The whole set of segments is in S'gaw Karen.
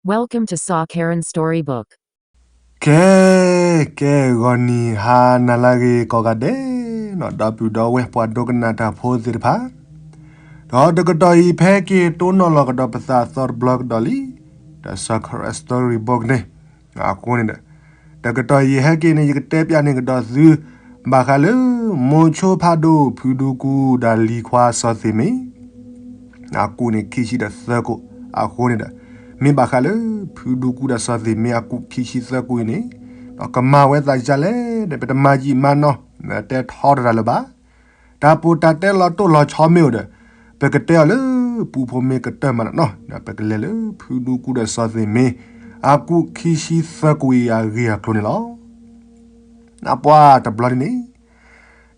Welcome to Saw Karen Storybook. ကဲ, ကဲ ဂီၤနံၤဟါနၤလၢအဂ့ၤကိးဂၤဒဲး, ဒီပုၢ်ဒီဝဲၢ်ပှၤဒိကနၣ်တၢ်ဖိသ့ၣ်တဖၣ်, ဒီးတကတီၢ်အံၤဖဲက့ၤတိၢ်နီၣ်လီၤကဒီးပသးသီတဘျီကဒီးလံ, ဒီး Saw Karen Storybook န့ၣ်, အဃိန့ၣ်ဒီး, တကတီၢ်အံၤဟဲက့ၤန့ၣ် ယကတဲပျးန့ၢ်ကဒီးသု, ဘၣ်ဃးလၢ မိၤဆိဖးဒိၣ် ဖုဒူကူဒီးလံၤခွါစီၤသ့ၣ်မ့ၢ် အကူၣ်န့ၣ်ခံဆံဒီးသၢကိၣ်, အဃိန့ၣ်ဒီး, မ့ၢ်ဘၣ်ဃးလၢ ဖုဒူကူဒီးစီၤသ့ၣ်မ့ၢ်အကူၣ်ခံဆံသၢကိၣ်အံၤန့ၣ်, ဒီးကမၤဝဲသးယၤလဲၣ်ဒီး ပတမၤယံာ်မၤနီၢ်, တဲထီတရၤလၢၤဘၣ်. တၢ်ပီးတၢ်တဲလီၤတိၢ်လီၤဆီမ့ၢ်အိၣ်ဒီး, ပကတဲအီၤလၢ ပူဖိမ့ၢ်ကတၢၢ်မးနီၢ်, ဒီးပကလဲၤလၢဖုဒူကူဒီးစီၤသ့ၣ်မ့ၢ် အကူၣ်ခံဆံသၢကိၣ်အံၤအဂ့ၢ်အကျိၤန့ၣ်လီၤ. နပှၤတဘျီဒ်န့ၣ်,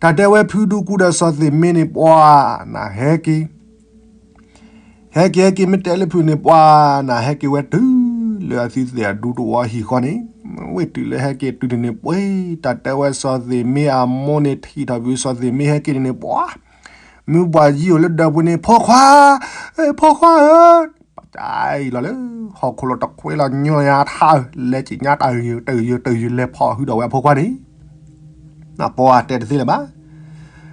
တၢ်တဲဝဲဖုဒူကူဒီးစီၤသ့ၣ်မ့ၢ်န့ၣ် ပှၤနဟဲက့ၤ, ဟဲက့ၤဟဲက့ၤမ့ၢ်တဲလၢဖုန့ၣ် ပှၤနဟဲက့ၤဝဲတုၤလၢအသုသ့ၣ်အဒူတဝီဟံၣ်ဃီန့ၣ်, ဝ့ၢ်တုၤလၢဟဲက့ၤတုၤန့ၣ်န့ၣ် ပှ့ၤ တၢ်တဲဝဲစီၤသ့ၣ်မ့ၢ်အမိၢ်န့ၣ်ထံၣ်ထီၣ်ဖုစီၤသ့ၣ်မ့ၢ်ဟဲက့ၤန့ၣ်န့ၣ် ပှၤ မုၢ်ပှၢ်ယံၤအိၣ်လၢဒၢးပူၤန့ၣ် ဖိခွါ, ဖိခွါဧၢ, ပတၢ်အံၤလီၤလၢ ဟီၣ်ခိၣ်လီၤတခွဲလီၤညီယၤထးဧၢ, လဲၤက့ၤညါတၢ်ဂ့ၤတၢ်ဂ့ၤတၢ်ဂ့ၤ လဲၤဖီၣ်ဟုဒီးဝဲအဖိခွါန့ၣ်, နပှၤတဲတသ့လၢၤဘၣ်.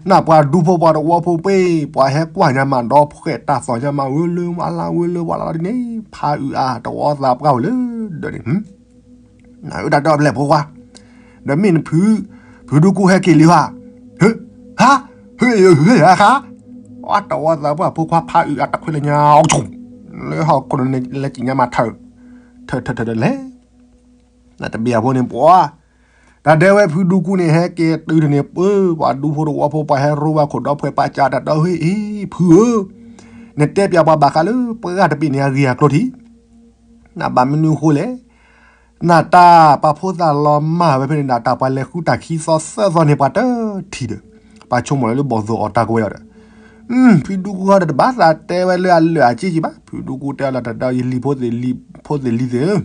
နပှၤဒူဖိပှၤတဝီဖိပှ့ၤ ပှၤဟဲကွၢ်ညါမးဒီးဖှဲးတၢ်သီၣ်ညါမး ဝဲလၢဝဲလၢဝဲလၢဝဲလၢဒ်န့ၣ် ဖးအုးအါတဝီသးပှၢ်ဝဲလၢဒၢးန့ၣ် နအုးတၢ်တဲအီၤဖဲလဲၣ်ဖိခွါ, ဒီးမ့ၢ်နဖု, ဖုဒူကူဟဲက့ၤလံဧါ, ဟါ, ဟါ, အတဝီသးပှၢ်ဖိခွါဖးအုးအါတခွဲလၢညါအီၤဆိ, လၢဟီၣ်ခိၣ်န့ၣ်လဲၤက့ၤညါမးထၢၣ်, ထၢၣ်ထၢၣ်ထၢၣ်လဲၣ်, နတဘၣ်အဖိန့ၣ်ပှၤ, တၢ်ဒဲဝဲဖုဒူကူန့ၣ် ဟဲက့ၤတုၤန့ၣ် ပှၤဒူဖိတဝီဖိ ပှၤဟဲရိဝဲခိၣ်ဒီဖှဲးပာ်စၢ်တၢ်ဒီး ဟ့ၣ်အံၤ ဖုဧၢ, နတဲပျးပှၤဘၣ်ဃးလၢပှၤဂၤတဘ့ၣ်န့ၣ် အဂ့ၢ်အကျိၤထံး, နဘၣ်မနုၤအဃိလဲၣ်, နတၢ်ပာ်ဖိသၣ်လီၤမၢ်ဝဲဖဲန့ၣ် နတၢ်ပှၤလဲၤဃုတၢ်ခံသီသၢသီန့ၣ် ပှၤတထံၣ်ဒီး, ပှၤဆိကမိၣ်လၢလၢဘီၣ်သိၣ်အီၣ်တၢ်ကဝဲၤအီၤဒီး, ဖုဒူကူဃီဒီးတဘၣ်သးတဲဝဲလၢအလၢာ်အက့က့ဘၣ်, ဖုဒူကူတဲအီၤလၢတၢ်ဒီး ယလံၤဖိသ့ၣ်လံၤ, ဖိသ့ၣ်လံၤသ့ၣ်ဧၢ,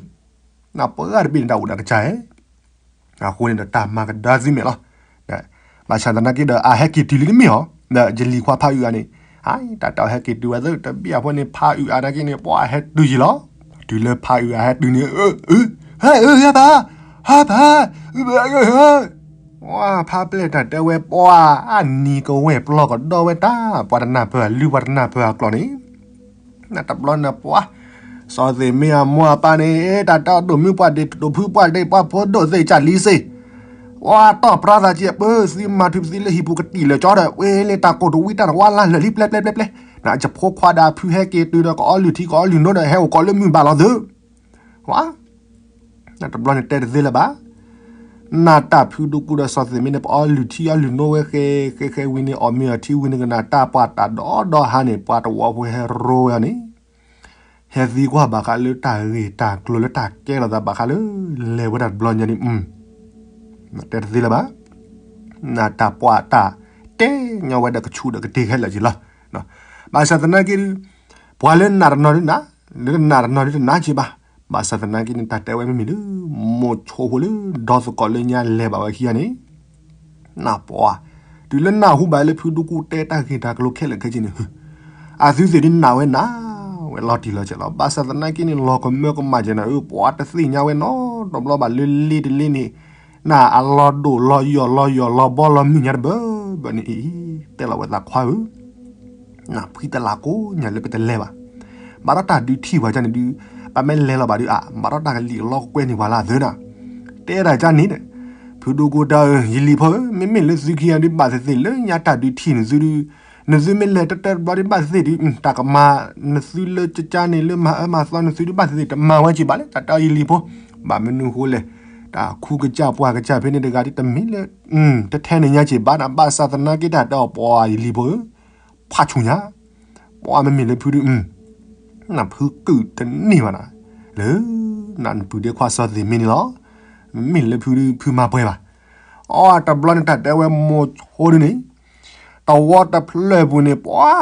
နပှၤဂၤတဘ့ၣ်န့ၣ် တၢ်အိၣ်ဒၣ်ကစၢ်ဧဲ အဃိန့ၣ်ဒီး တၢ်မၤကဒါသုမဲာ်လီၤ. ဘၣ်ဆၣ်သနာ်က့ဒီး အဟဲက့ၤတုၤလံတမ့ၢ်ဧါ, ဒီးယလံၤခွါဖးအုးအါန့ၣ်, တၢ်တဲအီၤဟဲက့ၤတုၤဝဲသ့ၣ် တဘ့ၣ်အဖိန့ၣ် ဖးအုးအါနာ်က့န့ၣ် ပှၤဟဲတုၤယံၤလီၤ. တုၤလၢဖးအုးအါဟဲတုၤန့ၣ်, ဟဲအုး ဟဲဖး, ဟဲဖး, ဖးပျဲၢ်တၢ်တဲဝဲပှၤ အနံၤကဝဲၢ်ပျီကဒီးဝဲတၢ် ပှၤတနၢ်ပၢၢ်အလုၢ် ပှၤတနၢ်ပၢၢ်အကျိာ်န့ၣ် နတဘျီနပှၤ, စီၤသ့ၣ်မ့ၢ်အမိၢ်အပၢ်န့ၣ် တၢ်တဲအီၤဒိၣ်မုၣ်ပှၢ်ဒ့ ဒိၣ်ဖုပှၢ်ဒ့ ပှၢ်ဖိဒိၣ်သ့ၣ်ကၢ်လံစ့ၢ်, ပှၤတီၢ်ပြါသးက့ၤပၢ သုမၤထုးပသံလၢဟံၣ်ပူၤကတံၢ်လၢာ်ကၠီဒီး ဝဲလၢတၢ်ကိၢ်တဝံတၢ်တဝါလၢ်လၢာ်လံပျဲပျဲပျဲပျဲ, နယဖိခွါဒီးဖုဟဲက့ၤတုၤဒီး ကအီလုၢ်ထံကအီလုၢ်နိဒီး ဟဲအိၣ်ကိးလၢမုၢ်ဘၣ်လီၤသု, ဝါ နတဘျီန့ၣ်တဲတသ့လၢၤဘၣ်. နတၢ်ဖုဒူကူဒီးစီၤသ့ၣ်မ့ၢ်န့ၣ် ပအီလုၢ်ထံအီလုၢ်နိဝဲဃဲ ဃဲဃဲဝံၤန့ၣ် အီၣ်မ့ၤအီထံဝံၤန့ၣ် ကနၣ်တၢ်ပှၢ်တၢ်ဒီဒီဟါန့ၣ် ပှၤတဝီဖိဟဲရိဝဲအီၤန့ၣ်, ဟဲသံကွၢ်ဘၣ်ဃးလၢတၢ်ဂ့ၢ်တၢ်ကျိၤလၢတၢ်ကဲထီၣ်သးဘၣ်ဃးလၢ လဲၤဝဲဒၣ်တဘျီညါန့ၣ်, တဲတသ့လၢၤဘၣ်. နတၢ်ပှၢ်တၢ်တဲညီဝဲဒီးကဆူၣ်ဒီးကတ့ၢ်ခဲလၢာ်က့ၤလီၤ. ဘၣ်ဆၣ်သနာ်က့ဒုး ပှၤလၢနးတနီၤဒုးနး, လၢနးတနီၤဒုးတနးက့ၤဘၣ်. ဘၣ်ဆၣ်သနာ်က့န့ၣ် တၢ်တဲဝဲမ့မ့ၢ်လၢ မိၤဆိဖိလၢ ဒီသကိးလၢညါလဲၤဘၣ်ဝဲခံဂၤန့ၣ် နပှၤ, တုၤလၢနၢ်ဟူဘၣ်လၢဖုဒူကူတဲတၢ်ဂ့ၢ်တၢ်ကျိၤခဲလၢာ်ခဲဆ့န့ၣ်, အသုသ့ၣ်ဒုးနၢ်ဝဲနၢ်ဝဲလီၤတံၢ်လီၤဆဲးလီၤ. ဘၣ်ဆၣ်သနာ်က့န့ၣ် လီၤကမၢကမၣ်ကဲနၤဧၢ, ပှၤတသ့ၣ်ညါဝဲနီတဘျီဘၣ်လၢလ့တလ့န့ၣ်, နအလီၤဒိၣ်လီၤယီၢ်လီၤယီၢ်လီၤဘီလီၤမုၢ်ညါတဘၢဘၢန့ၣ်အံၤ, တဲလီၤဝဲသးခွါဧၢ နဖှံတလးကိးညါလၢပတလဲၤဘၣ်. ဘၣ်ဒီးတၢ်ဒုးထံၣ်ပှၤကန့ၣ်ဒုး, ပမ့ၢ်လဲၤလီၤဘၣ်ဒုးအါ, ဘၣ်ဒီးတၢ်ကလံၤအလီၢ်ကကွဲန့ၢ်ပှၤလၢအသၢနၤ, တဲဒၣ်ကန့ၣ်ဒီး, ဖုဒူကူတဲအီၤဧၢ, ယလံၤဖိဧၢ, မ့မ့ၢ်လၢသုခံဂၤဒုးဘၣ်သ့ၣ်သ့ၣ်လၢညါတၢ်ဒုးထံၣ်န့ၣ်သုဒုး, နသုမ့ၢ်လဲၤတတၢတဘျီဒုးဘၣ်သ့ၣ်သ့ၣ်ဒုး, တၢ်ကမၤနသုလၢကကါန့ၣ်လၢမၤအၢမၤသီနသုဒုးဘၣ်သ့ၣ်သ့ၣ်တမၤဝဲက့ၤဘၣ်လၢ တၢ်တဲအီၤယလံၤဖိ, ဘၣ်မနုၤဃိလဲၣ်, တၢ်ခူကစၢ်ပှၢ်ကစၢ်ဖဲန့ၣ်တဂၤဒုးတမ့ၢ်လၢ, တထဲန့ၣ်ညါက့ၤဘၣ်နၤ, ဘၣ်ဆၣ်သနာ်က့တၢ်တဲအီၤပှၤယလံၤဖိဧၢ ဖးဆူၣ်ညါ, ပှၤမ့မ့ၢ်လၢဖုဒုး, နဖုကုၢ်တန့ၢ်ဘၣ်နၤ, လၢ, နနပုၢ်ဒ့ခွါစီၤသ့ၣ်မ့ၢ်န့ၣ်လီၤ, မ့မ့ၢ်လၢဖုဒုးဖုမၤပှဲၤဘၣ်, အတဘျီန့ၣ်တၢ်တဲဝဲမိၤဆိဒုးန့ၣ်, တဝီတဖျၢၣ်ပူၤန့ၣ် ပှၤ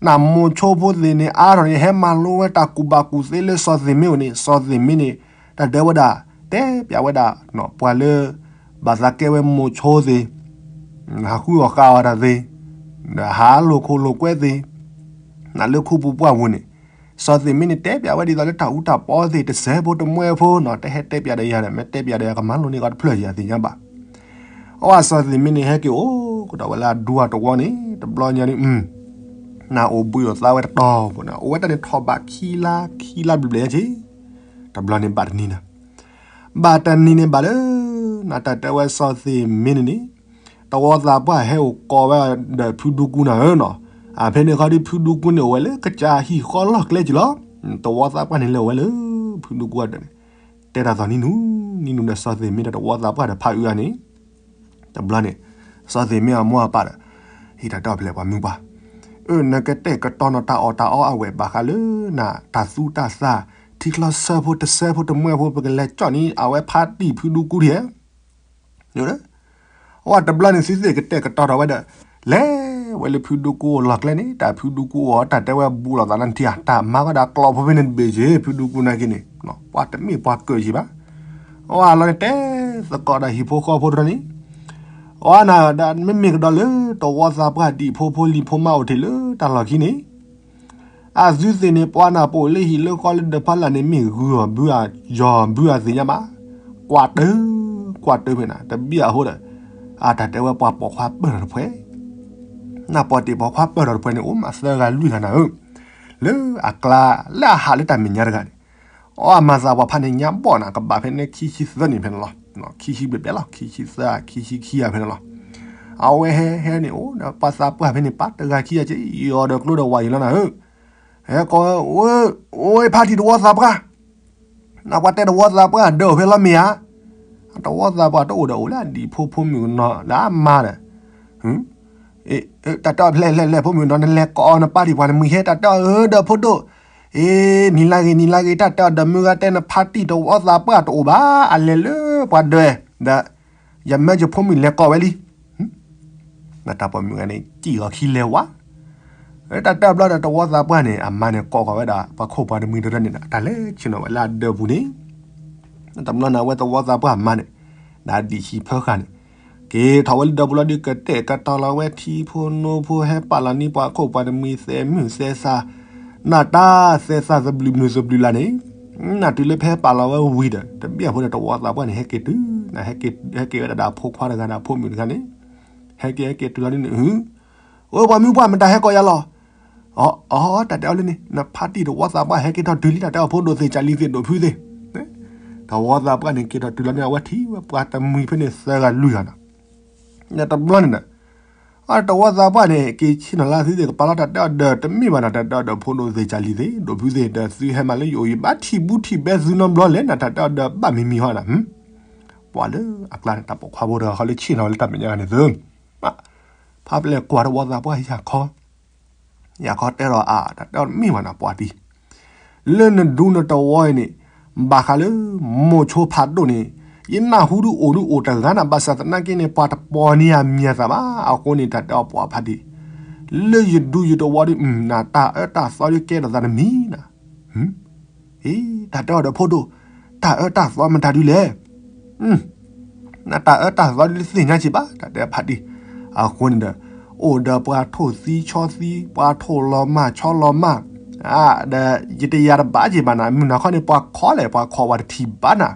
နမိၤဆိဖိသ့ၣ်န့ၣ် အါထီၣ်န့ၣ် ဟဲမၤလိဝဲတၢ်ကူၣ်ဘၣ်ကူၣ်သ့လၢစီၤသ့ၣ်မ့ၢ်အိၣ်န့ၣ် စီၤသ့ၣ်မ့ၢ်န့ၣ်, တၢ်တဲဝဲဒၣ်, တဲပျးဝဲဒၣ်, ပှၤလၢ, ဘၣ်သးကဲဝဲမိၤဆိသ့ၣ်, ဟးဃုအီၣ်ဃုအီတၢ်သ့ၣ်, ဒီးဟးလိာ်ခိၣ်လိာ်ကွဲသ့ၣ်, နလၢခူပူၤပှၢ်ပူၤန့ၣ်, စီၤသ့ၣ်မ့န့ၣ် တဲပၠးဝဲဒ်သိးလၢတၢ်အူတၢ်ပီသ့ၣ်တစဲးဖိတမှဲဖိနီၤ, တဟဲတဲပၠးဒီးယၤဒီး မ့ၢ်တဲပၠးဒီးယၤကမၤလိန့ၢ်ကီးတဖျၢၣ်ယၤသ့ၣ်ညါဘၣ်. အဝဲစီၤသ့ၣ်မ့န့ၣ် ဟဲက့ၤအိၣ်ကဒီးဝဲလၢအဒူအတဝီန့ၣ် တဘျီညါန့ၣ် နအိၣ်ဘှံးအိၣ်သါဝဲတတီၤဖိန့ၣ် အိၣ်ဝဲတၢ်န့ၣ်ထီၣ်ဘးခံလါခံလါဘျဲၣ်ဘျဲၣ်ညါက့ၤ, တဘျီန့ၣ်ဘၣ်တနံၤန့ၣ် ဘၣ်တနံၤန့ၣ်ဘၣ်လၢ နတၢ်တဲဝဲစီၤသ့ၣ်မ့န့ၣ်န့ၣ် တဝီသးပှၢ်ဟဲအိၣ်ကိးဝဲဒီးဖုဒူကူနၤဧၢနီၤ, အဖဲန့ၣ်ခီဒ်ဖုဒူကူန့ၣ် အိၣ်ဝဲလၢကစၢ်ဟံၣ်ဃီလီၢ်ကျဲက့ၤလီၤ. တဝီသးပှၢ်န့ၣ်လဲၤအိၣ်ဝဲလၢ ဖုဒူကူအဒၢးန့ၣ် တဲတၢ်သီၣ်နံၤနူၤ နံၤနူၤဒီးစီၤသ့ၣ်မ့ဒီးတဝီသးပှၢ်ဒီးဖးအုးအါန့ၣ် တဘျီန့ၣ် စီၤသ့ၣ်မ့အမိၢ်အပၢ်ဒီး ဟ့ၣ်တၢ်တဲအီၤဖဲလဲၣ်ပှၤမုၢ်ပှၢ်, အၢ နကတဲာ်ကတီၤနီၤတၢ်အီၣ်တၢ်အီအဝဲၢ်ဘၣ်ဃးလၢနတၢ်သူတၢ်သၣ် ထံချီဆၢဖိတစဲးဖိတမှဲဖိ ပကလဲၤကၠီၣ်န့ၣ် အဝဲဖးတံၢ်ဖုဒူကူဒံးဧါ အဝဲတဘျီန့ၣ်သုသ့ၣ်ကတဲာ်ကတီၤထီၣ်ဝဲဒီး လဲၤဝဲလၢဖုဒူကူအလီၢ်ကျဲန့ၣ် တၢ်ဖုဒူကူအီၤ တၢ်တဲဝဲဘူးလိာ်သးလၢနထံဧါ တၢ်မၤဝဲဒၣ်ကျီၢ်ဖိဖဲန့ၣ်တဘ့ၣ်က့ၤ ဖုဒူကူနာ်က့န့ၣ် ပှၤတမ့ၢ်ပှၤကၢၢ်က့ၤဘၣ်. အဝဲအလီၢ်န့ၣ်တဲသကိးဒီးဟံၣ်ဖိဃီဖိတဖၣ်န့ၣ် အဝဲနၤဒီး မ့မ့ၢ်ကဒီးလၢတဝီသးပှၢ်ဒံးဖိဖိလံၤဖိမါအိၣ်တ့ၢ်လၢတၢ်လီၢ်ခံန့ၣ် အသုသ့ၣ်န့ၣ် ပှၤနၢ်ပအိၣ်လၢဟံၣ်လၢဃီလၢဒၢးဖီလာ်န့ၣ် မ့ၢ်ဂုၢ်အီၤဘုအီၤ ယီၤဘုအီၤသ့ၣ်ညါဘၣ်. ကွၢ်တၢ် ကွၢ်တၢ်ဖဲနၤ တဘံၣ်အဃိဒီး အတၢ်တဲဝဲပှၤပိာ်ခွါပၢၢ်ထီၣ်တဖှဲ နၢ်ပီၢ်တ့ၢ်ပိာ်ခွါပၢၢ်ထီၣ်တဖှဲန့ၣ် အိၣ်မးသၢဂၤလွံၢ်ဂၤနၤဧၢ, လၢအကျါ လၢအဟးလၢတၢ်မဲာ်ညါတဂၤန့ၣ် အီၣ်အမၤသးပှၤဖးန့ၣ်ညါဘီၣ်နၤ ကဘၣ်ဖဲန့ၣ်ခံဆံသၢနံၣ်ဖဲန့ၣ်လီၤ. ခံဆံဘျဲၣ်ဘျဲၣ်လီၤ ခံဆံသၢ ခံဆံခံဂၤဖဲန့ၣ်လီၤ. အဝဲဟဲဟဲန့ၣ် အိၣ်ဒီးပှၤသးပှၢ်ဖဲန့ၣ် ပာ်တဂၤခံဂၤက့ ယီၤဒီးကျိဒီးဝၤအံၤလီၤနၤဧၢ, ဟဲကိးဝဲ အိၣ်ဖးတံၢ်တဝီသးပှၢ် နပှၤတဲတဝီသးပှၢ်ဒၢးအိၣ်ဖဲလီၤမ့ၢ်ဧါ, တဝီသးပှၢ်တအိၣ်ဒီးအိၣ်လၢအဒံးဖိဖိမုၣ်ကနီၤလၢအမါဒီး တၢ်တဲအီၤဖဲလဲၣ်လဲၣ်လဲၣ် ဖိမုၣ်ကနီၤ နလဲၤကိးအီၤနပာ်တံၢ်ပှၤနမှံၤဟဲ တၢ်တဲအီၤဧၢဒီးဖိဒိၣ်, အ့ နံၤလါဂ့ၤ နံၤလါဂ့ၤ တၢ်တဲအီၤဒီးမုၢ်ဂၤတဲနဖးတံၢ်တဝီသးပှၢ်တအိၣ်ဘၣ် အလဲၤလၢပှၤဒၢး, ဒီး ယမၢယဖိမုၣ်လဲၤကိးဝဲလံ နတၢ်ပိာ်မုၣ်ဂၤန့ၣ် စံၣ်ဂီၤခံလဲၤဝါ, တၢ်တဲအီၤဘျီဒီးတဝီသးပှၢ်န့ၣ် အမါန့ၣ်ကိးဃီၤဝဲဒၣ် ပှၤခိၣ်ပှၤတမှံၤတဖၣ်န့ၣ်ဒီး တၢ်လဲၤဆ့ၣ်နီၤဝဲလၢအဒၢးပူၤန့ၣ်, တဘျီန့ၣ်အဝဲတဝီသးပှၢ်အမါန့ၣ် ဒီးဒံၣ်ဆံးဖၢဃာ်န့ၣ် က့ၤထီၣ်ဝဲလၢဒၢးပူၤလီၤဒီး ကတဲာ်ကတီၤလီၤဝဲထံဖိနိဖိ ဟဲပာ်လီၤန့ၢ်ပှၤခိၣ်ပှၤတမှံၤ သဲးမုၢ်သဲးသး နၢ်တၢ်သဲးသးသဘျုးမုၢ်သဘျုးလါန့ၣ်, နၢ်တုၤလၢဖဲပာ်လီၤဝဲဝံၤဒီး တဘ့ၣ်အဃိဒီးတဝီသးပှၢ်န့ၣ် ဟဲက့ၤတုၤ, ဟဲက့ၤဝဲဒၣ်ဒီးဖိခွါတဂၤဒီးဖိမုၣ်တဂၤန့ၣ်, ဟဲက့ၤ ဟဲက့ၤတုၤလီၤန့ၣ် အၢ ပှၤမုၢ်ပှၢ်မတၤဟဲကိးယၤလီၤ, အီ တၢ်တဲအီၤလၢန့ၣ် နဖးတံၢ်တဝီသးပှၢ်ဟဲက့ၤထီၣ်တုၤလံ တၢ်တဲအီၤဖိဒိၣ်သ့ၣ်ကၢ်လံသ့ၣ်ဒိၣ်ဖုသ့ၣ်, တဝီသးပှၢ်န့ၣ်က့ၤထီၣ်တုၤလီၤန့ၣ် အဝဲထံၣ်ဝဲပှၤတမှံၤဖဲန့ၣ်သၢဂၤလွံၢ်ဂၤနီၤ တဘျီန့ၣ်ဒီး အတဝီသးပှၢ်န့ၣ် က့ၤဆ့ၣ်နီၤလၢသုသ့ၣ်ကပာ်လီၤတၢ်တဲအီၤဒီး တမ့ၢ်ဘၣ်နီၤ တၢ်တဲအီၤဒီးဖိဒိၣ်သ့ၣ်ကၢ်လံသ့ၣ်ဒိၣ်ဖုသ့ၣ်ဒီး သုဟဲမးလၢယအိၣ်ယဘၣ်ထံၣ်ဘူးထံၣ်ဘဲသုနီတဘျီလဲၣ် နတၢ်တဲအီၤဒီးဘၣ်မံၤမံၤဟီနီၤ, ပှၤလၢအကျါန့ၣ် တၢ်ပိာ်ခွါဖိတဂၤဃီလၢဆ့ၣ်နီၤလၢတၢ်မဲာ်ညါဂၤန့ၣ်သု ဖးပလဲၣ်ကွၢ်တဝီသးပှၢ်ယၤခီ ယၤခီတဲဒီးအါ တၢ်တဲအီၤတမ့ၢ်ဘၣ်နီၤ ပှၤတံၢ် လၢနဒူနတဝီအံၤန့ၣ် ဘၣ်ဃးလၢ မိၤဆိဖးဒိၣ်န့ၣ် ယနၢ်ဟူဒုးအိၣ်ဒုးအိၣ်တဂၤနၤ ဘၣ်ဆၣ်သနာ်က့န့ၣ် ပှၤတပိာ်န့ၢ်ယၤမံၤအသးဘၣ် အဃိန့ၣ် တၢ်တဲအီၤပှၤဖးတံၢ် လၢယဒူယတဝီဒီး နတၢ်အၢတၢ်သီဒုးကဲထီၣ်သးတမံၤနၤ အ့ တၢ်တဲအီၤဒီးဖိဒိၣ် တၢ်အၢတၢ်သီမတၤဒုးလဲၣ် နတၢ်အၢတၢ်သီဒုးတသ့ၣ်ညါက့ၤဘၣ် တၢ်တဲဖးတံၢ် အဃိန့ၣ်ဒီး အိၣ်ဒီးပှၤထိၣ်သံဆီသံ ပှၤထိၣ်လီၤမၢ်ဆီလီၤမၢ် ဒီးယတယာ်တဘၣ်က့ၤဘၣ်နၤ မုၢ်နၤခီန့ၣ် ပှၤခိးလဲၣ် ပှၤခိးပှၤတထံၣ်ဘၣ်နၤ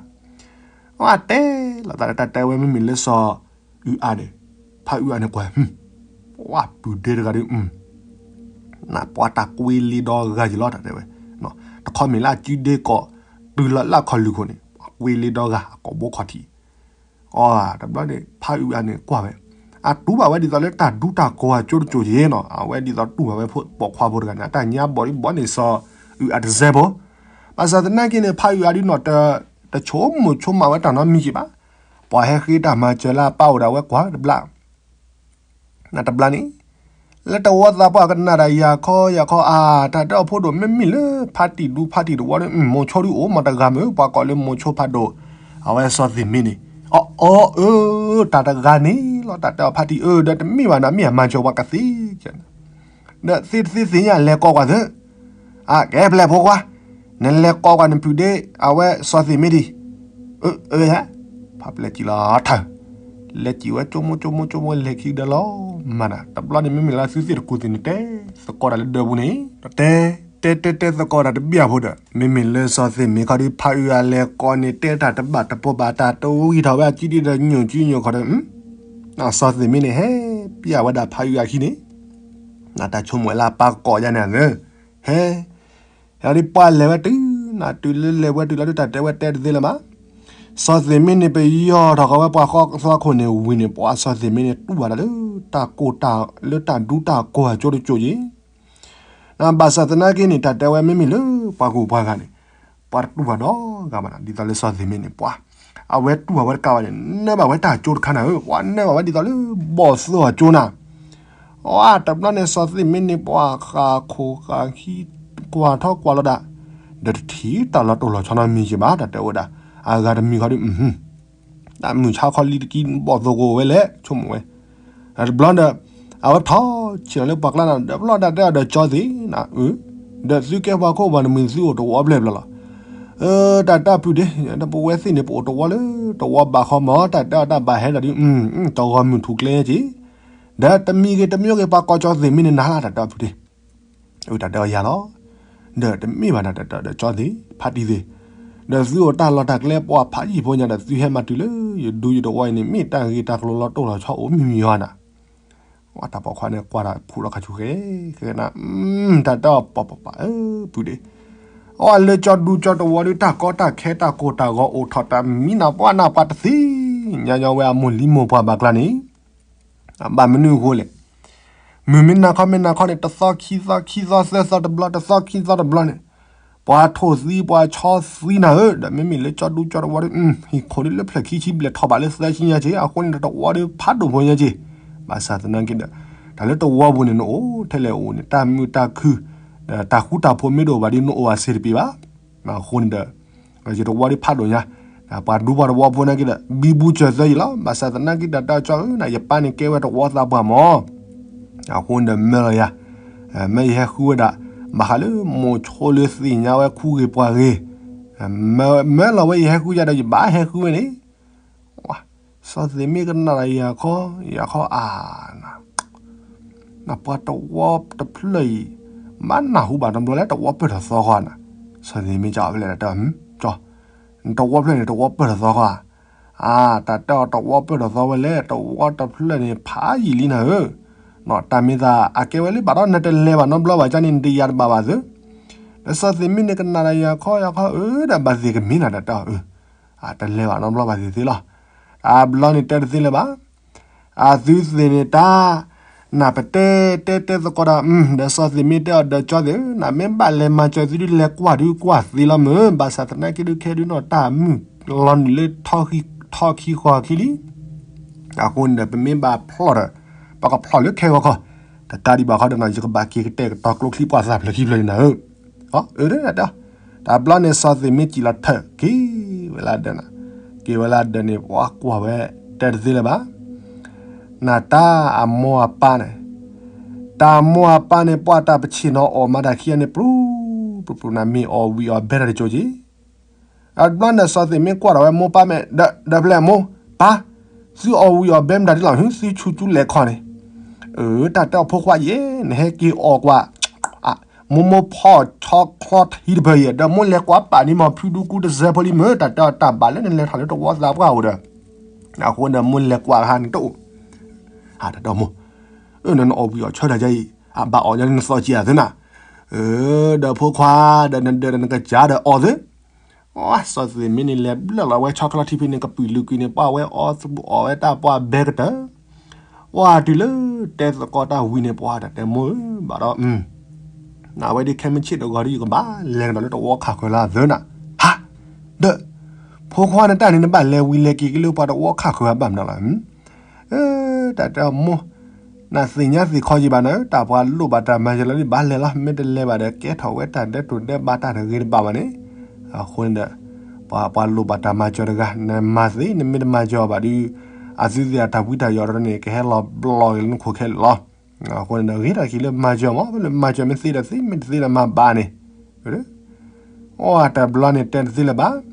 အတဲလီၤသးဒီးတၢ်တဲဝဲမ့မ့ၢ်လၢစီၤအုးအါန့ၣ် ဖးအုးအါန့ၣ်ကွၢ် ပှၤပုၢ်ဒ့တဂၤဒီး နပှၤတၢ်ကွ့လ့ဒီဂၤယလီၤ တၢ်တဲဝဲ တခီမ့ၢ်လၢအစုဒ့ကီး တုၤလီၤလၢအခီၣ်လွံၢ်ခိၣ်န့ၣ် ကွ့လ့ဒီဂၤ အကိာ်ဘိခီၣ်ထံး အတဘျီန့ၣ် ဖးအုးအါန့ၣ်ကွၢ်ဝဲ အတူၢ်ဘၣ်ဝဲဒ်သိးလၢတၢ်ဒူတၢ်ကိးအကၠိတကၠိက့ၤနီၤ အဝဲဒ်သိးတူၢ်ဘၣ်ဝဲပိာ်ခွါဖိတဂၤန့ၣ် အတၢ်ညါဘီၣ်ဒ်ဘီၣ်န့ၣ်စီၤအုးအါတစဲးဖိ ဘၣ်ဆၣ်သနာ်က့န့ၣ် ဖးအုးအါဒ်နီၤ တဆိကမိၣ်ဆိကမးဝဲတၢ်နီတမံၤက့ၤဘၣ် ပှၤဟဲဃ့တၢ်မၤစၢၤလၢအပၢ်အိၣ်ဒီးအဝဲကွၢ်တဘျီ နတဘျီန့ၣ် လၢတဝီသးပှၢ်ကနၣ်ဒီးယၤခီယၤခီအါ တၢ်တဲအီၤဖိဒိၣ်မ့မ့ၢ်လၢဖးတံၢ်ဒူဖးတံၢ်တဝီဒီး မိၤဆိဒုးအိၣ်မတဂၤမ့ၢ် ပှၤကိးလၢမိၤဆိဖးဒိၣ် အဝဲစီၤသ့ၣ်မ့န့ၣ် အအၢ တၢ်တဂၤန့ၣ်လီၤ တၢ်တဲအီၤဖးတံၢ်အၢ ဒီးတမ့ၢ်ဘၣ်နၤမ့ၢ်အမၤစၢၤပှၤကသ့ ဒီးသ့တသ့သ့ၣ်ညါလဲၤကိးကွၢ်သ့ အကဲဖျဲၣ်ဖိခွါ နလဲၤကိးကွၢ်နပုၢ်ဒ့ အဝဲစီၤသ့ၣ်မ့ဒံး အၢအၢ ဖးပလဲၣ်စံးလီၤထၢၣ် လဲၤစံးဝဲကၠိမိၣ်ကၠိမိၣ်ကၠိမိၣ်လဲၤခံကဒီးလီၤ မၤနၤ တဘျီန့ၣ်မ့မ့ၢ်လၢသုသ့ၣ်တကူၣ်သ့ၣ်န့ၣ်တဲသကိးတၢ်လၢဒၢးပူၤန့ၣ် တတဲ တဲတဲတဲသကိးတၢ်တဘျီဖိဒီး မ့မ့ၢ်လၢစီၤသ့ၣ်မ့ၢ်ခီဒီး ဖးအုးအလဲၤကိးန့ၣ် တဲတၢ်တဘၣ်တပိာ်ဘၣ် တၢ်တဝံထီၣ်ဝဲအစုဒုဒီးညိၣ်စုညိၣ်ခီဒီး စီၤသ့ၣ်မ့ၢ်န့ၣ် ဟဲပျၢ်ဝဲဒၣ်ဖးအုးအခံန့ၣ် နတၢ်ဆိကမိၣ်ဝဲလၢပၢ်ကိးယါန့ၣ်ဧၢ, ဟဲ ဟဲဒီးပှၤလဲၤဝဲတုၤ နတုၤလၢလဲၤဝဲတုၤလီၤဒုး တၢ်တဲဝဲတဲတသ့လၢၤဘၣ်. စီၤသ့ၣ်မ့ၢ်န့ၣ် ပယီၤထီၣ်ဃီဝဲပှၤဃီသီခိၣ်န့ၣ်ဝံၤန့ၣ် ပှၤစီၤသ့ၣ်မ့ၢ်န့ၣ် တူၢ်ဘၣ်တၢ်လၢ တၢ်ကိၢ်တၢ် လၢတၢ်ဒူတၢ်ကိၢ်အကၠိတကၠိယ့ၣ် ဘၣ်ဆၣ်သနာ်က့န့ၣ် တၢ်တဲဝဲမ့မ့ၢ်လၢပှၤဂုၤပှၤဂၤန့ၣ် ပှၤတတူၢ်ဘၣ်ဒီးဂၤဘၣ်နီၤ ဒ်သိးလၢစီၤသ့ၣ်မ့ၢ်န့ၣ် ပှၤ အဝဲတူၢ်ဘၣ်ဝဲတကးဘၣ်န့ၣ် နၢဘၣ်ဝဲတၢ်ကၠိတခါနၤဧၢ, ပှၤနၢဘၣ်ဝဲဒ်သိးလၢ ဘီၣ်သိအကၠိနၤ, အတဘျီန့ၣ် စီၤသ့ၣ်မ့ၢ်န့ၣ် ပှၤဃၣ်ခိၣ်ဃၣ်ခံ ကွၢ်ထီၣ်ကွၢ်လီၤဒၣ်, ဒီးတထံၣ်တၢ်လီၤတိၢ်လီၤဆီနီတမံၤက့ၤဘၣ် တၢ်တဲအိၣ်ဒၣ်, အဂၤတမံၤဃီဒီး တၢ်မုၢ်ဆါခီလံတကံ ဘီၣ်သိကအိၣ်ဝဲလဲၣ် ဆိကမိၣ်ဝဲ, တဘျီဒီး အဝဲထီၣ်ဆ့ၣ်နီၤလၢပှၤကျါနၤ ဒီးပလီၢ်ဒၣ်တဲအီၤဒီးကၠီသ့ၣ်နၤဧၢ, ဒီးသုကဲပှၤခိၣ်ပှၤနမံၤသုအိၣ်တဝီဘျဲၣ်ဘျီလီၤ, တၢ်တဲအီၤပုၢ်ဒ့ ဒီးပဝဲသ့ၣ်န့ၣ် ပအိၣ်တဝီလၢ တဝီဘးခီမး တၢ်တဲအီၤတၢ်ဘၣ်ဟဲဒီးဒုး တဂီၤမုၢ်ထူၣ်ကျဲက့ၤ, ဒီးတမံၤဂ့ၤတမံၤဂ့ၤ ပှၤကိးကၠီသ့ၣ်မ့ၢ်န့ၣ်နၤလၢတၢ်တဲအီၤပုၢ်ဒ့ အတၢ်တဲအီၤယၤလီၤ, ဒီးတမ့ၢ်ဘၣ်နၤတၢ်တဲအီၤဒီးကၠီသ့ၣ် ဖးတံၢ်သ့ၣ်, ဒီးသုအိၣ်တၢ်လီၢ်တၢ်ကျဲပှၤဖးယံာ်ဖိညါဒီး သုဟဲမၤတုၤလၢယဒူယတဝီအံၤန့ၣ် မ့ၢ်တၢ်ဂ့ၤတၢ်ကျိၤလီၤတိၢ်လီၤဆီအိၣ်မံၤမံၤယွၤနၤ, တၢ်ပိာ်ခွါန့ၣ်ကွၢ်တၢ်ဖူးလီၤခါဆူၣ်ဃဲ, ဃဲနၤ, တၢ်တဲအီၤပှၤပှၤပှၤဧၢ ပုၢ်ဒ့, အီၣ်လၢကၠီဒူကၠီတဝီဒီး တၢ်ကီတၢ်ခဲတၢ်ကိၢ်တၢ်ဂီၤအိၣ်ထီၣ်တၢ်မံနၤပှၢ်နၢ်ပှၤတသ့ၣ်ညါညီဝဲအမိၢ်လံမိၢ်ပှၢ်ဘၣ်ကျါန့ၣ် ဘၣ်မနုၤအဃိလဲၣ်, မုၢ်မ့ၢ်နၤခီမ့ၢ်နၤခီန့ၣ် တသီခံသီခံသီသၢသီတဘျီ တသီခံသီတဘျီန့ၣ်, ပှၤထိၣ်သံပှၤဆီသံနၤဧၢ, ဒီးမ့မ့ၢ်လၢကၠီဒူကၠီတဝီဒီး ဟံၣ်ခိၣ်ဒုးလၢဖျၢၣ်ခံဆံဘျဲၣ်ထီၣ်ဘးလၢသၢဆံညါက့ၤ အဃိန့ၣ်ဒီးတဝီဒီးဖးဒိၣ်ဖိညါက့ၤ, ဘၣ်ဆၣ်သနာ်က့ဒီး တၢ်လၢတဝီပူၤန့ၣ် နအိၣ်ထဲလဲၣ်အိၣ်န့ၣ် တၢ်မုာ်တၢ်ခုၣ် တၢ်ဃူတၢ်ဖိးမ့ၢ်တအိၣ်ဘၣ်ဒီး နအိၣ်အဆင်တပြေဘၣ်, အဃိန့ၣ်ဒီး ယတဝီဒုးဖးဒိၣ်ညါ, ပှၤဒူပှၤတဝီဖိနာ်က့ဒီး ဘံဘူစၢၤသၢယံာ်လီၤ. ဘၣ်ဆၣ်သနာ်က့တၢ်တဲအီၤကၠီဧၢ, ယပၢ်န့ၣ်ကဲဝဲတဝီသးပှၢ်မၢ်, အဃိန့ၣ်ဒီးမၢလီၤယၤ, မၢယဟဲဃုဝဲဒၣ်, ဘၣ်ဃးလၢမိၢ်ဆိလၢသ့ၣ်ညါဝဲခူဂ့ၤပှၤဂ့ၤ, မၢလီၤဝဲယဟဲဃုယၤဒီးယဘၣ်ဟဲဃုဝဲန့ၣ်, စီၤသ့ၣ်မ့ၢ်ကနၣ်ဒီးယၤခီ, ယၤခီအါ နပှၤတဝီတဖျၢၣ်အံၤ, ဘၣ်နၢ်ဟူဘၣ်တဘျီလဲၣ် တဝီပၢၢ်ထီၣ်သီဃီနၤ, စီၤသ့ၣ်မ့ၢ်ကၠီဝဲလဲၣ်တၢ်တဲအီၤ, တဝီဖျၢၣ်န့ၣ် တဝီပၢၢ်ထီၣ်သီဃီဧါ, အါ တၢ်တဲအီၤတဝီပၢၢ်ထီၣ်သီဝဲလဲၣ် တဝီတဖျၢၣ်န့ၣ် ဖးယံာ်လံနၤဧၢ, တၢ်မ့ၢ်သးအကဲဝဲလၢဘၣ်ဒီး နတလဲၤဘၣ်နီတဘျီဘၣ်ကၠီန့ၣ် နတယၤတဘၣ်ဘၣ်သု, ဒီးစီၤသ့ၣ်မ့ၢ်န့ၣ်ကနၣ်ဒီးယၤခီယၤခီအၢ ဒီးဘၣ်သ့ၣ်ကမ့ၢ်နၤတၢ်တဲအီၤ, တလဲၤဘၣ်နီတဘျီဘၣ်သ့ၣ်သ့လီၤ, တဘျီန့ၣ်တဲတသ့လၢၤဘၣ် အသုသ့ၣ်န့ၣ်တၢ်, နပတဲတဲတဲသကိးဒီး, ဒီးစီၤသ့ၣ်မ့ၢ်တဲအီၤဒီးကၠီသ့ၣ်ဧၢ, နမ့ၢ်ဘၣ်လဲၤမၤစၢၤသုဒုးလဲၤကွၢ်ဒုးကွၢ်သ့လီၤမုၢ်, ဘၣ်ဆၣ်သနာ်က့ဒုးခဲဒုးနီၢ်တၢ်မုၢ်လီၤနုာ်လၢထီၣ်ခံဃီခံလံ, အဃိန့ၣ်ဒီး ပမ့ၢ်ဘၣ်ဖျီၣ်ဒီး, ပကဖျီၣ်လၢခဲဂီၤခီ, တကးဒံးဘၣ်ဃီဒီးနီၢ် ယကဘၣ်က့ၤကတဲာ်ကတီၤကျိချံပှၢ်သၣ်ဖျၢၣ်ခံဖျၢၣ်န့ၣ်နၤဧၢ, အၢ တၢ်တဲအီၤ, တဘျီန့ၣ်စီၤသ့ၣ်မ့ၢ်စံၣ်လီၤထၢၣ် က့ၤဝဲလၢဒၢးနၤ, က့ၤဝဲလၢဒၢးန့ၣ် ပှၤကွၢ်ဝဲတဲတသ့လၢၤဘၣ်, နတၢ်အမိၢ်အပၢ်န့ၣ်, တၢ်မိၢ်အပၢ်န့ၣ် ပှၤတၢ်ပဆ့ၣ်နီၤအီၣ်မၤတၢ်ခံဂၤန့ၣ် ပြူၤပြူၤနၤ မ့ၢ်အီၣ်ဝံၣ်အီၣ်ဘဲတၢ်တကၠိက့ၤ အတဘျီန့ၣ် စီၤသ့ၣ်မ့ၢ်ကွၢ်ထီၣ်ဝဲမိၢ်ပၢ်မဲာ်, ဒီးဖျဲၣ်မိၢ်ပၢ်, သုအီၣ်ဝံၣ်အီၣ်ဘဲမတၤဒ်လဲၣ် သုဆူၣ်ဆူၣ်လဲၤခီန့ၣ်, အၢ တၢ်တဲအီၤဖိခွါယဲၢ် နဟဲက့ၤအီၣ်ကွၢ်, မိၢ်မိၢ်ဖီၣ်ဆီချီထံတဖၢၣ်ယဲၢ် ဒီးမိၢ်လဲၤကွၢ်ပာ်န့ၢ်မီၤဖုဒူကူတစၢဖီလံမုၢ်, တၢ်တဲအီၤတၢ်ဘၣ်လၢနလဲၤထီၣ်လၢတဝီသးပှၢ်အိၣ်ဒီး, အဃိန့ၣ်မိၢ်လဲၤကွၢ်ဟါန့ၣ်တအိၣ်, တၢ်တဲအီၤမိၢ်, အၢ နအီၣ်ဝံၣ်အီၣ်ဆၢတၢ်ယါအံၤ, အဘၣ်အီၣ်ညါလၢနသီက့ၤအသးနၤ, အၢ ဒီးဖိခွါ, ဒီးနဒၢးဒီးနကစၢ်ဒီးအီၣ်သ့ စီၤသ့ၣ်မ့ၢ်န့ၣ် လဲၤဘျၢၣ်လီၤဝဲဆီချီထံဖဲန့ၣ် ကပုာ်လုာ်ကွံာ်န့ၣ် ပှၤဝဲအီၣ်သူၣ်အီၣ်ဝဲတၢ်ပှၢ်ဘဲကတၢၢ်, ပှၤတုၤလၢတဲသကိးတၢ်ဝံၤန့ၣ် ပှၤတၢ်တဲမိၢ်ဧၢ ဘၣ်ဒီး, နဝဲဒ်ခဲမုၢ်ဆ့ၣ်တဂီၤဒီး ယကဘၣ်လဲၤကဒီးလၢတဝီခးဃၢၤလၢအသၢနၤ, ဟါ, ဒီး, ဖိခွါနတၢ်န့ၣ် နဘၣ်လဲၤဝံၤလဲၤက့ၤက့ၤလၢပှၤတဝီခးဃၢၤဘၣ်မနုၤလီၤ အၢ တၢ်တဲအီၤမိၢ်, နသ့ၣ်ညါသ့ၣ်ခီယံၤဘၣ်နၤဧၢ, တၢ်ပှၤလိၣ်ဘၣ်တၢ်မၤစၢၤလၢဒ်ဘၣ်လဲၤလီၤ, မ့ၢ်တလဲၤဘၣ်ဒီး ကဲထီၣ်ဝဲတၢ်ဒဲးတိၤဒဲးဘးတၢ်တဂ့ၤတဘၣ်ဘၣ်န့ၣ်, အဃိန့ၣ်ဒီး, ပှၤပှၤလိၣ်ဘၣ်တၢ်မၤစၢၤတဂၤ နမၤသ့ နမ့ၢ်တမၤစၢၤအီၤဘၣ်ဒီး, အသုသ့ၣ်အတၢ်ဝံတၢ်ယိးဒီးန့ၣ် ကဟဲလီၤဘျီၣ်က့ၤလၢနခိၣ်ခဲလၢာ်လီၤ, အဃိန့ၣ်ဒီး ဂ့ၤထီၣ်က့ၤလၢမၤစၢၤမး လၢမၤစၢၤမ့ၢ်သ့ဒီးသ့ မ့ၢ်တသ့ဒီးမၤဘၣ်န့ၣ် အိၣ်တဘျီန့ၣ်တဲတသ့လၢၤဘၣ်.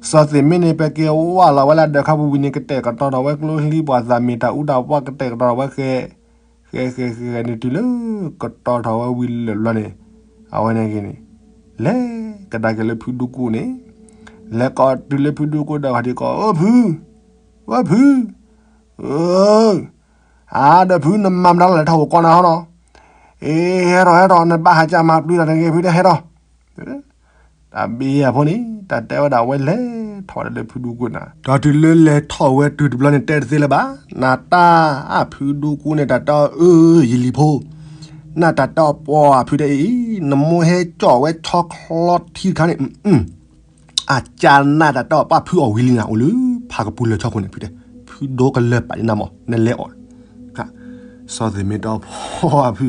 စီၤသ့ၣ်မ့ၢ်န့ၣ် ပက့ၤဝၢ်လီၤဝဲလၢဒၢးခါပူၤဝံၤန့ၣ် ကတဲာ်ကတီၤထီၣ်ဝဲကျိချံ ပှၤသးမ့ၢ်တၢ်အူတၢ်ပှၢ် ကတဲာ်ကတီၤထီၣ်ဝဲဃဲ, ဃဲဃဲဃဲန့ၣ် တုၤလၢကတီၤထီၣ်ဝဲဝံၤလၢာ်ဘျီန့ၣ်, အဝဲန့ၣ်က့ၤန့ၣ် လဲၤကဒါက့ၤလၢဖုဒူကိၣ်န့ၣ်, လဲၤကိးတုၤလၢဖုဒူကိၣ်ဒီး ဟးဒုးကိး အိၣ်ဖု, ဝဲဖု, အၢ, အဒီးဖု နမၤမတၤလဲၣ် ထီၣ်ဝဲကိးနၤဟီနီၤ, အ့ ဟဲထီၣ်ဟဲထီၣ် နဘၣ်ဟးကၢ်မၤပျုၤတၢ်တဂ့ၤ ဖုတဲ ဟဲထီၣ်, တၢ်ဘ့ၣ်အဖိန့ၣ် တၢ်တဲဝဲဒၣ်ဝဲလဲၤထီၣ်ဝဲဒၣ်လၢဖုဒူကိၣ်နၤ, ဒီးတုၤလၢလဲၤထီၣ်ဝဲတုၤတဘျီန့ၣ် တဲတသ့လၢၤဘၣ်, နတၢ်အဖုဒူကိၣ်န့ၣ် တၢ်တဲအီၤ အၢ ယလံၤဖိ, နတၢ်တဲအီၤ ပှၤဖုတဲအံၤ နမိၢ်ဟဲကၠီၣ်ဝဲဆီချီထံတခါန့ၣ် အကၢ်နၢ်တၢ်တဲအီၤ ပှၤဖုအီၣ်ဝံၤလံနၤ အိၣ်လၢဖးကပူၤလၢာ်ဆီခိၣ်န့ၣ် ဖုတဲ, ဖုဒိကလၢၤပာ်န့ၢ်နၤမး နလဲၤအီၣ်, စီၤသ့ၣ်မ့ၢ်တဲအီၤ ဖု,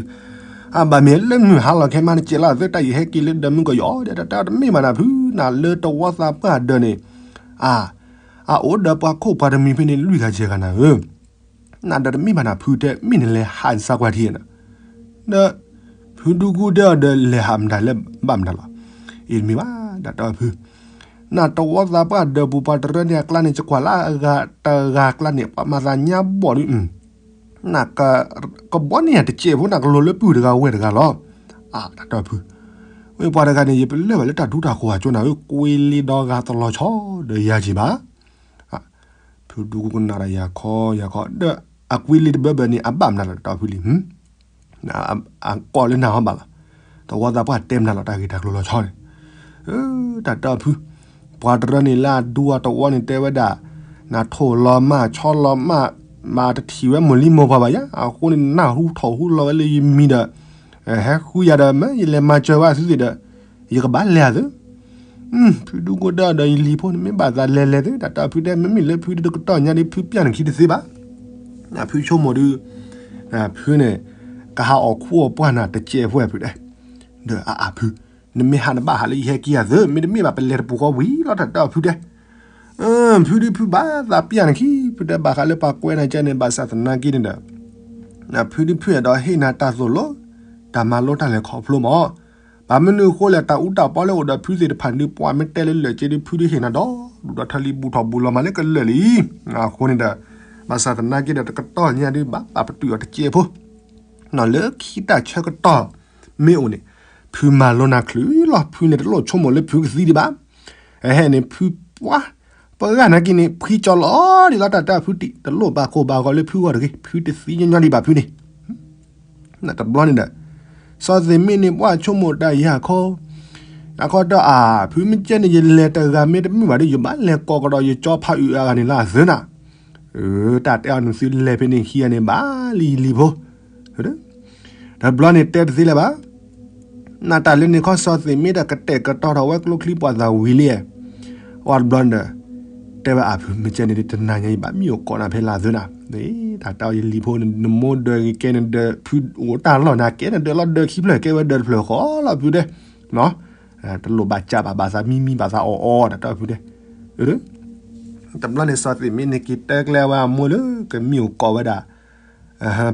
အဘၣ်မ့ၢ်လၢမုၢ်ဟါလီၤခဲမး နကဲးလီၤသု တၢ်ယဟဲက့ၤလၢဒၢးမုၢ်ကယီၤဒီး တၢ်တဲအီၤတမ့ၢ်ဘၣ်နၤဖု, နၤလၢတဝီသးပှၢ်ဒၢးန့ၣ်, အ, အအိၣ်ဒီးပှၤခိၣ်ပှၤတမံၤဖဲန့ၣ် လွံၢ်ဂၤယဲၢ်ဂၤနၤဧၢ နဒီးတမ့ၢ်ဘၣ်နၤဖုတဲ မ့ၢ်နလဲၤဟးနစၢ်ကွၢ်ထံနၤ, ဒီး ဖုဒူကိၣ်တဲအီၤဒီး လဲၤဟးမတၤလၢဘၣ်မတၤလီၤ, အ့ တမ့ၢ်ဘၣ် တၢ်တဲအီၤဖု, နတဝီသးပှၢ်ဒၢးပူၤ ပှၤတရၢန့ၣ်အကျါန့ၣ် ကကွၢ်လၢအဂၤတဂၤအကျါန့ၣ် ပှၤမၤသးညါဘီၣ်ဒုး, နကဘီန့ၢ်ယၤတစဲးဖိ နကလိၤလၢပုၢ်တဂၤဝဲၢ်တဂၤလီၤ, အါ တၢ်တဲအီၤဖု, ဝဲပှၤတဂၤန့ၣ် ယပလၢၢ်ဘၣ်လၢတၢ်ဒူတၢ်ဃိၤအကၠိနၤဧၢ ကွ့လ့ဒီဂၤတလီၤဆီဒီးယၤက့ၤဘၣ် ဖုဒူကိၣ်ကနၣ်ဒီးယၤခီယၤခီ ဒီးအကွ့လ့တဘၢဘၢန့ၣ် အဘၣ်မနုၤလီၤ တၢ်တဲအီၤဖုလံ, အကိးလၢနၤဟီဘၣ်လီၤ, တဝီသးပှၢ်တဲမနုၤလီၤ တၢ်ဂ့ၢ်တၢ်ကျိၤလီၤဆီန့ၣ်, တၢ်တဲအီၤဖု, ပှၤတရၢန့ၣ်လၢအဒူအတဝီန့ၣ်တဲဝဲဒၣ်, နထိၣ်လီၤမၢ်ဆီလီၤမၢ်, မၤတထံၣ်ဝဲမိၢ်လံမိၢ်ပှၢ်ဘၣ်ယါ အဃိန့ၣ် နၢ်ဟူထီၣ်ဟူလီၤဝဲလၢယမံၤဒီး, ဟဲဃုယၤဒီး မ့ၢ်ယလဲၤမၤစၢၤဝဲအသုသ့ၣ်ဒီး, ယကဘၣ်လဲၤအသု ဖုဒူကိၣ်တဲအီၤဒီး ယလံၤဖိန့ၣ် မ့ၢ်ဘၣ်သးလဲၤလဲၤသု တၢ်တဲအီၤဖုတဲ မ့မ့ၢ်လၢဖုဒုးတကတီၢ်ညါဒုး ဖုပျၢ်နခံတသ့ဘၣ်, ဖုဆိကမိၣ်ဒုး, ဖုန့ၣ်, ကဟးအီၣ်ခူအီၣ်ပှၢ်နၤတစဲးဖိဖုတဲ, ဒီးအအၢဖု, နမ့ၢ်ဟးနဘၣ်ဟးလၢယဟဲက့ၤယၤသု မ့တမ့ၢ်ဘၣ်ပလဲၤတပူၤဃီဝံၤလီၤ တၢ်တဲအီၤဖုတဲ ဖုဒုးဖုဘၣ်သးပျၢ်နခံ ဖုတဲဘၣ်ဃးလၢပှၤကွဲးနၤကဲန့ၣ် ဘၣ်ဆၣ်သနာ်က့န့ၣ်ဒီး, ဖုဒုးဖုအဲၣ်ဒိးဟ့ၣ်နၤတၢ်သိၣ်လိ, တၢ်မၤလိတၢ်လဲၤခီဖျိမး, ဘၣ်မနုၤအဃိလဲၣ် တၢ်အူတၢ်ပီလၢအိၣ်ဒီးဖုသ့ၣ်တဖၣ်ဒုး ပှၤမ့ၢ်တဲလၢလၢာ်က့ဒုး ဖုဒုးဟ့ၣ်နၤဒီးဒူၣ်ဒီးထၢလံ ဘူးထီၣ်ဘူးလီၤမးလၢကလၢာ်လံ, အဃိန့ၣ်ဒီး, ဘၣ်ဆၣ်သနာ်က့ဒီး တကတီၢ်ညါဒုး ဘၣ်ပာ်ပတုာ်အီၤတစဲးဖိ လၢခံတၢ်ဆၢကတီၢ်မ့ၢ်အိၣ်န့ၣ်, ဖုမၤလိနၤချုးလီၤ ဖုန့ၣ်တလိၣ်ဆိကမိၣ်လၢဖုကသံဒံးဘၣ်, ဟဲန့ၣ်ဖုပှၤ, ပှၤဂၤနာ်က့န့ၣ် ဖှံကၠီလီၤဒ်လီၤ တၢ်တဲအီၤဖုတံၢ် တလိၣ်ဘၣ်ကိၢ်ဘၣ်ဂီၤလၢဖုဂီၢ်တဂ့ၤ ဖုတသံညီညီဒံးဘၣ်ဖုန့ၣ်, တဘျီန့ၣ်ဒီး, စီၤသ့ၣ်မ့ၢ်န့ၣ်ပှၤဆိကမိၣ်တၢ်ယၤခီ, အခီတၢ်အါ ဖုမ့ၢ်ကဲန့ၣ် ယလဲၤတဂၤမ့ၢ်တမုာ်ဘၣ်ဒီး ယဘၣ်လဲၤကိးကဒီးယကၠီဖးအုးအဂၤန့ၣ်လၢအသၢနၤ, တၢ်တဲအီၤနသုလဲၤဖဲန့ၣ်ခံဂၤန့ၣ် ဘၣ်လံယလံၤဖိ, တဘျီန့ၣ်တဲတသ့လၢၤဘၣ်, နတၢ်လၢန့ၣ်ခီစီၤသ့ၣ်မ့ၢ်တၢ်ကတဲာ်ကတီၤထီၣ်ဝဲကျိချံပှၤသးဝံၤလံ, ဝဲတဘျီန့ၣ်ဒီး, တဲဝဲအဖုမ့ၢ်ကဲန့ၣ် တနၤညါအံၤဘၣ်မ့ၣ်အူကိးနၤဖဲလၢအသၢနၤ, တၢ်တဲအီၤယလံၤဖိ နမိၢ်ဒၢးဂ့ၤကဲန့ၣ်ဒၢးဖုအိၣ်တၢ်လီၢ်န့ၣ် ကဲန့ၣ်ဒၢးလီၤဒၢးခံဖျၢၣ် ကဲဝဲဒၢးတဖျၢၣ်ဃီလီၤဖုတဲ တလိၣ်ဘၣ်ကၢ်ဘၣ်ဘၣ်သးမံမံဘၣ်သးအီၣ်အီတၢ်တဲအီၤဖုတဲ, တဘျီန့ၣ်စီၤသ့ၣ်မ့ၢ်န့ၣ်က့ၤတဲကျဲဝဲအမိၢ်လၢကမ့ၣ်အူကိးဝဲဒၣ်,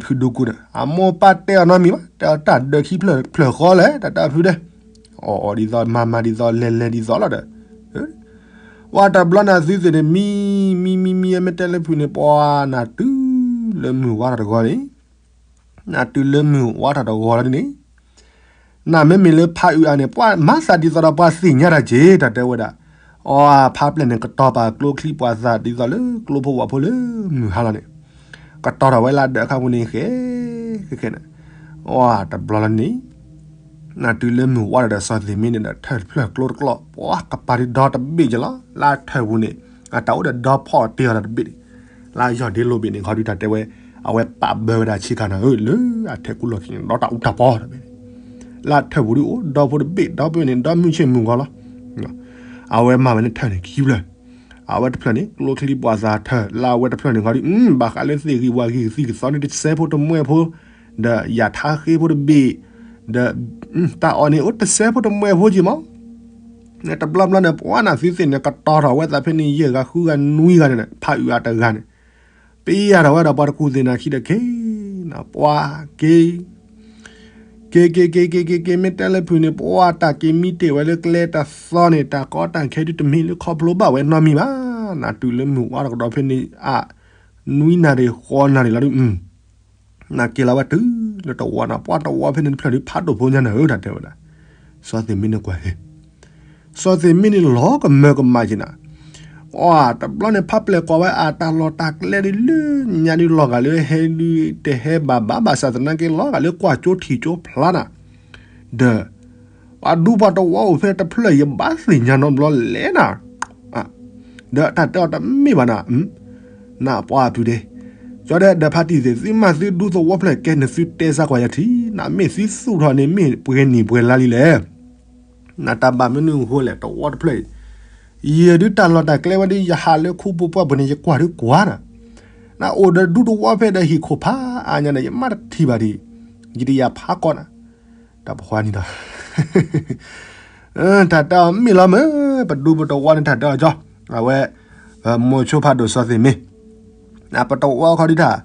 ဖုဒူကူဒီး အမိၢ်ပၢ်တဲအီၤနီတမံၤဘၣ် တဲအီၤတၢ်ဒၢးခံဖျၢၣ်ဖျၢၣ်ဃီလဲၣ် တၢ်တဲအီၤဖုတဲ, အီၣ်အီၣ်ဒ်သိး မၤမၤဒ်သိး လဲၤလဲၤဒ်သိးလီၤဒီး, ဝဲတဘျီန့ၣ်သုသ့ၣ်န့ၣ် မံ မံ မံ မံ မ့ၢ်တဲလၢဖုန့ၣ် ပှၤနၤတုၤလၢမုၢ်ဝါထီၣ်တဂီၤန့ၣ်, နၤတုၤလၢမုၢ်ဝါထီၣ်တဂီၤလီၤန့ၣ်, နမ့မ့ၢ်လၢဖးအုးအါန့ၣ် ပှၤမၤသးဒ်သိးဒီးပှၤသ့ၣ်ညါတၢ်က့ၤ တၢ်တဲဝဲဒၣ်, အီဖးပျဲၢ်န့ၣ်ကတီၤပာ်ကျိချံပှၤသးဒ်သိးလၢကျိဖိဝၣ်ဖိလၢမုၢ်ဟါလီၤန့ၣ်, ကတီၤထီၣ်ဝဲလၢဒၢးအခါပူၤန့ၣ် ဃဲ ဃဲ ဃဲန့ၣ်, ဝဲတဘျီလီၤန့ၣ် နၤတုၤလၢမုၢ်ဝါထီၣ်ဒီးစီၤသ့ၣ်မ့ၢ်န့ၣ်ဒီး ထၢၣ်တဖျၢၣ်ကျိတကျီၢ် ပှၤကပၤဒုးဒီတဘ့ၣ်က့ၤလီၤ လၢထၢၣ်ပူၤန့ၣ်, အတၢ်အိၣ်ဒီးဒီဖီၣ်တ့ၢ်အီၤဒီးတဘ့ၣ်န့ၣ်, လၢယီၢ်ဒ့လိာ်ဘ့ၣ်န့ၣ် ခီဒုးတၢ်တဲဝဲ, အဝဲပာ်ဘၢဝဲဒၣ်ဆ့ကၤနၤဧၢ လၢအထဲကူလီၢ်ခံန့ၣ် ဒီတၢ်အူတၢ်ပီတဘ့ၣ်န့ၣ်, လၢထၢၣ်ပူၤဒုးအိၣ်ဒီဖိတဘ့ၣ် ဒီဖုန့ၣ် ဒီမုၢ်ဆ့ၣ်မုၢ်ဂီၤလီၤ, အဝဲမၤဝဲန့ၣ်ထၢၣ်န့ၣ်ခံဖျၢၣ် အဝဲတဖျၢၣ်န့ၣ် ကျိချံပှၤသးထၢၣ် လၢအဝဲတဖျၢၣ်န့ၣ်ခီဒုး ဘၣ်ဃးလၢသ့ၣ်ဂံၢ်ဝၣ်ဂံၢ်ကသံၣ်ကသီန့ၣ် တစဲးဖိတမှဲဖိ, ဒီးယၤထါဃ့ဖိတဘ့ၣ်, ဒီး, တၢ်အီၣ်န့ၣ်အိၣ်တစဲးဖိတမှဲဖိက့ၤမး, တဘျီဘျီန့ၣ် ပှၤနၤသုသ့ၣ်န့ၣ် ကတီၤထီၣ်ဝဲသးဖဲန့ၣ် ယဲၢ်ဂၤဃုဂၤနွံဂၤန့ၣ် ဖးအုးအါတဂၤန့ၣ်, ပယၤထီၣ်ဝဲဒီးပှၤတကူၣ်သ့ၣ်နၤခံဒီးက့ၤ, ပှၤက့ၤ က့ၤက့ၤက့ၤက့ၤက့ၤက့ၤ မ့ၢ်တဲလၢဖုန့ၣ် ပှၤတၢ်က့ၤမံတ့ၢ်ဝဲလၢကျဲတသီန့ၣ် တၢ်ကီတၢ်ခဲဒုးတမ့ၢ်လၢခီဖျိဘၣ်ဝဲနီတမံၤဘၣ်, နၤတုၤလၢမုၢ်ဝါတကတီၢ်ဖဲန့ၣ်အါ, နွံနၣ်ရံၣ်ဃိးနၣ်ရံၣ်လီၤဒုး, နၤက့ၤလီၤဝဲတုၤလၢတဝီနၤ ပှၤတဝီဖဲန့ၣ်တဖျၢၣ်ဒုး ဖးဒိၣ်ဖိညါနၤဧၢ တၢ်တဲဝဲဒၣ်, စီၤသ့ၣ်မ့ၢ်န့ၣ်ကွၢ်ဟ့, စီၤသ့ၣ်မ့ၢ်န့ၣ်လီၤကမၢကမၣ်က့ၤနၤ, အတဘျီန့ၣ် ဖးပျဲၢ်ကွၢ်ဝဲအတၢ်လီၢ်တၢ်ကျဲဒ်လၢညါဒ်လီၤဂာ်လၢဟဲဒုး တဟဲဘၣ်ဘၣ်ဘၣ်ဆၣ်သနာ်က့လီၤဂာ်လၢကွၢ်ကၠိထံၣ်ကၠိဖျါနၤ, ဒီး ပှၤဒူပှၤတဝီအိၣ်ဖဲတဖျၢၣ်ယဘၣ်သ့ၣ်ညါနီတဘျီလဲၣ်နၤ, ဒီးတၢ်တဲအီၤတမ့ၢ်ဘၣ်နၤ, နပှၤပုၢ်ဒ့, ကၠီဒဲးဒီးဖါတံၢ်သ့ၣ် သုမၤသုဒူသဝီဖျၢၣ်ကဲန့ၣ် သုတဲစၢ်ကွၢ်ယၤထံၣ်, နမ့ၢ်သုသူၣ်ထီၣ်န့ၣ်မ့ၢ်ပှဲၤနံၣ်ပှဲၤလါလံလဲၣ်, နတၢ်ဘၣ်မနုၤအဃိလဲၣ် တဝီတဖျၢၣ်အံၤ, ယဲဒုးတၢ်လီၢ်တၢ်ကျဲဝဲဒ်ယဟးလၢခူပူၤပှၢ်ပူၤန့ၣ် ယကွၢ်ဒုးကွၢ်နၤ, နအိၣ်ဒီးဒူသဝီဖဲဒီးဟံၣ်ခိၣ်ဖးအါညါန့ၣ် ယမၤတထံၣ်ဘၣ်ဒံး, ယတယာ်ဖးကီးနၤ, တၢ်ပဃါန့ၣ်ဒီး တၢ်တဲအီၤမ့ၢ်လီၤမ့ၢ်, ပဒူပတဝီန့ၣ်တၢ်တဲအီၤကၠီ, အဝဲ မိၤဆိဖးဒိၣ်စီၤသ့ၣ်မ့ၢ်, ပတဝီခီဒုးတၢ်,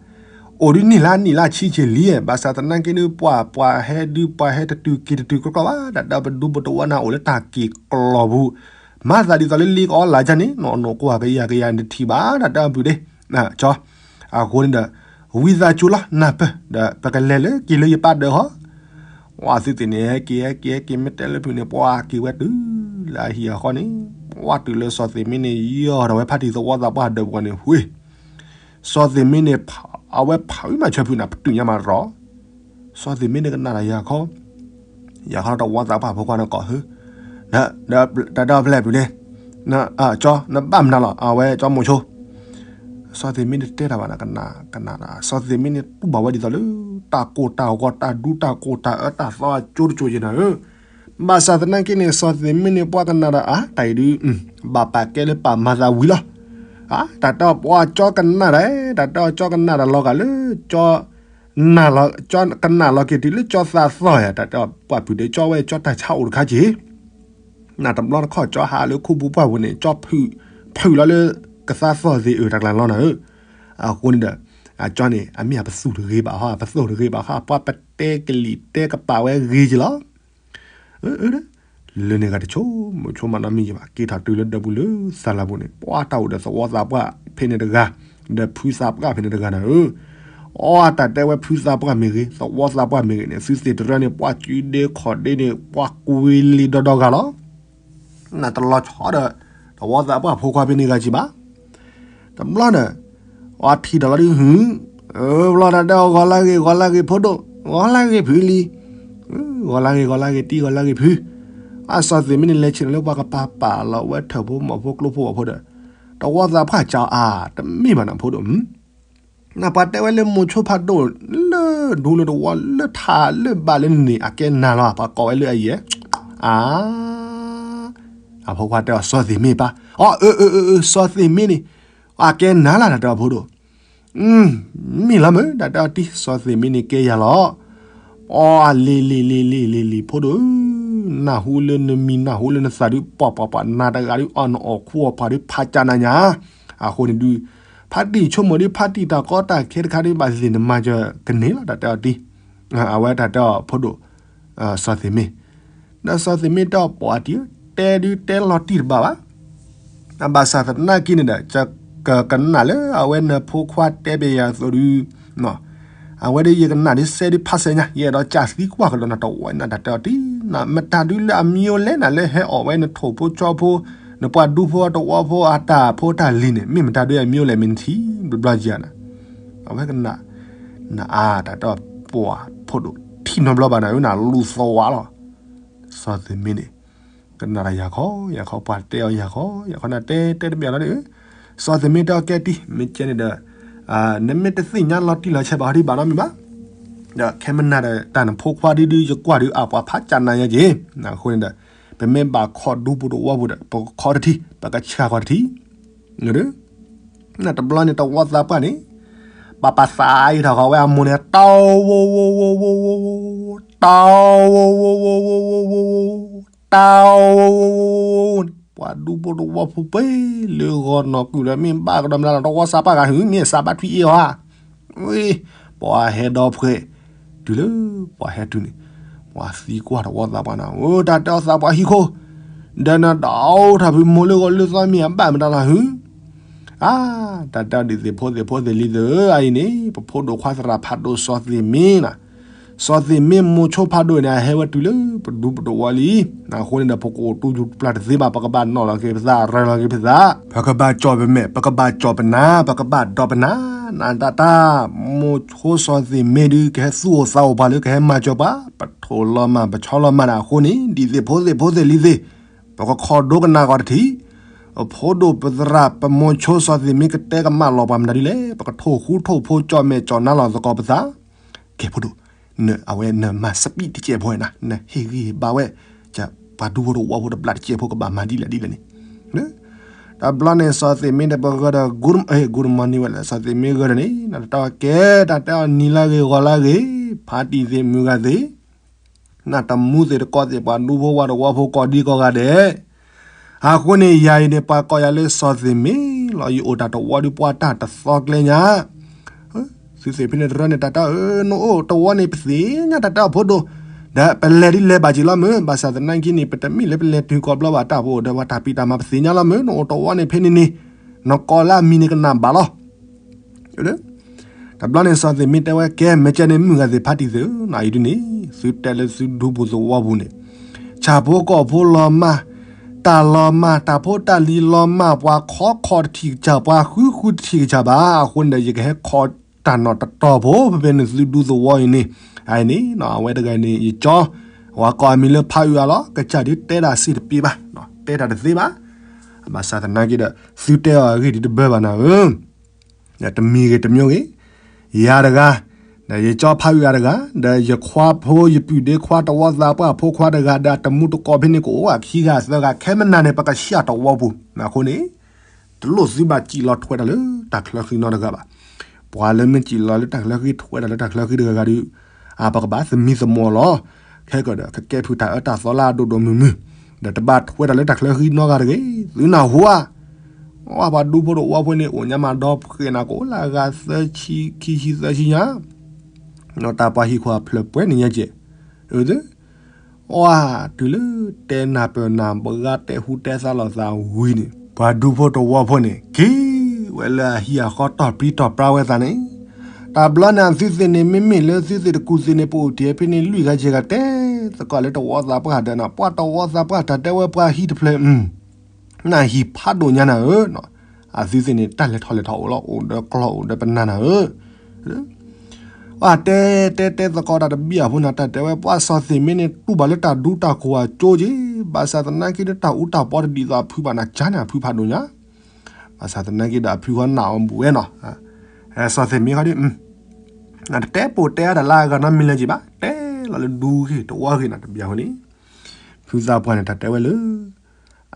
အိၣ်ဒုးနံၣ်လါနံၣ်လါဆံဆံလံ, ဘၣ်ဆၣ်သနာ်က့ဒုးပှၤ ပှၤဟဲဒုးပှၤဟဲတတုၤက့ၤတတုၤ ကြၢးကြၢးဘၣ်, တၢ်တဲအီၤပဒူပတဝီန့ၣ်အိၣ်လၢတၢ်က့ၤကျီၤပူၤ, မၤသးဒ်သိးလၢလ့ကအီလၢ်ကၢန့ၣ် နီၢ်နီၢ်ကွၢ်ကယၤကယၤနတထံၣ်ဘၣ်, တၢ်တဲအီၤပုၢ်ဒ့, ကၠီ, အဃိန့ၣ်ဒီး ဝံသးစူၤလီၤနၢ်ပၢၢ် ဒီးပကလဲၤလၢက့ၤလၢယပၢ်ဒၢးဃီ, ဝဲသုသ့ၣ်န့ၣ် ဟဲက့ၤဟဲက့ၤဟဲက့ၤ မ့ၢ်တဲလၢဖုန့ၣ် ပှၤက့ၤဝဲတုၤလၢအဟံၣ်အဃီန့ၣ်, ဝဲတုၤလၢစီၤသ့ၣ်မ့ၢ်န့ၣ် ယီၢ်ဒီးဝဲဖါတံၢ်သဝီသးပှၢ်ဒၢးပူၤန့ၣ် ဝ့ၢ်, စီၤသ့ၣ်မ့ၢ်န့ၣ် အဝဲဖးဝံၤမၤဆၢဖုနၤ ပတုာ်ညါမးရီၤ, စီၤသ့ၣ်မ့ၢ်န့ၣ်ကနၣ်တၢ်ယၤခီ, ယၤခီတဝီသးပှၢ်ဖိခွါန့ၣ်ကိးဟု, ဒီးတၢ်တဲအီၤဖဲလဲၣ်ပုၢ်ဒ့, ကၠီ နဘၣ်မနုၤလီၤ အဝဲကၠီမိၤဆိ စီၤသ့ၣ်မ့ၢ်န့ၣ်တဲတၢ်ဘၣ်နၤ ကနၣ်ကနၣ်တၢ် စီၤသ့ၣ်မ့ၢ်န့ၣ်တူၢ်ဘၣ်ဝဲဒ်သိးလၢ တၢ်ကိၢ်တၢ်ဂီၤ တၢ်ဒူတၢ်ကိၢ် တၢ်အၢတၢ်သီအကၠိတကၠိယဲနၤဧၢ, ဘၣ်ဆၣ်သနာ်က့န့ၣ် စီၤသ့ၣ်မ့ၢ်န့ၣ် ပှၤကနၣ်ဒီးအါ တၢ်အံၤဒုး ဘၣ်ပာ်ကဲလၢပာ်မၤသးဝံၤလီၤ, တၢ်တဲအီၤပှၤကၠီကနၣ်ဒီး တၢ်တဲအီၤကၠီကနၣ်ဒီးလီၤဂာ်လၢ ကၠီ ကနၣ်လီၤက့ၤတုၤလၢကၠီသးသီယၤ တၢ်တဲအီၤပှၤဖုးဒီး ကၠီဝဲကၠီတၢ်ဆါအိၣ်တခါက့ၤ နတဘျီတခီၣ်ကၠီဟးလၢခူပူၤပှၢ်ပူၤန့ၣ် ကၠီဖုးလီၤလၢ ကသးသီၣ်သ့ၣ်အၢတၢ်ကျါလီၤနၤဧၢ, အဃိန့ၣ်ဒီး အကၠီန့ၣ် အမ့ၢ်အပသူၣ်တဂ့ၤဘၣ်ဟီ အပသူၣ်တဂ့ၤဘၣ်ဟီ ပှၤပတဲကလံၤတဲကပာ်ဝဲဂ့ၤက့ၤလီၤ, လၢန့ၣ်ဂၤတဆိ မိၤဆိမးနီတမံၤယဘၣ် က့ၤထီၣ်တုၤလၢဒၢးပူၤလၢသးလၢ်ပူၤန့ၣ် ပှၤတၢ်အိၣ်ဒီးသဝီသးပှၢ်ဖဲန့ၣ်တဂၤ ဒီးဖုသးပှၢ်ဖဲန့ၣ်တဂၤနၤဧၢ, အီတၢ်တဲဝဲဖုသးပှၢ်မ့ၢ်ဂ့ၤ သဝီသးပှၢ်မ့ၢ်ဂ့ၤန့ၣ် သုသ့ၣ်တရၢန့ၣ် ပှၤစုဒ့ခီၣ်ဒ့န့ၣ် ပှၤကွံာ်လံာ်ဒီးဒီဂၤလီၤ နတလီၤဆီဒီး သဝီသးပှၢ်ဖိခွါဖဲန့ၣ်ဂၤကံဘၣ်, တဘျီဒီး အထံၣ်ဒီးလီၤဒုးဟု, ဘျီတၢ်တဲအီၤ ဂီၤလၢဂ့ၤ ဂီၤလၢဂ့ၤဖိဒိၣ် ဂီၤလၢဂ့ၤဖုလံ, ဂီၤလၢဂ့ၤ ဂီၤလၢဂ့ၤတံၢ် ဂီၤလၢဂ့ၤဖု, အစီၤသ့ၣ်မ့ၢ်န့ၣ် လဲၤဆ့ၣ်နီၤလၢပှၤကပာ်ပာ်လီၤဝဲထၢၣ်ဖိမီၢ်ဖိကျိဖိအဖိဒီး သဝီသးပှၢ်ကၠီအါ တမ့ၢ်ဘၣ်နဖိဒိၣ် နပှၤတဲဝဲလၢမိၤဆိဖးဒိၣ် လၢဒူလၢတဝီလၢထးလၢဘၣ်လၢန့ၣ် အကဲနၤလီၤ ပှၤကိးဝဲလၢအယဲၢ်, အါ, အဖိခွါတဲအီၤ စီၤသ့ၣ်မ့ၢ်ပၢ်, အီ အၢ အၢ အၢ အၢ စီၤသ့ၣ်မ့ၢ်န့ၣ်, အကဲနၤလီၤ တၢ်တဲအီၤဖိဒိၣ်, မ့ၢ်လီၤမ့ၢ် တၢ်တဲအီၤတံၢ် စီၤသ့ၣ်မ့ၢ်န့ၣ်ကဲယၤလီၤ, အီ လံၤလံၤလံၤလံၤလံၤလံၤ ဖိဒိၣ်ဧၢ, နၢ်ဟူလၢနမံၤနၢ်ဟူလၢနသးဒုး ပှၤပှၤပှၤ နၤတဂၤဒုး အီၣ်နအီၣ်ခူအီၣ်ဖးဒုး ဖးကၢ်နၤညါ, အဃိန့ၣ်ဒုး ဖါတံၢ်ဆိကမိၣ်ဒုး ဖါတံၢ်တၢ်ကီတၢ်ခဲတခါဒုး ဘၣ်သ့ၣ်သ့ၣ်နမၤစၢၤကန့ၢ်လီၤ တၢ်တဲအီၤတံၢ်, အဝဲတၢ်တဲအီၤဖိဒိၣ်, စီၤသ့ၣ်မ့ၢ်, ဒီးစီၤသ့ၣ်မ့ၢ်တဲအီၤပှၤတံၢ်ဧၢ, တဲဒုးတဲလီၤတံၢ်တဘၣ်ဘၣ် ဘၣ်ဆၣ်သနာ်က့န့ၣ်ဒီး ကကနၣ်လၢအဝဲနဖိခွါတဲဘၣ်ယၤအသိးဒုး, အဝဲဒၣ်ယကနၣ်ဒုးစဲဒုးဖးစဲညါ ယအဲၣ်ဒိးကးသံကွၢ်ကဒီးနၤတဝီနၤတၢ်တဲအီၤတံၢ်, မတၤဒုးလၢအမံၤအိၣ်လဲၣ်နၤလၢဟဲအီၣ်ဝဲနထိၣ်ဖိကၠီဖိ, နပှၤဒူဖိအတဝီဖိအတၢ်ဖိတၢ်လံၤန့ၣ် မ့ၢ်မတၤဒုးအမံၤအိၣ်လဲၣ်မ့ၢ်နထံၣ်ဘျီဘျီယၤနၤ, အဝဲကနၣ်, နအါတၢ်တဲအီၤပှၤဖိဒိၣ်ထံၣ်နီတဘျီဘၣ်နၤဧၢ နလူၤသဝးလီၤ, စီၤသ့ၣ်မ့ၢ်န့ၣ် ကနၣ်တၢ်ယၤခီ, ယၤခီပှၤတဲအီၤယၤခီ, ယၤခီနၤတဲတဲတဘၣ်လီၤန့ၣ်, စီၤသ့ၣ်မ့ၢ်တဲအီၤကဲတံၢ် မ့ၢ်ကဲန့ၣ်ဒီး, နမ့ၢ်တသ့ၣ်ညါလီၤတံၢ်လီၤဆဲးဘၣ်ဟီဒံးဘၣ်နီတမံၤဘၣ်, ဒီးခဲမနၤဒီးတၢ်နဖိခွါဒုဒုယကွၢ်ဒုးအပှၤဖးကၢ်နၤယဲက့ၤ, အဃိန့ၣ်ဒီး, ပမ့ၢ်ဘၣ်ခီဒူပူၤတဝီပူၤဒီး ပကခီတထံၣ် ပကဆှၢဃီတထံၣ်, တဘျီန့ၣ်တဝီသးပှၢ်န့ၣ်, ပပာ်သးအံၤထီၣ်ဃီဝဲအမိၢ်န့ၣ် တီဝိဝိဝိဝိဝိဝိ, တီဝိဝိဝိဝိဝိဝိ, တီဝိဝိဝိဝိဝိ, ပှၤဒူဖိတဝီဖိပှဲၤလၢဂီၤနီၢ်ကုၢ်လၢမ့ၢ်ဘၣ်ကဒီးမနုၤလီၤ တဝီသးပှၢ်ဂၤဟု မ့ၢ်စးဘၣ်ထွံၣ်အ့ၣ်အီၤဧါ, ဝ့ၢ်, ပှၤဟဲဒီဖှဲး, တုၤလၢပှၤဟဲတုၤန့ၣ်, ပှၤသံကွၢ်တဝီသးပှၢ်နၤ, အိ တၢ်တဲအီၤသးပှၢ်ဟံၣ်ခိၣ်, ဒီးနဒီးအိၣ်ထီၣ်ဖုးမိၢ်လၢဂီၤလၢသီမ့ၢ်အဘၣ်မတၤလီၤဟု အါ, တၢ်တဲအီၤဒ်သ့ၣ်ဖိသ့ၣ်ဖိသ့ၣ်လံၤသ့ၣ်ဧၢ အအံၤန့ၣ် ပဖိဒိၣ်ခွါသရၣ်ဖးဒိၣ်စီၤသ့ၣ်မ့ၢ်နၤ, စီၤသ့ၣ်မ့ၢ်မိၤဆိဖးဒိၣ်န့ၣ် အဟဲဝဲတုၤလၢပဒူပတဝီလံ. အဃိန့ၣ်ဒီး ပကအိၣ်တူၢ်ယူၤပျၢ်တသ့ဘၣ်, ပကဘၣ်နီၣ်လီၤက့ၤပသး ရၤလီၤက့ၤပသး, ပကဘၣ်ကၠီၣ်ပမဲာ်, ပကဘၣ်ကၠီၣ်ပနၢ်, ပကဘၣ်ဒီးပနၢ်, နတၢ်တၢ်, မိၤဆိစီၤသ့ၣ်မ့ၢ်ဒုး ကဟဲသူၣ်အိၣ်သးအိၣ်ပှၤလၢကဟဲမၤစၢၤပှၤ, ပထိၣ်လီၤမၢ် ပဆီလီၤမၢ်ဒၣ်အဃိန့ၣ် ဒ်သ့ၣ်ဖိသ့ၣ်ဖိသ့ၣ်လံၤသ့ၣ်, ပကခီၣ်ဒိကနၣ်ဂီၤတထံၣ်, ပဖိဒိၣ်ပသရၣ် ပမိၤဆိစီၤသ့ၣ်မ့ၢ်ကတဲကမၣ်လီၤပှၤမနုၤဒ်လဲၣ်, ပကထိၣ်ဃူထိၣ်ဖိး ကၠီၣ်မဲာ်ကၠီၣ်နါလီၤသကိးပသး, ကဲဖိဒိၣ်, နအဝဲနမၤစပံးတကဲးဖိနၤ, နဟ့ၣ်ဂံၢ်ဟ့ၣ်ဘါဝဲ, ပှၤဒူဖိတဝီဖိတဘျီတကဲးဖိကဘၣ်မၤဒ်လဲၣ်ဒ်လဲၣ်န့ၣ်, တဘျီန့ၣ် စီၤသ့ၣ်မ့ၢ်ဒီးပဂၢၢ်ဒီး good, good morning ဝဲလၢ စီၤသ့ၣ်မ့ၢ်ဂၢၢ်ဒီးန့ၣ် နတၢ်ကဲ တၢ်တဲအီၤနံၤလၢဂ့ၤ ဂီၤလၢဂ့ၤ, ဖါတံၢ်သ့ၣ်မုၢ်ဂၤသ့ၣ်, နတမူသ့ၣ်တကီသ့ၣ် ပှၤဒူဖိဝဲတဝီဖိကိးဒံကိးဂၤဒဲး, အဃိန့ၣ် ယၤအံၤန့ၣ် ပှၤကိးယၤလၢစီၤသ့ၣ်မ့ၢ်လီၤ, ယအိၣ်တၢ်တဝီဒုးပှၤတၢ်တသီကျဲညါ သုသ့ၣ်ဖဲန့ၣ်တရၢန့ၣ် တၢ်တဲအီၤ နအိၣ်တဝီန့ၣ် ပသ့ၣ်ညါ တၢ်တဲအီၤဖိဒိၣ်, ဒီးပလဲၤဒ်လဲၤဘၣ်က့ၤလီၤမုၢ်, ဘၣ်ဆၣ်သနာ်က့န့ၣ် ပတမ့ၢ်လၢပလဲၤတုၤကီၢ်ဘျီဘၣ် တၢ်ပအိၣ်ဒီးပှၤတၢ်ဖံးတၢ်မၤ ပသ့ၣ်ညါလီၤမုၢ်, နအိၣ်တဝီန့ၣ်ဖဲန့ၣ်န့ၣ်, နကိးလၢအမံၤန့ၣ်ကနၣ်ဘၣ်လီၤ. တဘျီန့ၣ် စီၤသ့ၣ်မ့ၢ်တဲဝဲ ကဲ မ့ၢ်ကဲန့ၣ် မုၢ်ဂၤသ့ၣ် ဖါတံၢ်သ့ၣ်ဧၢ, နအံၤဒုးန့ၣ် သုတဲလၢသုဒူပူၤသဝီပူၤန့ၣ်, ဆၣ်ဖိကီၢ်ဖိလီၤမၢ်, တၢ်လီၤမၢ် တၢ်ဖိတၢ်လံၤလီၤမၢ်, ပှၤခီခီၣ်တထံၣ်ကစၢ် ပှၤဃုဃုတထံၣ်ကစၢ်ဘၣ်. အဃိန့ၣ်ဒီး ယကဟဲခီတၢ်နီၣ်တတီၤဖိ ဖဲဖဲန့ၣ်သုဒူသဝီအံၤန့ၣ်, အအံၤန့ၣ် အဝဲတဂၤန့ၣ် ယကၠီ, ဝဲကိးအမံၤလၢဖးအုးအါလီၤ, ကစၢ်ဒုးတဲတၢ်စ့ၢ်တပ့ၤဘၣ်, တဲတၢ်တသ့ဘၣ်. ဘၣ်ဆၣ်သနာ်က့ဒီး သုတဲအီၤအဂ့ၢ်ဒ်တဘၢဘၣ်နၤဧၢ တမံၤဂ့ၤတမံၤဂ့ၤ, ယၤတဂၤ, ဒီးယကၠီဖးအုးအါတဂၤ, ဒီးယခွါဖိယပုၢ်ဒ့ခွါတဝီသးပှၢ်ဖိခွါတဂၤ, ဒီးအတမူတကိးဖဲန့ၣ် ကအိၣ်အခံဂၤသၢဂၤ, ခဲမနၤန့ၣ် ပကဆှၣ်တဝီပူၤ. အဃိန့ၣ် တလိၣ်သုဘၣ်စံၣ်လီၤထွဲတၢ်လၢတၢ်ချၢဃံနီတဂၤဘၣ်. ပှၤလၢမ့ၢ်စံၣ်လီၤလၢတၢ်ချၢဃံ ထွဲတၢ်လၢတၢ်ချၢဃံတဂၤဂၤဒီး, အပကဘၣ်သမံသမိးလီၤ. ခဲကဒီး ကကဲဖုးတၢ်အၢတၢ်သီလၢအဒိၣ်ဒိၣ်မုၢ်မုၢ်, ဒီးတဘၣ်ထွဲတၢ်လၢတၢ်ချၢဃံနီတဂၤတဂ့ၤ. သုနၢ်ဟူဧါ, အပှၤဒူဖိတဝီဖိန့ၣ် အိၣ်ညါမးဒီးဃဲးနၤကအိၣ်လၢအဂၤသၢဆံ ခံဆံသၢဆံညါ, တၢ်ပှၤဟံၣ်ခိၣ်အဖျၢၣ်ပှဲၤန့ၣ်ညါကဲး, အၢ အီၤတုၤလၢတဲနၢ်ပၢၢ်နၢ်ဘှါတဲဟူတဲသါလိာ်သးဝံၤန့ၣ် ပှၤဒူဖိတဝီဖိန့ၣ် က့ၤဝဲလၢအဟံၣ်အဃီတီၢ်ပြံတီၢ်ပြါဝဲသးန့ၣ်, တဘျီန့ၣ်အသုသ့ၣ်န့ၣ် မ့မ့ၢ်လၢသုသ့ၣ်တကူၣ်သ့ၣ်န့ၣ် ပအိၣ်တ့ၢ်ဖဲန့ၣ် လွံၢ်ဂၤယဲၢ်ဂၤတဲသကိးလၢတဝီသးပှၢ်ဒီးနၤ ပှၤတဝီသးပှၢ်တၢ်တဲဝဲပှၤဟံၣ်တဖျၢၣ် နဟံၣ်ဖးဒိၣ်ညါနၤဧၢ, အသုသ့ၣ်န့ၣ်တၢ်လဲၤထီၣ်လဲၤထီအိၣ်လီၤ အိၣ်ဒီးကျီၢ်အိၣ်ဒီးပနၢ်နၤဧၢ, ပှၤတဲတဲတဲသကိးတၢ်တဘံၣ်အဖိန့ၣ် တၢ်တဲဝဲပှၤစီၤသ့ၣ်မ့ၢ်န့ၣ် တူၢ်ဘၣ်လၢတၢ်ဒူတၢ်ကိၢ်အကၠိက့ၤ, ဘၣ်ဆၣ်သနာ်က့ဒီးတၢ်အူတၢ်ပီတဒ်သိးအဖုဘၣ်နၤ ကၠါန့ၣ်အဖုဖးဒိၣ်ညါ, ဘၣ်ဆၣ်သနာ်က့ဒီးအဖုဃီနာ်အီၤဘူးဝဲနီၤ, စီၤသ့ၣ်မ့ၢ်ဃီဒီး နတတဲပိာ်တဲအါတၢ်လၢအဂၤနီတမံၤလၢၤက့ၤဘၣ်, တဲလီၤလၢဒူဂ့ၢ်တဝီဂ့ၢ်နၤတဘံၣ်အဖိန့ၣ်, ဖုသးပှၢ်န့ၣ် တၢ်တဲဝဲလၢ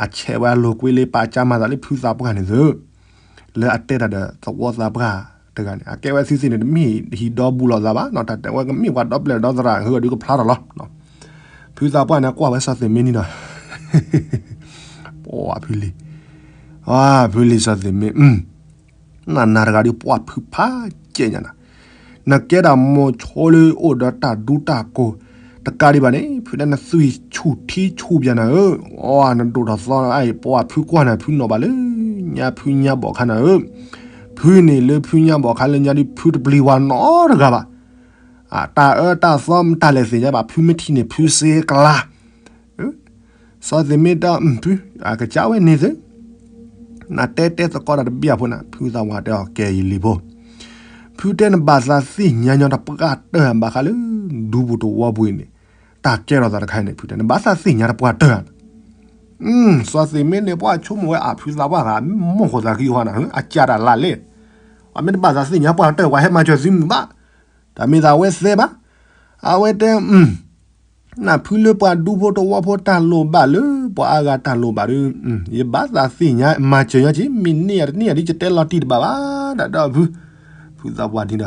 အဆဲးဝဲအလိၤကွ့လၢပာ်ကၠါမၤသးလၢဖုသးပှၢ်န့ၣ်သု, လၢအတဲတၢ်ဒီးသဝီသးပှၢ်တဂၤန့ၣ် အကဲဝဲသုသ့ၣ်န့ၣ် တမ့ၢ်ဟံၣ်ဒီဘူးလိာ်သးဘၣ်နီၤ, တၢ်တဲဝဲကမ့ၢ်ပှၤဒီပျဲၢ်ဒီသရၣ် ဟၢဒီးကဖျါထီၣ်လီၤ. ဖုသးပှၢ်န့ၣ် ကွၢ်ဝဲစီၤသ့ၣ်မ့ၢ်န့ၣ်ဒီး ပှၤဖုလံၤ, ဖုလံၤစီၤသ့ၣ်မ့ၢ် နနၤတဂၤဒီးပှၤဖုဖးကဲညါနၤ, နကဲဒၣ်မိၤဆိလၢအိၣ်ဒီးတၢ်ဒူတၢ်ကိၢ်တကးဒံးဘၣ်န့ၣ် ဖုတဲနသွံၣ်ဆူၣ်ထံဆူၣ်ပၠးနၤဧၢ, အီ နဒိၣ်ထီၣ်သီအံၤ ပှၤဖုကွၢ်နၤ ဖုနီၣ်ဘၣ်လၢ ညါဖုညါဘီၣ်ခါနၤဧၢ, ဖုန့ၣ်လၢဖုညါဘီၣ်ခါလၢညါဒီး ဖုတပျံၤဝၤနီတဂၤဘၣ်, တၢ်အၢတၢ်သီတၢ်လဲၤသ့ၣ်ညါဘၣ် ဖုမ့ၢ်ထံၣ်န့ၣ် ဖုစ့ကလါ စီၤသ့ၣ်မ့ၢ်တဲ ဖု အကစၢ်ဝဲန့ၣ်သု, နတဲတဲသကိးတၢ်တဘံၣ်အဖိန့ၣ် ဖုသးပှၢ်တဲအီၤ ကဲယလံၤဖိ, ဖုတဲနဘၣ်သးသ့ၣ်ညါညီတပှၢ်တၢၢ်ဘၣ်ဃးလၢ ဒူပူၤတဝီပူၤအံၤန့ၣ်, တၢ်ကဲထီၣ်သးတခါအံၤန့ၣ် ဖုတဲ နဘၣ်သးသ့ၣ်ညါတပှၢ်တၢၢ်ဧါ, စီၤသ့ၣ်မ့ၢ်န့ၣ် ပှၤဆိကမိၣ်ဝဲအဖုသးပှၢ်ဂၤ မ့ၢ်မိၢ်ဃိသးဃံအဃိန့ၣ် အကၢ်တၢ်လၢလဲၣ်, အမ့ၢ်တဘၣ်သးသ့ၣ်ညါပှၢ်တၢၢ် ပှၤဟဲမၤစၢၤသုမုၢ်ဘၣ်, တၢ်မ့ၢ်သးဝဲသဲဘၣ်, အဝဲတဲ နဖုလၢပှၤဒူဖိတဝီဖိတၢ်လိၣ်ဘၣ်လၢ ပှၤအါဂၤတၢ်လိၣ်ဘၣ်ဒီး ယဘၣ်သးသ့ၣ်ညါ မၤစၢၤညီက့ၤ မ့ၢ်န့ၢ်ယၤတန့ၢ်ယၤဒီး ယတဲလီၤတံၢ်တဘၣ်ဘၣ် ဒၣ်ဒီးဖု, ဖုသးပှၢ်န့ၣ်ဒီး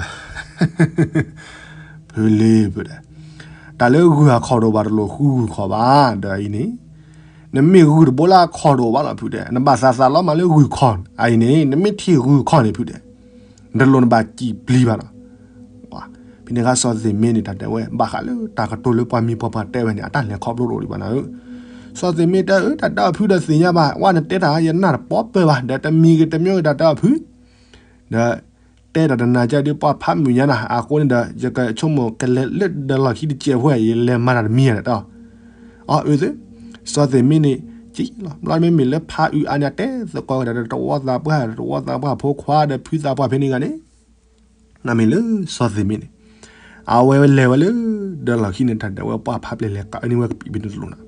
ဖုလံၤဖုတဲ, တၢ်လၢဂုၢ်အခီၣ်ဒိၣ်ဘၣ်တလိၣ်ဃုဂုၢ်ခီၣ်ဘၣ် ဒီးအံၤန့ၣ်, နမ့ၢ်ဂုၢ်တဘိလၢအခီၣ်ဒိၣ်ဘၣ်လီၤဖုတဲ, နဘၣ်သးသးလီၤမးလၢဂုၢ်ခီၣ်အံၤန့ၣ် နမ့ၢ်ထံၣ်ဂုၢ်ခီၣ်န့ၣ်ဖုတဲ နတလိၣ်နဘၣ်စံၣ်ပျံၤဘၣ်နီၤ, ဖဲန့ၣ်အခါစီၤသ့ၣ်မ့ၢ်န့ၣ် တၢ်တဲဝဲ ဘၣ်ဃးလၢတၢ်ကတိၤလၢပှၤမံၤပှၤပှၢ်တဲဝဲန့ၣ် အတၢ်လဲၤခီဖျိတအိၣ်ဒံးဘၣ်နၤဧၢ, စီၤသ့ၣ်မ့ၢ်တဲ အၢ တၢ်တဲအီၤဖုဒီးသ့ၣ်ညါဘၣ် ဝဲနတဲတၢ်ယနၢ်တပီၢ်ပၢၢ်ဘၣ် ဒီးတမံၤဂ့ၤတမံၤဂ့ၤတၢ်တဲအီၤဖု, ဒီး တဲတၢ်တနၤကဒီး ပှၤဖးမုာ်ညါနၤ အဃိန့ၣ်ဒီး ယကဆိကမိၣ်ကလဲၤလၢဒၢးလီၢ်ခံတစဲးဖိ ယလဲၤမၤတၢ်တမံၤဧါ တဲအီၤ. အီ အၢ သ့, စီၤသ့ၣ်မ့န့ၣ် ကလီၤ ဘျီမ့မ့ၢ်လၢဖးအုးအါန့ၣ် အတဲသကိးဝဲဒၣ်ဒီး တဝီသးပှၢ် တဝီသးပှၢ်ဖိခွါဒီးဖုသးပှၢ်ဖဲန့ၣ်ဂၤန့ၣ် နမ့ၢ်လၢစီၤသ့ၣ်မ့န့ၣ် အဝဲလဲၤဝဲလၢဒၢးလီၢ်ခံန့ၣ် တၢ်တဲဝဲပှၤဖးပျဲၢ်လဲၤကၢန့ၢ်ဝဲကပံာ်ဖဲန့ၣ်တလိၣ်နၤ,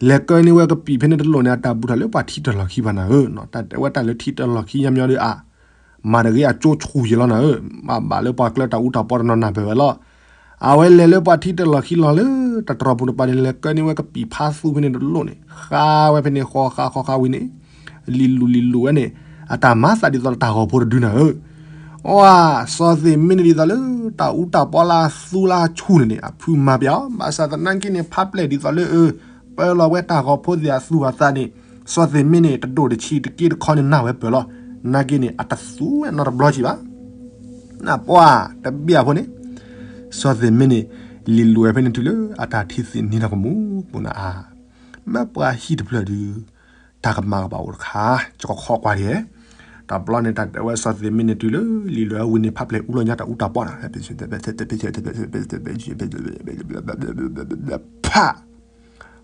လဲၤကၢန့ၢ်ဝဲကပံာ်ဖဲန့ၣ်တလိၣ်န့ၣ် အတၢ်ဘူးထီၣ်လၢပှၤထံတၢ်လီၢ်ခံဘၣ်နၤဧၢ, တၢ်တဲဝဲတၢ်လၢထံတၢ်လီၢ်ခံညီညီဒီးအါ မၤတဂ့ၤအကၠိဆူၣ်ယဲလီၤနၤဧၢ, မ့ၢ်ဘၣ်လၢပှၤကျၢၤတၢ်အူတၢ်ပီတနီၤနၢ်ပၢၢ်ဝဲလီၤ. အဝဲလဲၤလၢပှၤထံတၢ်လီၢ်ခံလီၤလၢ တၢ်တြီၤပူၤတပၤန့ၣ် လဲၤကၢန့ၢ်ဝဲကပံာ်ဖးသူဖဲန့ၣ်တလိၣ်န့ၣ် ဃါဝဲဖဲန့ၣ်ဃီဃါဃီဃါဝံၤန့ၣ် လံၤလူၤလံၤလူၤဝဲန့ၣ် အတၢ်မၤသးဒ်သိးလၢတၢ်ဂီၤဖိတဒုနၤဧၢ, အီ စီၤသ့ၣ်မ့န့ၣ်ဒ်သိးလၢ တၢ်အူတၢ်ပီလၢသူလၢဆူၣ်န့ၣ်န့ၣ် အဖုမၤပျဲအီၤ ဘၣ်ဆၣ်သနာ်က့န့ၣ် ဖးပျဲၢ်ဒ်သိးလၢအ ပၢလီၤဝဲတၢ်ဂီၤဖိသ့ၣ်အသူၣ်အသးန့ၣ် စီၤသ့ၣ်မ့န့ၣ် တဒိၣ်တဆံးတက့တခီန့ၣ်နၢ်ဝဲပၢၢ်လီၤ. နာ်က့န့ၣ် အတသူဝဲနီတဘျီကံဘၣ်. နပှၤတဘ့ၣ်အဖိန့ၣ် စီၤသ့ၣ်မ့န့ၣ် လံၤလူၤဝဲဖဲန့ၣ်တုၤလၢအတၢ်ထံၣ်သ့ၣ်နံၤထီၣ်ကမူၤပူၤနၤအါ, မ့ၢ်ပှၤဟံၣ်တဖျၢၣ်ဒုး တၢ်ကမၤကဘၣ်အိၣ်တခါ ကခီကွၢ်ဒံး, တဘျီန့ၣ် တၢ်တဲဝဲစီၤသ့ၣ်မ့န့ၣ်တုၤလၢ လံၤလူၤဝဲဝံၤန့ၣ် ဖးပျဲၢ်အူလီၤညါတၢ်အူတၢ်ပီနၤ ဖး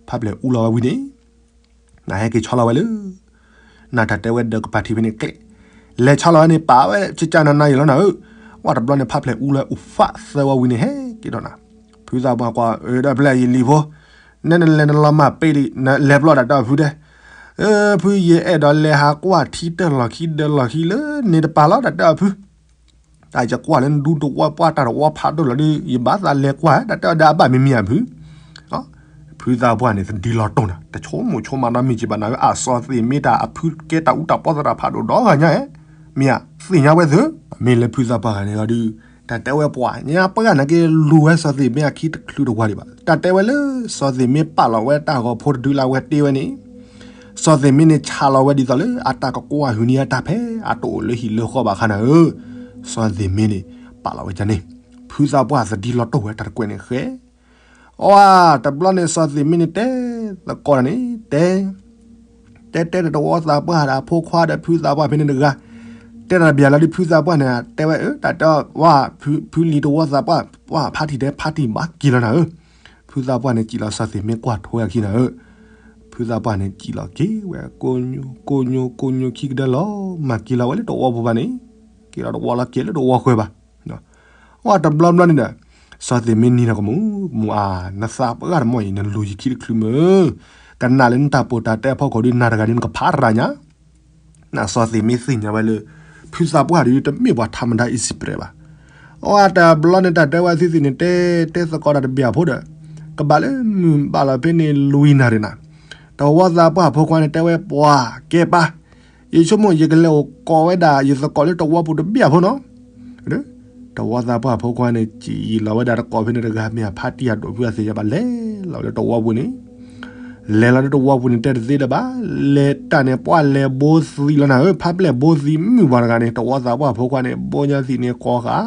ဖးပျဲၢ်အူလီၤဝဲဝံၤန့ၣ် နဟဲက့ၤဆီလီၤဝဲလၢ နတၢ်တဲဝဲဒီးကပၤထံးဖဲန့ၣ်ကျဲ, လဲၤဆီလီၤဝဲန့ၣ် ပာ်ဝဲကကနနၤယံၤလီၤနၤဧၢ, ဝဲတဘျီန့ၣ် ဖးပျဲၢ်အူလီၤအိၣ်ဖးသၢဝဲဝံၤန့ၣ် ဟဲက့ၤဒီးနၤ, ဖုသးပှၢ်ကွၢ် အၢ ဒီးဖဲလဲၣ်ယလံၤဖိ, နဲနလဲၤနလီၤမၢ်ပ့ၤဒံး နလဲၤပျီတၢ်တဲအီၤဖုတဲ, အၢ ဖုယအဲၣ်ဒိးလဲၤဟးကွၢ်ထံတၢ်လီၢ်ခံဒၢးလီၢ်ခံလၢန့ၣ်တပၤလီၤ တၢ်တဲအီၤဖု တၢ်ယကွၢ်လၢနဒူတဝီပှၢ်တၢ်တဝီဖးဒိၣ်လီၤဒီး ယဘၣ်သးလဲၤကွၢ် တၢ်တဲအီၤဒီးအဘၣ်မံၤမံၤဧါဖု, ဖုသးပှၢ်န့ၣ် သဒံလီၤတိၢ်နၤ တဆိကမိၣ်ဆိကမးနီတမံၤကံဘၣ်နၤဧၢ, အစီၤသ့ၣ်မ့တၢ်အဖုကဲတၢ်အူတၢ်ပီသရၣ်ဖးဒိၣ်ဒီဂၤညါဧါ, မ့ၢ်ဧါသ့ၣ်ညါဝဲသ့, မ့ၢ်လၢဖုသးပှၢ်ဂၤန့ၣ်ဒီး တၢ်တဲဝဲပှၤညါပှၢ်နၤက့လူၤဝဲစီၤသ့ၣ်မ့အခံတချုးတဝီဒံးဘၣ်, တၢ်တဲဝဲလၢစီၤသ့ၣ်မ့ပာ်လီၤဝဲတၢ်ဂီၤဖိတဒုလၢအဝဲတ့ဝဲန့ၣ် စီၤသ့ၣ်မ့န့ၣ် ဆးလီၤဝဲဒ်သိးလၢအတၢ်ကကွၢ်ဟုၣ်န့ၢ်အတၢ်ဖဲအတအိၣ်လၢဟံၣ်လၢဃီဘၣ်အခါနၤဧၢ, စီၤသ့ၣ်မ့န့ၣ် ပာ်လီၤဝဲဒ်န့ၣ်, ဖုသးပှၢ်သဒံလီၤတိၢ်ဝဲတၢ်တကွဲးန့ၣ်ဃဲ, အီ တဘျီန့ၣ် စီၤသ့ၣ်မ့န့ၣ်တဲသကိးတၢ်န့ၣ် တဲ တဲတဲဒီးတဝီသးပှၢ်ဒီးအဖိခွါဒီးဖုသးပှၢ်ဖဲန့ၣ်တဂၤ, တဲတၢ်တဘျီလၢဒ်ဖုသးပှၢ်န့ၣ် တဲဝဲအၢ တၢ်တဲဝဲ ဖုလံၤတဝီသးပှၢ် ပှၢ်ဖးတံၢ်တဲဖးတံၢ်ဘၣ်က့ၤလီၤနၤဧၢ, ဖုသးပှၢ်န့ၣ် စံၣ်လီၤစီၤသ့ၣ်မ့ကွၢ်ထိဝဲအခံနၤဧၢ, ဖုသးပှၢ်န့ၣ်စံၣ်လီၤက့ၤဝဲ ကိညိ ကိညိ ကိညိခံကဒၢလီၤ မၤက့ၤလီၤဝဲလၢတဝီပူၤဘၣ်န့ၣ်, က့ၤလီၤတဝီလီၤက့ၤလၢတဝီဃၢၤဘၣ် အီ တဘျီဘျီန့ၣ်ဒီး စီၤသ့ၣ်မ့နံၤနၤကမူၤကမူၤအါ, နသးပှၢ်တမီၢ်အံၤ နလူၤယခံတချုးမုၢ်, ကနၣ်လၢနတၢ်ပိာ်တၢ်တဲအဖီခိၣ်ဒီး နၤတဂၤဒ်နကဖးရၤညါ, နစီၤသ့ၣ်မ့သ့ၣ်ညါဝဲလၢ ဖုသးပှၢ်ဒီး တမ့ၢ်ပှၤထးမတၤအံၤစံးပတြဲၤဘၣ်, အီ တဘျီန့ၣ် တၢ်တဲဝဲသ့ၣ်သ့ၣ်န့ၣ် တဲတဲသကိးတၢ်တဘ့ၣ်အဖိဒီး ကဘၣ်လၢမုၢ်ဘၣ်လီၤဖဲန့ၣ်လွံၢ်နၣ်ရံၣ်နၤ, တဝီသးပှၢ်ဖိခွါန့ၣ် တဲဝဲပှၤကဲပၢ် ယဆိကမိၣ်ယကလဲၤအိၣ်ကိးဝဲဒၣ်ယသကိးလၢတဝီပူၤတဘ့ၣ်အဖိနီၤ, တဝီသးပှၢ်ဖိခွါန့ၣ် စံၣ်လီၤဝဲဒၣ်တကိးဖဲန့ၣ်တဂၤ မ့ၢ်အဖါတံၢ်အဒိၣ်ဖုအသ့ၣ်ညါဘၣ် လဲၤလီၤလၢတဝီပူၤန့ၣ်, လဲၤလီၤလၢတဝီပူၤန့ၣ် တဲတသ့ဒီးဘၣ်, လဲၤတၢ်န့ၣ် ပှၢ်လဲၤဘိသံလီၤနၤဧၢ, ဖးပျဲၢ်ဘိသံမုၢ်ပှၤတဂၤန့ၣ် တဝီသးပှၢ်ဖိခွါန့ၣ် ဘိညါသံၣ်န့ၣ် ကိးဃာ်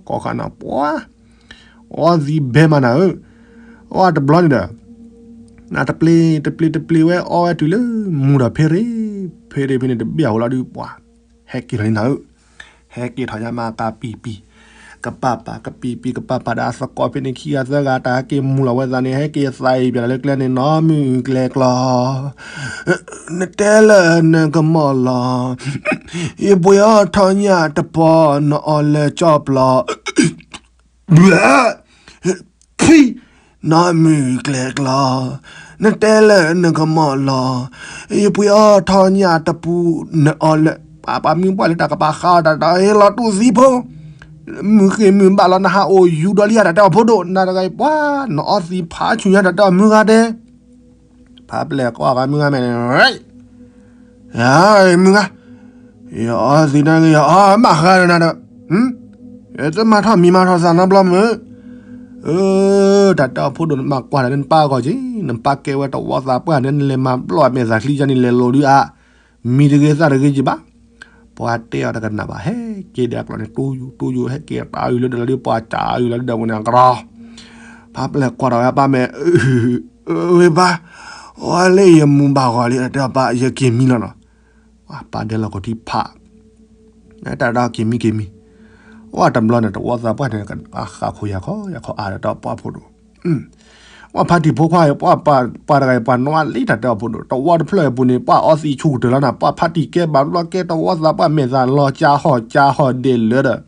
ကိးဃာ်နၤပှၤ အီသံဘဲမးနၤဧၢ, အီတဘျီန့ၣ်ဒီး နတပျ့ၤတပျ့ၤတပျ့ၤဝဲ အီဝဲတုၤလၢမူၤဒီးဖ့ရ့ၣ်, ဖ့ရ့ၣ်ဖဲန့ၣ်တဘ့ၣ်အဃိလီၤဒုးပှၤ ဟဲက့ၤထီၣ်န့ၣ်နၤဧၢ, ဟဲက့ၤထီၣ်ညါမးကပံာ်ပံာ်, ကပာ်ပာ်ကပံာ်ပံာ် ကပာ်ပာ်ဒီးအသကိးဖဲန့ၣ်ခံဂၤသၢဂၤ တၢ်ဟဲက့ၤမူၤလီၤဝဲသးန့ၣ် ဟဲက့ၤသးအံၤပၠးလၢကျဲန့ၣ် နီၢ်မုၢ်ကျဲကျီ နတဲလၢနကမီၢ်လီၤ, ယပှ့ၤအီၣ်ထီၣ်ညၣ်တပီၤ နအီၣ်လၢကၠီၣ်ပျီ ဖံ, နီၢ်မုၢ်ကျဲကျီ, နတဲလၢနကမီၢ်လီၤ, ယပှ့ၤအီၣ်ထီၣ်ညၣ်တပူၤ နအီၣ်လၢ ပှၤမုၢ်ပှၢ်လၢတၢ်ကပာ်ဃာ်အီၤတၢ်ဒီး ဟ့ၣ်လီၤတူၢ်သံဖိ, မုၢ်ဃ့ၢ်မုၢ်ဘၣ်လီၤ နဟးအိၣ်ယူၤဒီးလံဧါ တၢ်တဲအီၤဖိဒိၣ် နတဂၤအံၤပှၤ နအီသံးဖးဆူၣ်ညါ တၢ်တဲအီၤမုၢ်ဂၤဒဲး ဖးပျဲၢ်ကွၢ်ဂၤမုၢ်ဂၤမဲာ်န့ၣ်, မုၢ်ဂၤ, ယအီသံးန့ၣ် ယအီမးဃါဒီးနၤဒီး, ယတမၤထီၣ်မံၤမၤထီၣ်သးနီတဘျီမုၢ်, တၢ်တဲအီၤဖိဒိၣ် နဘၣ်ကွၢ်ဒီး နပၢ်ဂီၤက့ၤ နပၢ်ကဲဝဲတဝီသးပှၢ်န့ၣ် နလဲၤမၤဘျီၣ်အမဲာ်သးချံကန့ၣ် လဲၤလိာ်ဒုးအါ, မံၤတဂ့ၤသၣ်တဂ့ၤက့ၤဘၣ်, ပှၤတဲအီၤတကနၣ်ဘၣ် ဟဲက့ၤဒီးအကျီၢ်န့ၣ် တိယူၤတိယူၤ ဟဲက့ၤတၢ်အုးလၢဒၢးလီၤဒုး ပှၤစၢ်အုးလီၤဒၢးပူၤန့ၣ် အကရီ, ဖးပျဲၢ်ကွၢ်ထီၣ်ဝဲအပၢ်မဲာ်, ဝဲပၢ်, ဝဲလၢယမူၤဘၣ်ဂီၤလံ တဲအီၤပၢ် ယက့ၤမံလီၤနီၤ, ပၢ်ဒဲလီၤကီၢ်ထံဖး, တၢ်ဒီးက့ၤမံက့ၤမံ, ပှၢ်တဘျီန့ၣ် တဝီသးပှၢ်န့ၣ် အဃးခိၣ်ယၤခီယၤခီအါဒီးတၢ်ပှၢ်ဖိဒိၣ်, ပှၢ်ဖါတံၢ်ဖိခွါအံၤ ပှၢ်ပှၤတဂၤအံၤ ပှၤနီၣ်အါလံတၢ်တဲအီၤဖိဒိၣ်, တဝီတဖျၢၣ်အပူၤန့ၣ် ပှၢ်အီသံးဆူၣ်ကတၢၢ်လီၤနၤ, ပှၢ်ဖါတံၢ်ကဲဘၣ်ဘျီကဲ တဝီသးပှၢ်မဲာ်သးလီၤ ကၠါဟီၣ်ကၠါဟီၣ်ဒဲးလၢဒီး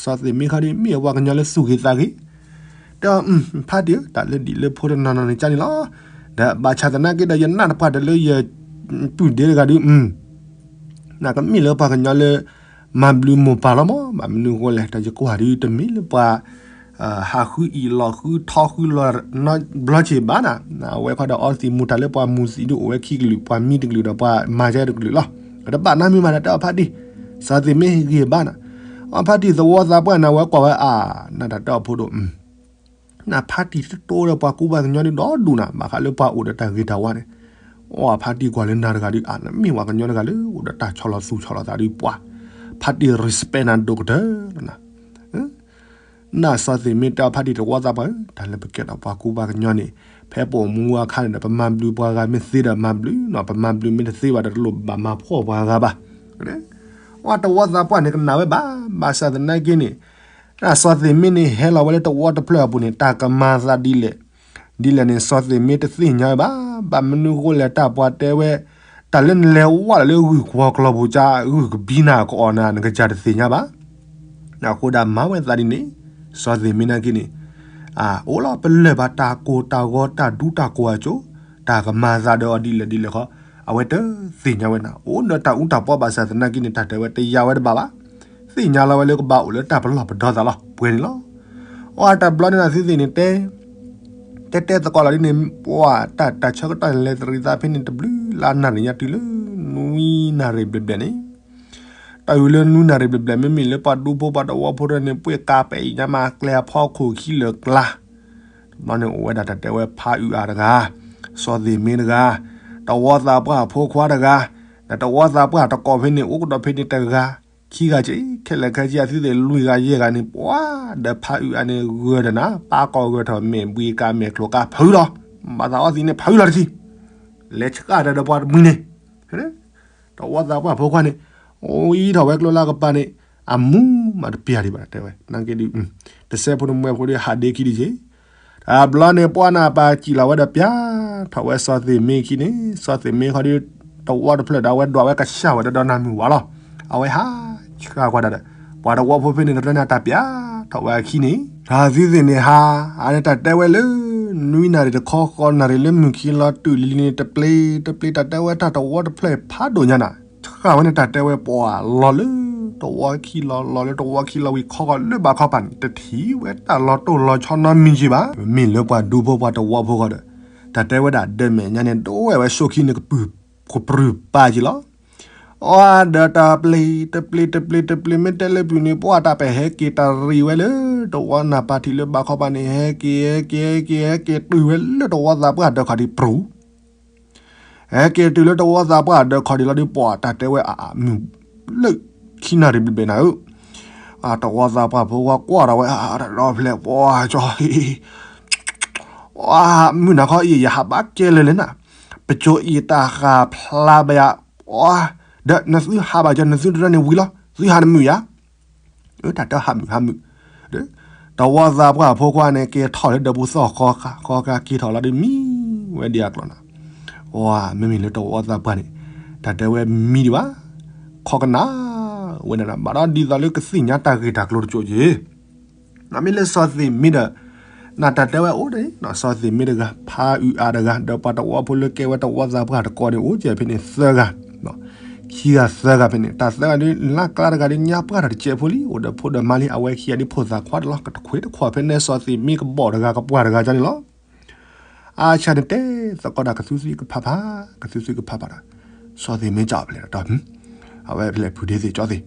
စီၤသ့ၣ်မ့ၢ်ခီဒ်မ့ၢ်အပှၤကညီလၢသူၣ်ဂ့ၤသးဂ့ၤ, တဲအီၤ ဖါတံၢ်ဧၢ တၢ်လၢဒ်လၢဖိတနီၤနီၤန့ၣ်ကန့ၣ်လီၤ, ဒီးဘၣ်ဆၣ်သနာ်က့ဒီး ယနာ်တပှၢ်တၢၢ်လၢယပုၢ်ဒ့တဂၤဒုး နကမ့ၢ်လၢပှၤကညီလၢ မၤဘျုးမိၢ်ပၢ်လီၤမး, ဘၣ်မနုၤအဃိလဲၣ် ဒီးယကွၢ်ဒုးတမ့ၢ်လၢပှၤ ဟးဃုအံၣ်လီၤဃုထီဃုလီၤနီတဘျီက့ၤဘၣ်နၤ, အဝဲခီဒီးအီသံးမူတၢ်လၢပှၤမူၤသံးဒုးအိၣ်ဝဲခံကလုာ် ပှၤမံတကလုာ်ဒီးပှၤမၤကဲတကလုာ်လီၤ, ဒီးတဘၣ်နီတမံၤဘၣ်တၢ်တဲအီၤဖါတံၢ်, စီၤသ့ၣ်မ့ၢ်ဂ့ၤဘၣ်နၤ, အဖါတံၢ်သဝီသးပှၢ်န့ၣ် အဝဲကွၢ်ဝဲအါ နတၢ်တဲအီၤဖိဒိၣ် နဖါတံၢ်တတိဒီးပှၤကူပှၤကညီဒုးဒီဒူၣ်နၤ, ဘၣ်ဃးလၢပှၤအိၣ်ဒီးတၢ်ဂ့ၤတၢ်ဝါန့ၣ်, အီဖါတံၢ်ကွၢ်လၢနၤတဂၤဒုး အါ နမ့ၢ်ပှၤကညီတဂၤလၢအိၣ်ဒီးတၢ်ဆီၣ်လီၤသူၣ်ဆီၣ်လီၤသးဒုးပှၤ, ဖါတံၢ် respect နၤဒိၣ်ကတၢၢ်လီၤနၤ, နစီၤသ့ၣ်မ့ၢ်တဲအီၤဖါတံၢ်တဝီသးပှၢ်ဧၢ, တၢ်လၢပကဲထီၣ်ပှၤကူပှၤကညီန့ၣ်, ဖဲပအိၣ်မူအခါန့ၣ်ဒီး ပမၤဘျုးပှၤဂၤမ့ၢ်သ့ဒီးမၤဘျုးနီၤ, ပမၤဘျုးမ့ၢ်တသ့ဘၣ်ဒီးတလိၣ်ဘၣ်မၤဖှီၣ်ပှၤဂၤဘၣ်, အီတဝီသးပှၢ်န့ၣ်ကနၣ်ဝဲဘၣ်, ဘၣ်ဆၣ်သနာ်က့န့ၣ် တၢ်စီၤသ့ၣ်မ့ၢ်န့ၣ် ဟဲလီၤဝဲလၢတဝီတဖျၢၣ်အပူၤန့ၣ် တၢ်ကမၤသးဒ်လဲၣ်, ဒ်လဲၣ်န့ၣ် စီၤသ့ၣ်မ့ၢ်တသ့ၣ်ညါဝဲဘၣ်, ဘၣ်မနုၤအဃိလဲၣ် တၢ်ပှၤတဲဝဲ, တၢ်လၢနလဲၤဝဲလၢဂုၢ်ကွီၤကျီၤပူၤကါ ဂုၢ်ကဘံနၤကအီၣ်နၤ နကစၢ်တသ့ၣ်ညါဘၣ်. အဃိဒၣ်မၤဝဲသးဒ်န့ၣ်, စီၤသ့ၣ်မ့ၢ်နာ်က့န့ၣ်, အိၣ်လီၤပလၢၢ်ဘၣ်တၢ်ကိၢ်တၢ်ဂီၤတၢ်ဒူတၢ်ကိၢ်အစိၤ, တၢ်ကမၤသးဒီးအီၤဒ်လဲၣ်ဒ်လဲၣ်ခီ, အဝဲတသ့ၣ်ညါဝဲနၤ, အိၣ်ဒီးတၢ်အူတၢ်ပီဘၣ်ဆၣ်သနာ်က့န့ၣ် တၢ်တဲဝဲတယာ်ဝဲတဘၣ်ဘၣ်. သ့ၣ်ညါလီၤဝဲလၢကဘၣ်အိၣ်လၢတၢ်ပလီၢ်ပဒီသးလီၤ ပှဲၤန့ၣ်လီၤ. အတဘျီန့ၣ်နသုသ့ၣ်န့ၣ်တဲ, တဲတဲသကိးလီၤဒ်န့ၣ် ပှၤတၢ်တၢ်ဆၢကတီၢ်န့ၣ် လဲၤတရံးသးဖဲန့ၣ်တဘျုးလါနၣ်ရံၣ်ညါတုၤလၢ နွံနၣ်ရံၣ်ဘျဲၣ်ဘျဲၣ်န့ၣ်, တၢ်အုၤလၢနွံနၣ်ရံၣ်ဘျဲၣ်ဘျဲၣ် မ့မ့ၢ်လၢပှၤဒူဖိပှၤတဝီဖိတဖၣ်န့ၣ် ပှ့ၤကးပဲအံၤညါမး ကျဲအဖီခိၣ်ခံလၢာ်ကျါ တဘျီန့ၣ်အိၣ်ဝဲဒၣ်တၢ်တဲဝဲဖးအုးအါတဂၤ, စီၤသ့ၣ်မ့ၢ်တဂၤ, တဝီသးပှၢ်ဖိခွါတဂၤ, ဒီးတဝီသးပှၢ်တကိးဖဲန့ၣ် အိၣ်ကဒီးဖဲန့ၣ်တဂၤ, ခံဂၤက့ ခဲလၢာ်ခဲဆ့အသုသ့ၣ်လွံၢ်ဂၤယဲၢ်ဂၤန့ၣ် ပှၤဒီးဖးအုးအါန့ၣ်ဂၢၢ်ဒီးနၤ ပာ်ကီၢ်ဂၢၢ်ထီၣ်မဲာ်ဘှံးကးမဲာ်ချိုကးဖုးလီၤ, ဘၣ်သးအီသံးန့ၣ်ဖုးလီၤတထံၣ်, လဲၤဆှၣ်တၢ်ဒီးပှၤတမှံၤန့ၣ် တဝီသးပှၢ်ဖိခွါန့ၣ်, အိၣ်အံၤထီၣ်ဝဲကျိလၢကပၤန့ၣ်, အမူမးတပျၢ်ဒံးဘၣ်တဲဝဲ, နာ်က့ဒုး, တစဲးဖိတမှဲဖိဒုးဟးဒ့ခံဒုးက့, တဘျီန့ၣ်ပှၢ်နၢ်ပၢ်စံၣ်လီၤဝဲဒီးပျၢ်ထီၣ်ဝဲစီၤသ့ၣ်မ့ၢ်ခံန့ၣ်, စီၤသ့ၣ်မ့ၢ်ခီဒုး, တဝီတဖျၢၣ်ဒီးအဝဲဒွးဝဲကဆှၣ်ဝဲဒီးဒီနၢ်မုၢ်ဝါလီၤ, အဝဲဟးဆှၣ်ကွၢ်ဒၣ်ဒီး, ပှၤတဝီဖိဖဲန့ၣ်တဖျၢၣ်န့ၣ်တၢ်ပျၢ်ထီၣ်ဝဲအခံန့ၣ်, တၢ်သုသ့ၣ်န့ၣ်ဟး, အန့ၣ်တၢ်တဲဝဲလၢ နွံနၣ်ရံၣ်တခီဃီနၣ်ရံၣ်လၢမုၢ်ခံလီၤတုၤလံန့ၣ် တပျ့ၤတပျ့ၤတၢ်တဲဝဲတၢ်တဝီတဖျၢၣ်ဖးဒိၣ်ညါနၤ, ဆှၣ်ဝဲန့ၣ်တၢ်တဲဝဲပှၤလီၤလၢတဝီခံလီၤ လီၤလၢတဝီခံလီၤဝံၤခီဃီလၢဘၣ်ခီပၤန့ၣ် တထံၣ်ဝဲတၢ်လီၤတိၢ်လီၤဆီနီတမံၤက့ဘၣ်, မ့မ့ၢ်လၢပှၤဒူဖိပှၤတဝီဖိဃီဒီး, တၢ်တဲဝဲဒၣ်ဒၢမဲာ်ညါန့ၣ် ဒိဝဲဝဲဆိခံန့ၣ် ကပုၢ်ကပြုၢ်ပာ်က့လီၤ. အီဒီးတၢ်ပျ့ၤတပျ့ၤတပျ့ၤတပျ့ၤမ့ၢ်တဲလၢပျၢၤန့ၣ် ပှၤတၢ်ပဟဲက့ၤတၢ်ရံၣ်ဝဲလၢ တဝီနၢ်ပၢ်ထံၣ်လၢဘၣ်ခီပၤန့ၣ် ဟဲက့ၤ ဟဲက့ၤ ဟဲက့ၤ ဟဲက့ၤတုၤဝဲလၢတဝီသးပှၢ်ဒၢးခီၣ်ဒံးပြူၤ ဟဲက့ၤတုၤလၢတဝီသးပှၢ်ဒၢးခီၣ်ဒံးလီၤဒုး ပှၤတၢ်တဲဝဲအမုၢ်လၢခံနၣ်ရံၣ်ဘျဲၣ်ဘျဲၣ်နၤဧၢ, တဝီသးပှၢ်ဖိခွါကွၢ်ဒီးဝဲအတဒီဖျဲၣ် ပှၤကၠီ မုၢ်နၤခီအံၤ ယဟးဘၣ်ကဲလၢာ်လဲၣ်နၤ, ပကၠိအံၤတၢ်ဃာ်ဖျါဘၣ်ယၤ, ဒီးနသုဟးဘၣ်ကၠီ နသုတရၢန့ၣ်ဝံၤလီၤ, သုဟးနမုာ်ယၤ တၢ်တဲဟးမုာ်ဟးမုာ်, တဝီသးပှၢ်ဖိခွါန့ၣ် က့ၤထီၣ်လၢဒၢးပူၤသီၣ်ဃီဃီကါ က့ၤထီၣ်လီၤဒုးမံဝဲဒံးအကျိာ်နၤ, မ့မ့ၢ်လၢတဝီသးပှၢ်န့ၣ် တၢ်တဲဝဲမံဒံးဘၣ်, ခီကနၣ်ဝဲဒၣ်နၤ ဘၣ်ဒီးဒ်သိးလၢကသ့ၣ်ညါတၢ်ဂ့ၢ်တၢ်ကျိၤတကၠိၣ်က့ၤ နမ့ၢ်လၢစီၤသ့ၣ်မ့ၢ်ဒီး, နတၢ်တဲဝဲအိၣ်ဒီး စီၤသ့ၣ်မ့ၢ်တဂၤ ဖးအုးအါတဂၤ ဒီးပှၤတဝီဖိလၢကဲဝဲတဝီသးပှၢ်တကိးန့ၣ် အိၣ်ကဲဖဲန့ၣ်သၢဂၤ, ခံဂၤသၢဂၤဖဲန့ၣ် တၢ်သၢဂၤဒုး လၢ်ကျါတဂၤဒုး ညါပှၢ်တၢ်တစဲးဖိလံ အိၣ်ဒီးဖိဒီးမါလံ အဝဲခံဂၤဒုးဖိသၣ်ခွါတလီၤ ကတခွ့တခွီၣ်ဖဲန့ၣ် စီၤသ့ၣ်မ့ၢ်ကဘီၣ်တဂၤ ကပှၢ်တဂၤန့ၣ်လီၤ. အဆၣ်န့ၣ်တဲသကိးတၢ်ကသူသံကဖးဖး, ကသူသံကဖးဖးဒီး, စီၤသ့ၣ်မ့ၢ်ကၠီဖျဲးဒီး, အဝဲဖျဲးဖုဒ့သ့ၣ်ကၠီသ့ၣ်,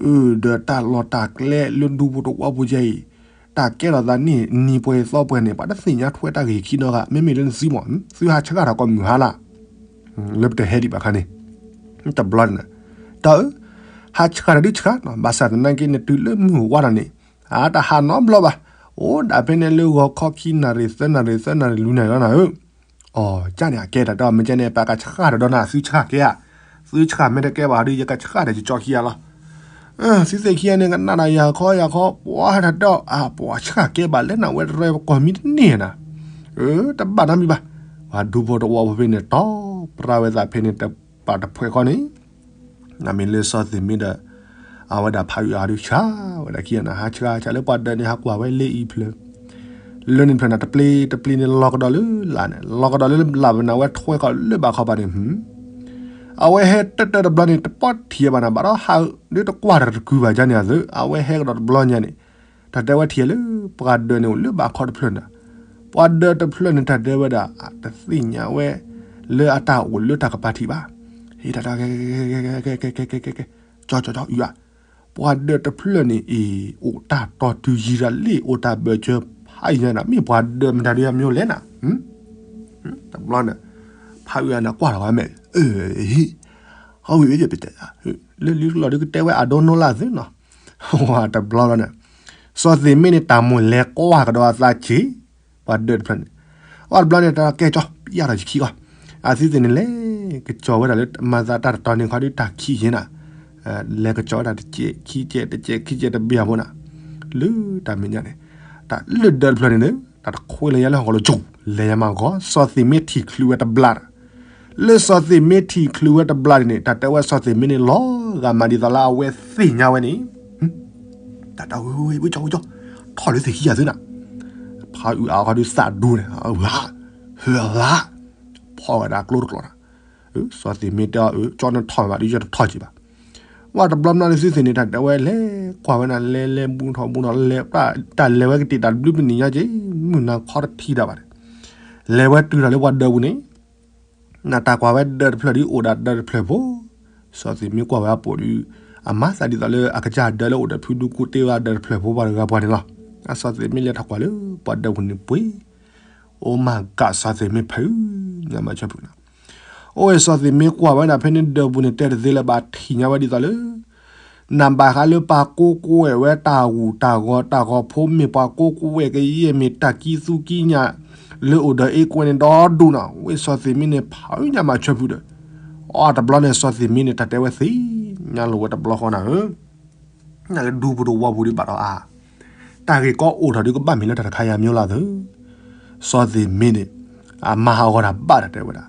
အၢဒီးတၢ်လီၢ်တၢ်ကျဲလၢဒူဖိတဝီဖိကဲအံၤ, တၢ်ကဲထီၣ်သးန့ၣ်နံၤပှဲၤသီပှဲၤန့ၣ် ပှၤတသ့ၣ်ညါထွဲတၢ်ဂ့ၢ်ခံနီတဂၤ မ့မ့ၢ်လၢနသုမး, သုဟးဆှၣ်ထီၣ်ကိးမုၢ်ဟါလၢ် လၢပတဟဲဒံးဘၣ်ခါန့ၣ်, တဘျီန့ၣ်, တၢ်အၢ, ဟးဆှၣ်တၢ်ဒုးဆှၣ်နီၤ ဘၣ်ဆၣ်သနာ်က့န့ၣ် တုၤလၢမုၢ်ဝါထီၣ်န့ၣ်, အတဟးနီတဘျီဘၣ်, အိၣ်ဒၣ်ဖဲန့ၣ်လၢဂီၤခီခံနၣ်ရံၣ်သၢနၣ်ရံၣ်သၢနၣ်ရံၣ်လွံၢ်နၣ်ရံၣ်လီၤနၤဧၢ, အီၤ ကၢ်န့ၣ် အကဲတၢ်တဲမ့ၢ်ကဲန့ၣ် ပကဆှၣ်တၢ်ဒီးနၤ သုဆှၣ်ကဲဧါ, သုဆှၣ်မ့ၢ်တကဲဘၣ်ဒီး ယကဆှၣ်တၢ်ယကၠီခံဂၤလီၤ. သုသ့ၣ်ခံဂၤန့ၣ် ကနၣ်ဒီးယၤခီယၤခီ ပှၤတၢ်တဲအီၤ အါ ပှၤဆၣ်ကဲဘၣ်လၢနၤ ဝဲတရဲပကီၢ်မံတန့ၢ်နၤ, တဘၣ်နီတမံၤဘၣ်. ပှၤဒူဖိတဝီဖိဖဲန့ၣ် တီပြၢ်ဝဲသးဖဲန့ၣ် တပာ်တဖှဲးဃီန့ၣ် နမ့ၢ်လၢစီၤသ့ၣ်မ့ၢ်ဒီး အဝဲဒၣ်ဖးအုးအါဒုးဆါဝဲဒၣ်ခံဂၤန့ၣ် ဟးဆှါဆှါလၢပှၤဒၢးန့ၣ် ဟးကွၢ်ဝဲလၢအံၤဖျၢၣ် လၢန့ၣ်ဖျၢၣ်န့ၣ် တပျ့ၤတပျ့ၤန့ၣ် လီၤကဒီးလၢလၢ်န့ၣ် လီၤကဒီးလၢလၢ်ဘၣ်န့ၣ် အဝဲထွဲဃီၤလၢဘၣ်ခီပၤန့ၣ် အဝဲဟဲတၢၢ်တၢၢ်တဘျီန့ၣ် တပီၢ်ထံၣ်ဘၣ်နၤ ဘၣ်ဒီးဟးဒုးတကွၢ်တၢ်တကုၤဘၣ်ကန့ၣ်အသိး အဝဲဟဲကဒီးတဘျီညါန့ၣ် တၢ်တဲဝဲထံၣ်လၢ ပှၤဒၢးန့ၣ်အိၣ်လၢဘၣ်ခီတဖျၢၣ်န့ၣ်, ပှၤဒၢးတဖျၢၣ်န့ၣ် တၢ်တဲဝဲဒၣ် တသ့ၣ်ညါဝဲ လၢအတၢ်အိၣ်လၢတၢ်ကပၤထံၣ်ဘၣ်. ဟ့ၣ်တၢ်တၢ်ကဲ ကဲ ကဲ ကဲ ကဲ ကဲ ကဲ ကဲ ကၠီ ကၠီ ကၠီ အုး အါ ပှၤဒၢးတဖျၢၣ်န့ၣ်အံၤ အိၣ်တၢ်တီၤတုၤယံၤတၢ်လံ အိၣ်တၢ်ဘၢၣ်စၢၤဖးယံၤန့ၣ် မ့ၢ်ပှၤဒၢးမတၤဒုးအမံၤလဲၣ်နၤ. တဘျီန့ၣ် ဖးအုးအါန့ၣ် ကွၢ်ထီၣ်ဝဲမ့ၢ် အဟံၣ် ဟီဝံၤဝဲယပတဲ လၢလံကလီၤဒုးကတဲဝဲ အဒိနိလၢ်သုနီၤ. ဝဲတဘျီဘျီန့ၣ် စီၤသ့ၣ်မ့ၢ်န့ၣ် တၢ်မိၣ်လဲၤကွၢ်ကဒီးအသးဆံး ပှၤဒၢးတဖျၢၣ်န့ၣ် အီၣ်တဘျီန့ၣ် တၢ်ကဲကၠီ ပျၢ်ထီၣ်ယခံကွၢ် အသုသ့ၣ်န့ၣ်လဲၤကစီၤဝဲဒၣ်လၢမၤသးတၢ်တတီၤန့ၣ်ခီဒုးတၢ်ခံယဲနၤ, လဲၤကစီၤဝဲဒၣ်တစဲးခံစဲးတစဲးခံစဲးတဘ့ၣ်အဖိနၤ, လၢတၢ်မဲာ်ညါန့ၣ် တၢ်လၢဒၢးတဖျၢၣ်န့ၣ်န့ၣ် တၢ်တခွဲးလၢယၤလၢဟီၣ်ကလီၤကၠိ လဲၤယၤမၤဂီၤ စီၤသ့ၣ်မ့ၢ်ထံၣ်ချုးဝဲတဘျီ လၢစီၤသ့ၣ်မ့ၢ်ထံၣ်ချုးဝဲတဘျီန့ၣ်န့ၣ် တၢ်တဲဝဲစီၤသ့ၣ်မ့ၢ်န့ၣ် လီၤဂာ်မးဒ်သိးလၢအဝဲသ့ၣ်ညါဝဲန့ၣ်, တၢ်တဲဝဲ ဝဲကၠီ ဝဲကၠီ ထီၣ်လၢသ့ၣ်ခံဂၤသုနၤ, ဖးအုးအါခီဒုးသးဒူန့ၣ် ဝဲ ဟၢလါ ဖီၣ်ဝဲဒၣ်ကျိတကျိနၤ, စီၤသ့ၣ်မ့ၢ်တဲအီၤ ကၠီနထီၣ်ဘၣ်ဒုး ယတထီၣ်က့ၤဘၣ်. ဝဲတဘျီဘျီန့ၣ်သုသ့ၣ်န့ၣ် တၢ်တဲဝဲလဲၤကွၢ်ဝဲနၤ လဲၤလဲၤဘူးထီၣ်ဘူးထီၣ်လဲၤ တၢ်လဲၤဝဲကတ့ၢ်တၢ်တဘျုးတနံၤညါက့ၤ မုၢ်နၤခီတထံၣ်တၢ်ဘၣ်န့ၣ် လဲၤဝဲတုၤထီၣ်လၢပှၤဒၢးပူၤန့ၣ် နတၢ်ကွၢ်ဝဲဒၢးတဖျၢၣ်ဒ်အိၣ်ဒၣ်ဒၢးတဖျၢၣ်ဖိ, စီၤသ့ၣ်မ့ၢ်ကွၢ်ဝဲအပိာ်ဒုး အမၤသးဒ်သိးလၢအကစၢ်ဒၢးလၢအိၣ်ဒီးဖုဒူကိတ့ဝဲဒၢးတဖျၢၣ်ဖိပှၤတဂၤပှၤန့ၣ်လီၤ. အစီၤသ့ၣ်မ့ၢ်လဲၤထီၣ်ကွၢ်လၢပှၤဒၢးပူၤန့ၣ်ပှ့ၤ, အိၣ်မၤကၣ်စီၤသ့ၣ်မ့ၢ်ဖဲ ညါမၤဆၢဖုၣ်နၤ, အိၣ်ဝဲစီၤသ့ၣ်မ့ၢ်ကွၢ်ဝဲဒၣ်ဖဲန့ၣ်ဒၢးပူၤန့ၣ် တဲတသ့လၢၤဘၣ်ထံၣ်ညါဝဲဒ်သိးလၢ နဘၣ်ဃးလၢပှၤကိးကွဲးဝဲတၢ်ဂူာ်တၢ်ဂီၤ တၢ်ဂီၤဖိမ့ၢ်ပှၤကိးကွဲးကယဲၢ်မ့ၢ်တၢ်ကံသူကံညၣ် လၢအိၣ်ဒီးအ့ကွဲန့ၣ်ဒီဒူၣ်နီၤ ဝဲစီၤသ့ၣ်မ့ၢ်န့ၣ် ဖးညါမၤဆၢဖုၣ်ဒီး အီတဘျီန့ၣ် စီၤသ့ၣ်မ့ၢ်န့ၣ် တၢ်တဲဝဲသ့ၣ်ညါလိာ်ဝဲတဘျီဃီနၤဧၢ, နကဒူပူၤတဝီပူၤဒံးဘၣ်ဒီးအါ တၢ်ဂ့ၢ်ကီအိၣ်ထီၣ်ဒုးကဘၣ်မ့ၢ်လၢတၢ်တခါယါမ့ၢ်လီၤသု, စီၤသ့ၣ်မ့ၢ်န့ၣ် အမၤဟးဂီၤတၢ်ဘၣ်တၢ်တဲဝဲဒၣ်,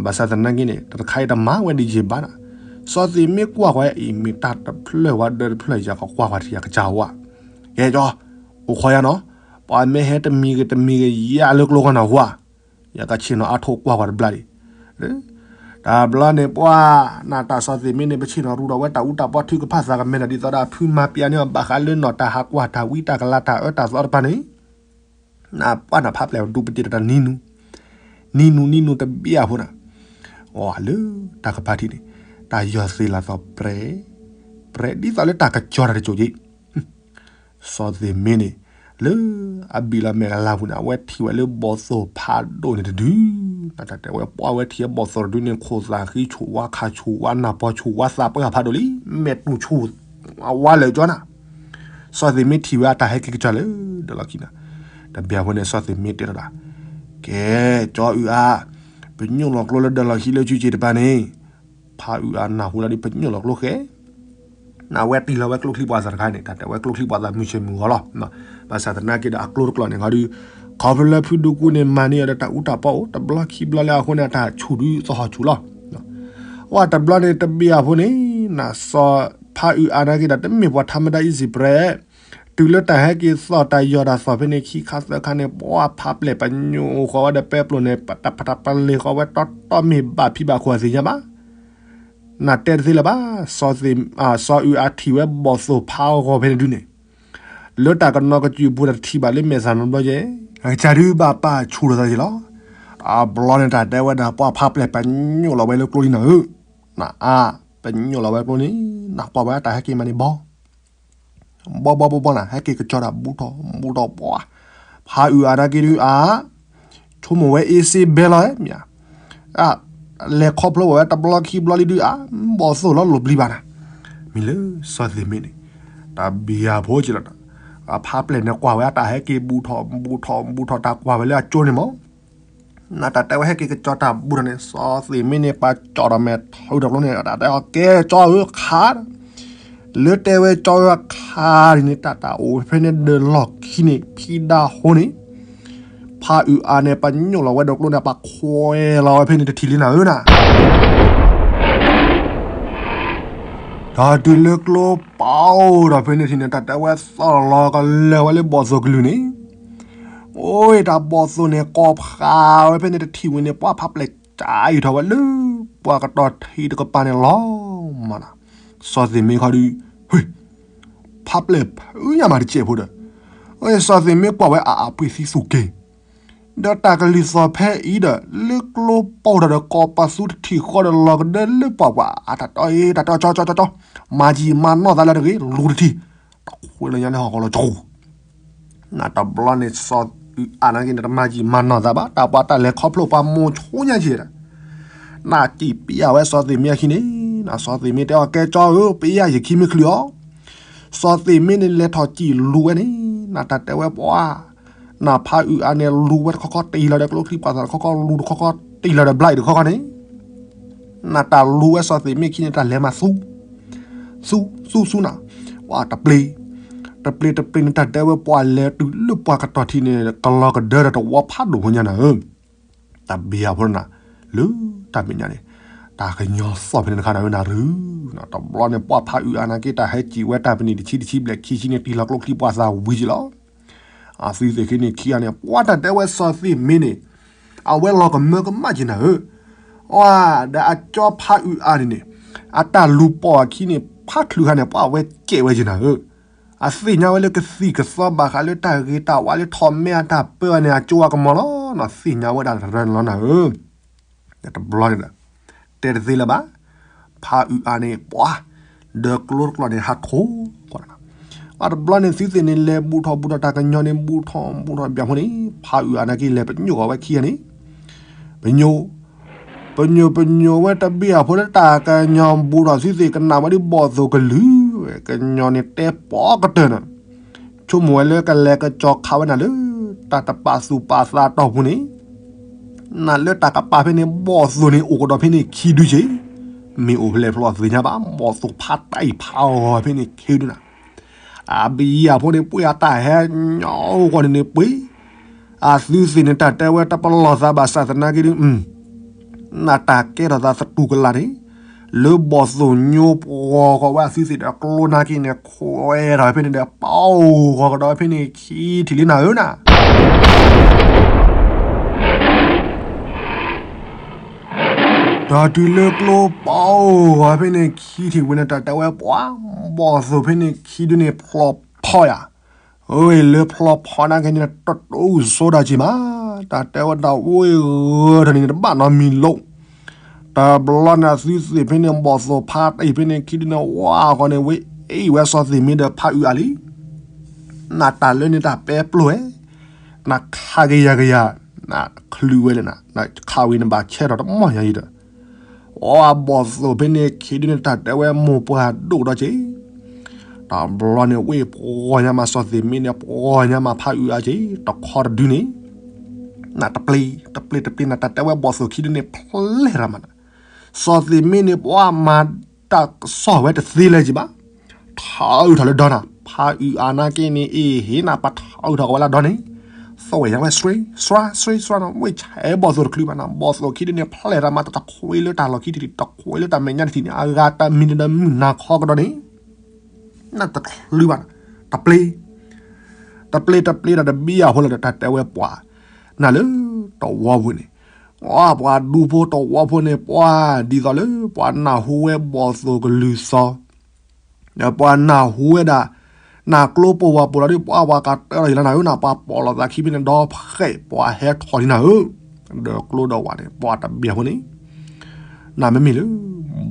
ဘၣ်ဆၣ်သနာ်က့န့ၣ် တၢ်တခါအံၤတမၤဝဲဒ်ယံာ်ဘၣ်နၤ, စီၤသ့ၣ်မ့ၢ်ကွၢ်ကွၢ်အံၤမ့ၢ်တၢ်တဖျၢၣ်ဝဲဒၢးတဖျၢၣ်ယၤကကွၢ်ကွၢ်ထံၣ်ယကစၢ်ဝါ, ကဲကၠီ, အိၣ်ခိးယါနီၤ, ပှၤမ့ၢ်ဟဲတမံၤဂ့ၤတမံၤဂ့ၤယါလၢကျိဃီနၤဝါ, ယကဆ့ၣ်နီၤအါထီၣ်ကွၢ်ကွၢ်တဘျီဒံး တဘျီန့ၣ်ပှၤ နတၢ်စီၤသ့ၣ်မ့ၢ်န့ၣ် ပဆ့ၣ်နီၤရူဒီးဝဲတၢ်အူတၢ်ပီထုကဖၣ်သးကမဲာ်ဒီးဒ်သိးဒီးအဖုမၤပျဲန့ၢ်အီၤဘၣ်ဃးလၢနီၢ်တၢ်ဟးကွၢ်တၢ်ဝံတၢ်ကလၤတၢ်အၢတၢ်သီတဖၣ်န့ၣ်, နပှၤနဖးပျဲၢ်ဒူပတ့ၢ်တၢ်နံၤနူၤ, နံၤနူၤနံၤနူၤတဘ့ၣ်အဖိနၤ, အီၤလၢတၢ်ကပၤထံးန့ၣ် တၢ်ယီၢ်သ့ၣ်လၢ်သီၣ်ပြဲး, ပြဲးဒ်သိးလၢတၢ်ကစီၤတၢ်တစိၤက့ စီၤသ့ၣ်မ့ၢ်န့ၣ် လၢအဘံၣ်လီၤမဲာ်လၢ်လၢ်ပူၤန့ၣ် အဝဲထံၣ်ဝဲလၢဘီၣ်သိၣ်ဖးဒိၣ်န့ၣ်တဒု, နတၢ်တဲဝဲပှၤဝဲထံၣ်ဘီၣ်သိၣ်တဒုန့ၣ် ခိၣ်သၣ်ဃံဆူၣ်ဝါခါဆူၣ်ဝါနၢ်ပီဆူၣ်ဝါသးပှၢ်ဖးဒိၣ်လံ, မဲာ်တူၢ်ဆူၣ်အဝါလၢာ်ကၠီနၤ, စီၤသ့ၣ်မ့ၢ်ထံၣ်ဝဲအတၢ်ဟဲက့ၤကစီၤလၢဒၢးလီၢ်ခံနၤ, တဘျီအဖိန့ၣ် စီၤသ့ၣ်မ့ၢ်တဲထီၣ်ဒၣ်, ကဲ, ကၠီအုးအါ, ပညိၣ်လီၤကျိလၢဒၢးလီၢ်ခံလၢစုစ့ၣ်တပၤန့ၣ်, ဖးအုးအါနၢ်ဟူလီၤဒ်ပညိၣ်လီၤကျိဃဲ နဝဲတံၢ်လီၤဝဲကျိချံပှၤသးတခါန့ၣ် တၢ်တဲဝဲကျိချံပှၤသးမုၢ်ဆ့ၣ်မုၢ်ဂီၤလီၤ. ဘၣ်ဆၣ်သနာ်က့ဒီးအကျိတကျိန့ၣ်ခီဒုး ခီဖျိလၢဖုဒူကူန့ၣ်မၤန့ၢ်အီၤဒီးတၢ်အူတၢ်ပီအိၣ် တဘျီခံဘျီလၢအဃိန့ၣ် အတၢ်ဆူၣ်ဒုးသဟီၣ်ဆူၣ်လီၤ. ဝဲတဘျီန့ၣ်တဘ့ၣ်အဖိန့ၣ် နစီၤဖးအုးအါနာ်က့ဒီး တမ့ၢ်ပှၤထါမဒါအံၤစံးပြဲး တုၤလၢတၢ်ဟဲက့ၤသီၣ်တၢ်ယီၢ်တၢ်သီၣ်ဖဲန့ၣ် ခံခါသၢခါန့ၣ် ပှၤဖးပျဲၢ်ပညိၣ်ဃီဝဲဒီးပဲပျိၣ်န့ၣ် ပတၢ်ပတၢ်ပလ့ၤဃီဝဲတီတီမ့ၢ်ဘၣ်ဖံးဘၣ်ခိၣ်အသ့ၣ်ညါဘၣ် နတဲတသ့လၢၤဘၣ်, စီၤအုးအါထံၣ်ဝဲဘီၣ်သိၣ်ဖးအဂီၢ်ဖဲန့ၣ်ဒုန့ၣ်, လၢတၢ်ကနီၣ်ကစၢ်ပူၤတၢ်တထံၣ်ဘၣ်လၢမဲာ်သၣ်နီတဘျီကဲ, အကစၢ်ဒုးဘၣ်ပာ်ဆူၣ်လိာ်သးက့ၤလီၤ. တဘျီန့ၣ်တၢ်တဲဝဲဒၣ်ပှၤဖးပျဲၢ်ပညိၣ်လီၤဝဲလၢကျိလံနၤဧၢ, နအါ, ပညိၣ်လီၤဝဲကျိန့ၣ်, နကွၢ်ဝဲတၢ်ဟဲက့ၤမးန့ၣ်ဘီ ဘီဘီဘီဘီနၤ ဟဲက့ၤကစီၤတၢ်ဘူးထီၣ်ဘူးထီၣ်ပှၤ, ဖးအုးအါနာ်က့ဒုးအါ, ဆိကမိၣ်ဝဲအ့စ့ဘဲလီၤမ့ၢ်ဧါ, လဲၤခီဖျိဝဲတဘျီခံဘျီလံဒုးအါ, ဘီၣ်သိၣ်လီၤလိာ်ပျံၤဘၣ်နၤ, မ့ၢ်လၢစီၤသ့ၣ်မ့ၢ်န့ၣ်, တၢ်ဘံၣ်အဖိက့လီၤ, အဖးပျဲၢ်န့ၣ်ကွၢ်ဝဲအတၢ်ဟဲက့ၤဘူးထီၣ်ဘူးထီၣ်ဘူးထီၣ်တၢ်ကွၢ်ဝဲလၢအကၠိန့ၣ်မး နတၢ်တဲဝဲဟဲက့ၤကစီၤတၢ်ဘူးထီၣ်န့ၣ် စီၤသ့ၣ်မ့ၢ်န့ၣ် ပာ်ကၠီၣ်ဒီးမဲာ်ထီၣ်ဝံၤတဘျီန့ၣ် တၢ်တဲအီၤကဲကၠီဧၢခါ, လၢတဲဝဲကၠီဝဲခါန့ၣ် တၢ်တၢ်အိၣ်ဝဲဖဲန့ၣ်ဒီးလီၢ်ခံန့ၣ် ဖံးဒါဟိန့ၣ် ဖးအုးအါန့ၣ် ပညိၣ်လီၤဝဲဒီးကျိန့ၣ် ပှၤခွဲးလီၤဝဲဖဲန့ၣ်တထံၣ်လံနၤဧၢနၤ. ဒီးတုၤလၢကျိပာ်အိၣ်ဒီးဖဲန့ၣ်ထံၣ်န့ၣ် တၢ်တဲဝဲသီၣ်လီၤကလၢာ်ဝဲလၢဘီၣ်သိၣ်ကလုၢ်န့ၣ်, အိၣ်တၢ်ဘီၣ်သိၣ်န့ၣ် ကိးဖးဝဲဖဲန့ၣ်တထံၣ်ဝံၤန့ၣ် ပှၤဖးပျဲၢ်ကၠါအံၤထီၣ်ဝဲလၢ ပှၤကတီၤထံတကပၤန့ၣ်လီၤမးနၤ. စီၤသ့ၣ်မ့ၢ်ခီဒုး, ဟ့ၢ်, ဖးပျဲၢ်ဖုညါမးတစဲးဖိဒီး, စီၤသ့ၣ်မ့ၢ်ကွၢ်ဝဲအအပှ့ၤသံသူၣ်က့ၤ ဒီးတၢ်ကလုၢ်သီၣ်ဖဲအံၤဒီး လၢကျိပာ်အိၣ်ဒီးကိးပသူတထံၣ်ဃီဒီးလီၤကဒၢလၢပှၤပှၤအတၢ်တီအ့ၣ်တၢ်တီကၠီကၠီကၠီကၠီ, မၤယံာ်မၤနီၢ်သးလၢတဂ့ၤ လူၤတထံၣ်, တခွဲးလၢညါလၢဟီၣ်ကီၢ်လီၤကၠီ နတဘျီန့ၣ် စီၤအုးအါနာ်က့န့ၣ် တမၤယံာ်မၤနီၢ်သးဘၣ်, တၢ်ပှၤတၢ်လဲၤခီဖျိပှၤမိၤဆိညါက့ၤဒီး, နစံးပျဲဝဲစီၤသ့ၣ်မ့ၢ်အခံန့ၣ်, စီၤသ့ၣ်မ့ၢ်တဲအီၤ ကဲကၠီဧၢ, ပျဲယခံမ့ၢ်ချုးအီၤ, စီၤသ့ၣ်မ့ၢ်န့ၣ်လဲၤထီၣ်စံၣ်လူၤဝဲန့ၣ်, နတၢ်တဲဝဲပှၤ, နဖးအုးအါန့ၣ်လူၤဝဲတခီခီတံၢ်လီၤဒီးကျိချံပှၤသးတခီခီ လူၤတခီခီတံၢ်လီၤဒီးဘျါအံၤတခီခီန့ၣ် နတၢ်လူၤဝဲစီၤသ့ၣ်မ့ၢ်ခံန့ၣ် တၢ်လဲၤမၤသူ, သူ, သူ, သူနၤ, ပှၤတပျ့ၤ, တပျ့ၤတပျ့ၤန့ၣ် တၢ်တဲဝဲပှၤလဲၤတုၤလၢပှၤကတီၤထံန့ၣ် ကလီၤကဒၢဒီးတဝီဖးဒိၣ်ဖိညါနၤဧၢ, တၢ်ဘံယၤဖိနၤ, လၢတၢ်မဲာ်ညါန့ၣ်, တၢ်ကညီသီၣ်ဖဲန့ၣ်တခါနၤဧၢနၤရူ, တဘျီန့ၣ် ပှၤဖးအုးအါနာ်က့ တၢ်ဟဲစံၣ်ဝဲတၢ်ပနံာ်တဆံတဆံဘျဲၣ်ခံဆံန့ၣ် တံၢ်လီၤကျိချံပှၤသးဝံၤက့ၤလီၤ. အသုသ့ၣ်ခံန့ၣ်ခံဂၤန့ၣ် ပှၤတၢ်တဲဝဲစီၤသ့ၣ်မ့ၢ်န့ၣ်, အဝဲလီၤကမၢကမၣ်က့ၤနၤဧၢ, အဒီးအကၠီဖးအုးအါန့ၣ်န့ၣ်, အတၢ်လူၤပိာ်အခံန့ၣ် ဖးချုးခါန့ၣ် ပှၤအဝဲကဲးဝဲက့ၤနၤဧၢ, အသ့ၣ်ညါဝဲလၢကသံၣ်ကသီဘၣ်ဃးလၢတၢ်ဂ့ၤတၢ်ဝါလၢထီၣ်မဲအတၢ်ပၢအန့ၣ် အကၠိအကမီၤလီၤ, သ့ၣ်ညါဝဲဒၣ်တရၢန့ၣ်လီၤနၤဧၢ တဘျီန့ၣ်ဒီး, တဲတသ့လၢၤဘၣ်, ဖးအုးအါန့ၣ် ပှၤ, ဒီးကျိတကျိန့ၣ် ဟးထိၣ်, အတဘျီန့ၣ် သုသ့ၣ်န့ၣ် လဲၤဘူးထီၣ်ဘူးထီၣ်တၢ်ကညီန့ၣ် ဘူးထီၣ်ဘူးထီၣ်ဘၣ်ဖိန့ၣ် ဖးအုးအါနာ်က့ လဲၤပညိၣ်ဃီၤဝဲခံဂၤန့ၣ်, ပညိၣ်, ပညိၣ်ပညိၣ်ဝဲတဘ့ၣ်အဖိလၢတၢ်ကညီဘူးထီၣ် သုသ့ၣ်ကနၣ်ဝဲဒ်ဘီၣ်သိၣ်ကလုၢ်, ကညီန့ၣ်တဲပိာ်ကတၢၢ်န့ၣ် ဆိကမိၣ်ဝဲလၢကလဲၤကစီၤခးဝဲနၤလၢ တၢ်တပာ်သူၣ်ပာ်သးတီၢ်ပူၤန့ၣ်, နလၢတၢ်ကပာ်ဖဲန့ၣ် ဘီၣ်သိၣ်န့ၣ် အိၣ်ကဒီးဖဲန့ၣ်ခံဒုက့ၤ, မ့ၢ်အိၣ်ဖဲလဲၣ်ဖျီသ့ၣ်ညါဘၣ်, ဘီၣ်သိၣ်ဖးတၢ်အံၤဖးအီၤဖဲန့ၣ်ခံဒုနၤ, အဘံယၤဖိန့ၣ် ပှ့ၤအတၢ်ဟဲညီအိၣ်ဃီန့ၣ်န့ၣ်ပှ့ၤ, အသုသ့ၣ်န့ၣ် တၢ်တဲဝဲတပလီၢ်သးဘၣ်ဆၣ်သနာ်က့ဒု နတၢ်ကဲထီၣ်သးသတူၢ်ကလာ်န့ၣ်, လၢဘီၣ်သိၣ်ညိပှီၤဃီၤဝဲအသုသ့ၣ်ဒီးကျိနာ်က့န့ၣ် ခွဲးထီၣ်ဖဲန့ၣ်ဒီး ပာ်အိၣ်ဃီၤကဒီးဖဲန့ၣ်ခံထံၣ်လံနၤဧၢနၤ. ဒီးတုၤလၢကျိပာ်အိၣ်ဃီၤဖဲန့ၣ်ခံထံၣ်ဝံၤန့ၣ် တၢ်တဲဝဲပှၤ, ဘီၣ်သိၣ်ဖဲန့ၣ်ခံဒုန့ၣ်ဖျီဖီယၤ အၢ လၢဖျီဖီနာ်က့န့ၣ် တတိၢ်စိဒၣ်က့ၤမး, တၢ်တဲဝဲတၢ်အိၣ်ဂၢၢ်ထီၣ်န့ၣ် တဘၣ်နီတမံၤလီၤ. တဘျီန့ၣ် အသုသ့ၣ်ဖဲန့ၣ် ဘီၣ်သိၣ်ဖးတၢ်အံၤဖဲန့ၣ်ခံဒုန့ၣ် ဝါဃီန့ၣ် ဝဲအ့ၣ်ဝဲစီၤသ့ၣ်မ့ၢ်ဒီးဖးအုးအါလံ. နတၢ်လၢန့ၣ်တၢ်ပဲပျိၢ်ဝဲ, နခးကယၤကယၤ, နချုးဝဲလၢန, နခးဝံၤနဘၣ်ဆဲးထီၣ်တမီၢ်ညါအံၤဒီး အီ အဘီၣ်သိၣ်ဖဲန့ၣ်ခံဒုန့ၣ် တၢ်တဲဝဲမိၢ်ပှၢ်ဒိၣ်ဒီးက့ၤ, တဘျီန့ၣ် ဝ့ၢ်ပှီၢ်ညါမးစီၤသ့ၣ်မ့ၢ်န့ၣ် ပှီၢ်ညါမးဖးအုးအါက့ၤ တခီတဒုန့ၣ်, နတပျ့ၤ, တပျ့ၤတပျ့ၤ နတၢ်တဲဝဲဘီၣ်သိၣ်ခံဒုန့ၣ် ဖျဲးရၤမးနၤ, စီၤသ့ၣ်မ့ၢ်န့ၣ် ပှၤမၤတၢ်ကစီၣ်ဝဲတသ့လၢၤက့ၤဘၣ် ထးအုးထီၣ်လၢဒီနၤ, ဖးအုးအါနာ်က့န့ၣ် အ့ၣ်ဟ့ၣ်နၤ ပှၤထးအုးထီၣ်ကဝဲလၢဒီန့ၣ်, သီၣ်ဝဲညါဝဲ စှ့, စှၤ, စှ့, စှၤနီၤ ဝ့ၢ်ဆဲးဘီၣ်သိၣ်တချုးဘၣ်နၤ, ဘီၣ်သိၣ်ခံဒုန့ၣ် ဖျဲးရၤမး တတခွ့လၢတၢ်လီၢ်ခံထံၣ် တခွ့လၢတၢ်မဲာ်ညါတထံၣ်န့ၣ် အဂၤတမံၤန့ၣ်ဒီးမုၢ်နၤခီကဒီးန့ၣ်, နတချုးဘၣ်နၤ, တပျ့ၤ, တပျ့ၤတပျ့ၤဒီးတဘံယၤဖိလီၤဒီး တၢ်တဲဝဲပှၤ, နၤလၢတဝီပူၤန့ၣ် ပှၤဒူဖိတဝီဖိန့ၣ် ပှၤဒ်သိးလၢပှၤနၢ်ဟူဝဲဘီၣ်သိၣ်ကလုၢ်သီ, ဒီးပှၤနၢ်ဟူဝဲဒၣ်, နၢ်ကျိပိာ်ဝဲပိာ်လီၤဒီး ပှၤဝဲကတၢၢ်လီၤယလီၤနၤဧၢနၤ, ပှၤပိာ်လီၤသးခံဖဲန့ၣ်ဒီးဖဲး ပှၤဟဲထီၣ်လံနၤဧၢ, ဒီးကျိဒီးဝဲန့ၣ် ပှၤတဘံယၤဖိန့ၣ်, နမ့မ့ၢ်လၢ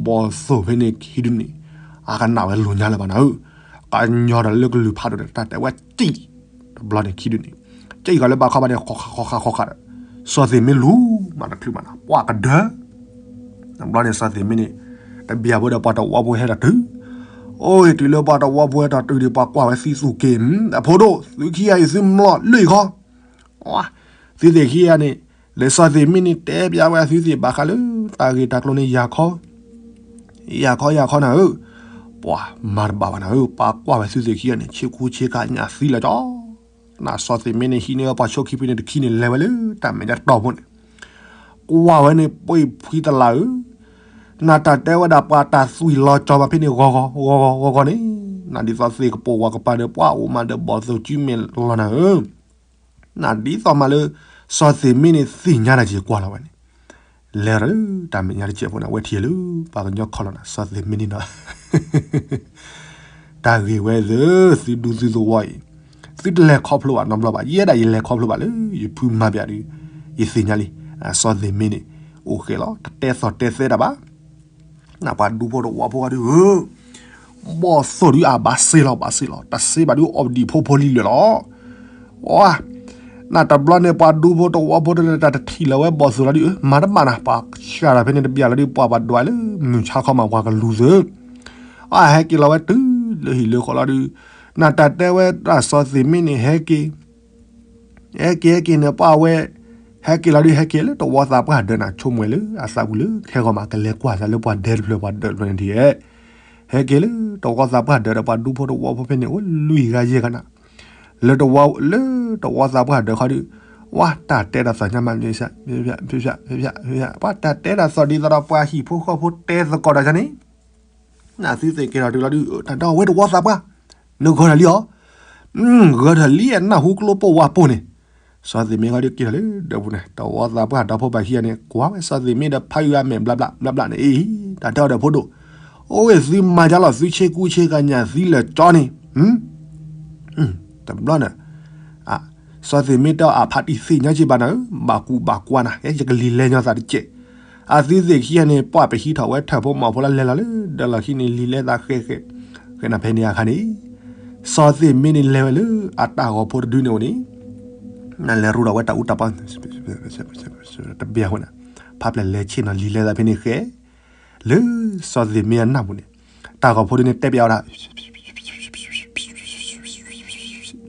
ဘီၣ်သိၣ်ဖဲန့ၣ်ခံဒုန့ၣ်, အကနၣ်ဝဲလိၤညါလၢၤဘၣ်နၤဧၢ, ကညီဒီးလၢကလုၢ်ဖးဒိၣ်န့ၣ် တၢ်တဲဝဲစံၣ်, တဘျီန့ၣ်ခံဒုန့ၣ်, စံၣ်ဃီၤလၢဘၣ်ခီဘၣ်န့ၣ် ဃီဃီဃီဃီဃီဒီး, စီၤသ့ၣ်မ့ၢ်လူၤမးတချုးဘၣ်နၤ ပှၤကဒၢ တဘျီန့ၣ်စီၤသ့ၣ်မ့ၢ်န့ၣ်, တဘံယၤဖိဒီးပှၤတဝီဖိဟဲဒီးတုၤ, အိၣ်တုၤလၢပှၤတဝီဖိဟဲဒီးတုၤဒီး ပှၤကွၢ်ဝဲသံသူၣ်က့ၤ, အဖိဒိၣ် သုခံဂၤအံၤ သုမလီၤလၢအံၤခီ, သုသ့ၣ်ခံဂၤန့ၣ်, လၢစီၤသ့ၣ်မ့ၢ်န့ၣ် တဲပျးဝဲအသုသ့ၣ်ဘၣ်ဃးလၢ တၢ်ဂ့ၢ်တၢ်ကျိၤန့ၣ် ယၤခီ, ယၤခီယၤခီနၤဧၢ, ပှၤမၤတဘၣ်ဘၣ်နၤဧၢ, ပှၤကွၢ်ဝဲသုသ့ၣ်ခံဂၤန့ၣ် ဆ့ကူဆ့ကၤညၣ်သံလၢာ်ကၠီ, နစီၤသ့ၣ်မ့န့ၣ်ဟံးန့ၢ်ဝဲပှၤဆိခံဖုန့ၣ်တခံန့ၣ် လဲၤဝဲလၢတၢ်မဲာ်ညါတတီၤဖိန့ၣ်, ကွၢ်ဝဲန့ၣ် ပှ့ၤဖှံတလးဧၢ, နတၢ်တဲဝဲဒၣ်ပှၤတၢ်သွံၣ်လီၤကၠီမးဖဲန့ၣ် ဂီၤဂီၤဂီၤဂီၤဂီၤဂီၤန့ၣ်, နဒ်သိးသ့ၣ်ကပိာ်ဝဲကပၤဒီးပှၤအိၣ်မးဒီးဘီၣ်သိၣ်ကုမဲာ်လီၤနၤဧၢ, နဒ်သိးမးလၢ စီၤသ့ၣ်မ့န့ၣ်သ့ၣ်ညါတၢ်က့ၤကွၢ်လီၤဝဲန့ၣ်, လဲၤဒီးတၢ်မဲာ်ညါတစဲးဖိန့ၣ် အဝဲထံၣ်လၢ ပှၤကညီခီလီၤနၤ စီၤသ့ၣ်မ့န့ၣ်နီၤ တၢ်ဂ့ၢ်ဝဲသု, သုဒူသုသဝီအံၤ, သုတလဲၤခီဖျိဘၣ်နီတဘျီဘၣ်, ယဲဒၣ်ယလဲၤခီဖျိဘၣ်လၢ ယဖုမၤပျးဒီး, ယသ့ၣ်ညါလံ, စီၤသ့ၣ်မ့န့ၣ် အိၣ်ဃဲလီၤ တတဲသီၣ်တဲသဲတၢ်ဘၣ်, နပှၤဒူဖိတဝီဖိဂၤဒုးဧၢ, ဘီၣ်သိၣ်ဒုးအဘၣ်စ့လီၤ ဘၣ်စ့လီၤ တစ့ဘၣ်ဒုးအီၣ်ဒံးဖိဖိလံလၢာ်လီၤ, အ, နတဘျီန့ၣ် ပှၤဒူဖိတဝီဖိတလၢတၢ်တထံၣ်လၢၤဝဲဘီၣ်သိၣ်လီၤဒုးဧၢ, မၤတဘၣ်နၤ ပှၤဆှၢတၢ်ဖဲန့ၣ်တဘျီလီၤဒုး ပှၤပှၤဒွးလၢ မုၢ်ဆါခီမးပှၤကလူၤသု, အဟဲက့ၤလီၤဝဲတုၤလၢဟံၣ်လၢဃီလီၤဒုး, နတၢ်တဲဝဲတၢ်စီၤသ့ၣ်မ့န့ၣ် ဟဲက့ၤ ဟဲက့ၤဟဲက့ၤန့ၣ် ပှၤဝဲ, ဟဲက့ၤလီၤဒုးဟဲက့ၤလၢတဝီသးပှၢ်ဒၢးနၤ ဆိကမိၣ်လၢအသးပူၤလၢ ခဲဂီၤမးကလဲၤကွၢ်သးလၢပှၤဒဲတဖျၢၣ်ပှၤဒၢးတဖျၢၣ်န့ၣ်ဒ်, ဟဲက့ၤလၢတဝီသးပှၢ်ဒၢးဒီးပှၤဒူဖိတဝီဖိဖဲန့ၣ် အိၣ်လွံၢ်ဂၤယဲၢ်ဂၤနၤ, လၢတဝီ လၢတဝီသးပှၢ်ဒၢးခီဒုး, ဝဲတၢ်တဲတၢ်သီၣ်ညါမး ပှၤတၢ်တဲတၢ်သီၣ်ဒ်သိးဒီးပှၤဟံၣ်ဖိဃီဖိတဲသကိးတၢ်န့ၣ် နသုသ့ၣ်က့ၤထီၣ်တုၤလီၤဒုး တၢ်ဒီးဝဲတဝီသးပှၢ်, နဂီၤထီၣ်လံအီၤ, ဂီၤထီၣ်လံအနၢ်ဟူကျိပိာ်ဝဲပိာ်န့ၣ်, စီၤသ့ၣ်မ့ခီဒုးက့ၤထီၣ်လၢဒၢးပူၤန့ၣ် တဝီသးပှၢ်ဒီဖိပၢ်ခံဂၤန့ၣ် ကွၢ်ဝဲစီၤသ့ၣ်မ့ဒီးဖးယုၢ်အမဲာ်ဘျးဘျးဘျးဘျးန့ၣ်အံၤ, တၢ်တဲအီၤဒီးဖိဒိၣ်, အိၣ်ဝဲသုမၤယါလီၤ သုဆ့ကူဆ့ကၤညၣ်သံလၢာ်ကၠီန့ၣ်, တဘျီန့ၣ် စီၤသ့ၣ်မ့တဲအီၤ အဖါတံၢ်သ့ၣ်ညါက့ၤဘၣ်နၤဧၢ, ဘၣ်ကူဘၣ်ကွၢ်နၤ ယကလံၤလဲၤညီသးတကဲး, အသုသ့ၣ်ခံဂၤန့ၣ် ပှၤပဟံးထီၣ်ဝဲထၢၣ်ဖိမီၢ်ဖိလၢလဲၤလီၤလၢ ဒၢးလီၢ်ခံန့ၣ်လံၤလဲသးဃဲးဃဲး, ဃဲးနၤဖဲန့ၣ်အခါန့ၣ်, စီၤသ့ၣ်မ့န့ၣ်လဲၤဝဲလၢအတၢ်ဂီၤဖိတဒုန့ၣ်အိၣ်န့ၣ်, နလဲၤရူဒီးဝဲတၢ်အူတၢ်ပီ တဘ့ၣ်အဃိန့ၣ်, ဖးဖျဲၣ်လဲၤဆ့ၣ်နီၤလံၤလဲသးဖဲန့ၣ်ဃဲး, လၢစီၤသ့ၣ်မ့အနၢ်ပူၤန့ၣ်, တၢ်ဂီၤဖိဒုန့ၣ်တဲပျးဝဲဒၣ်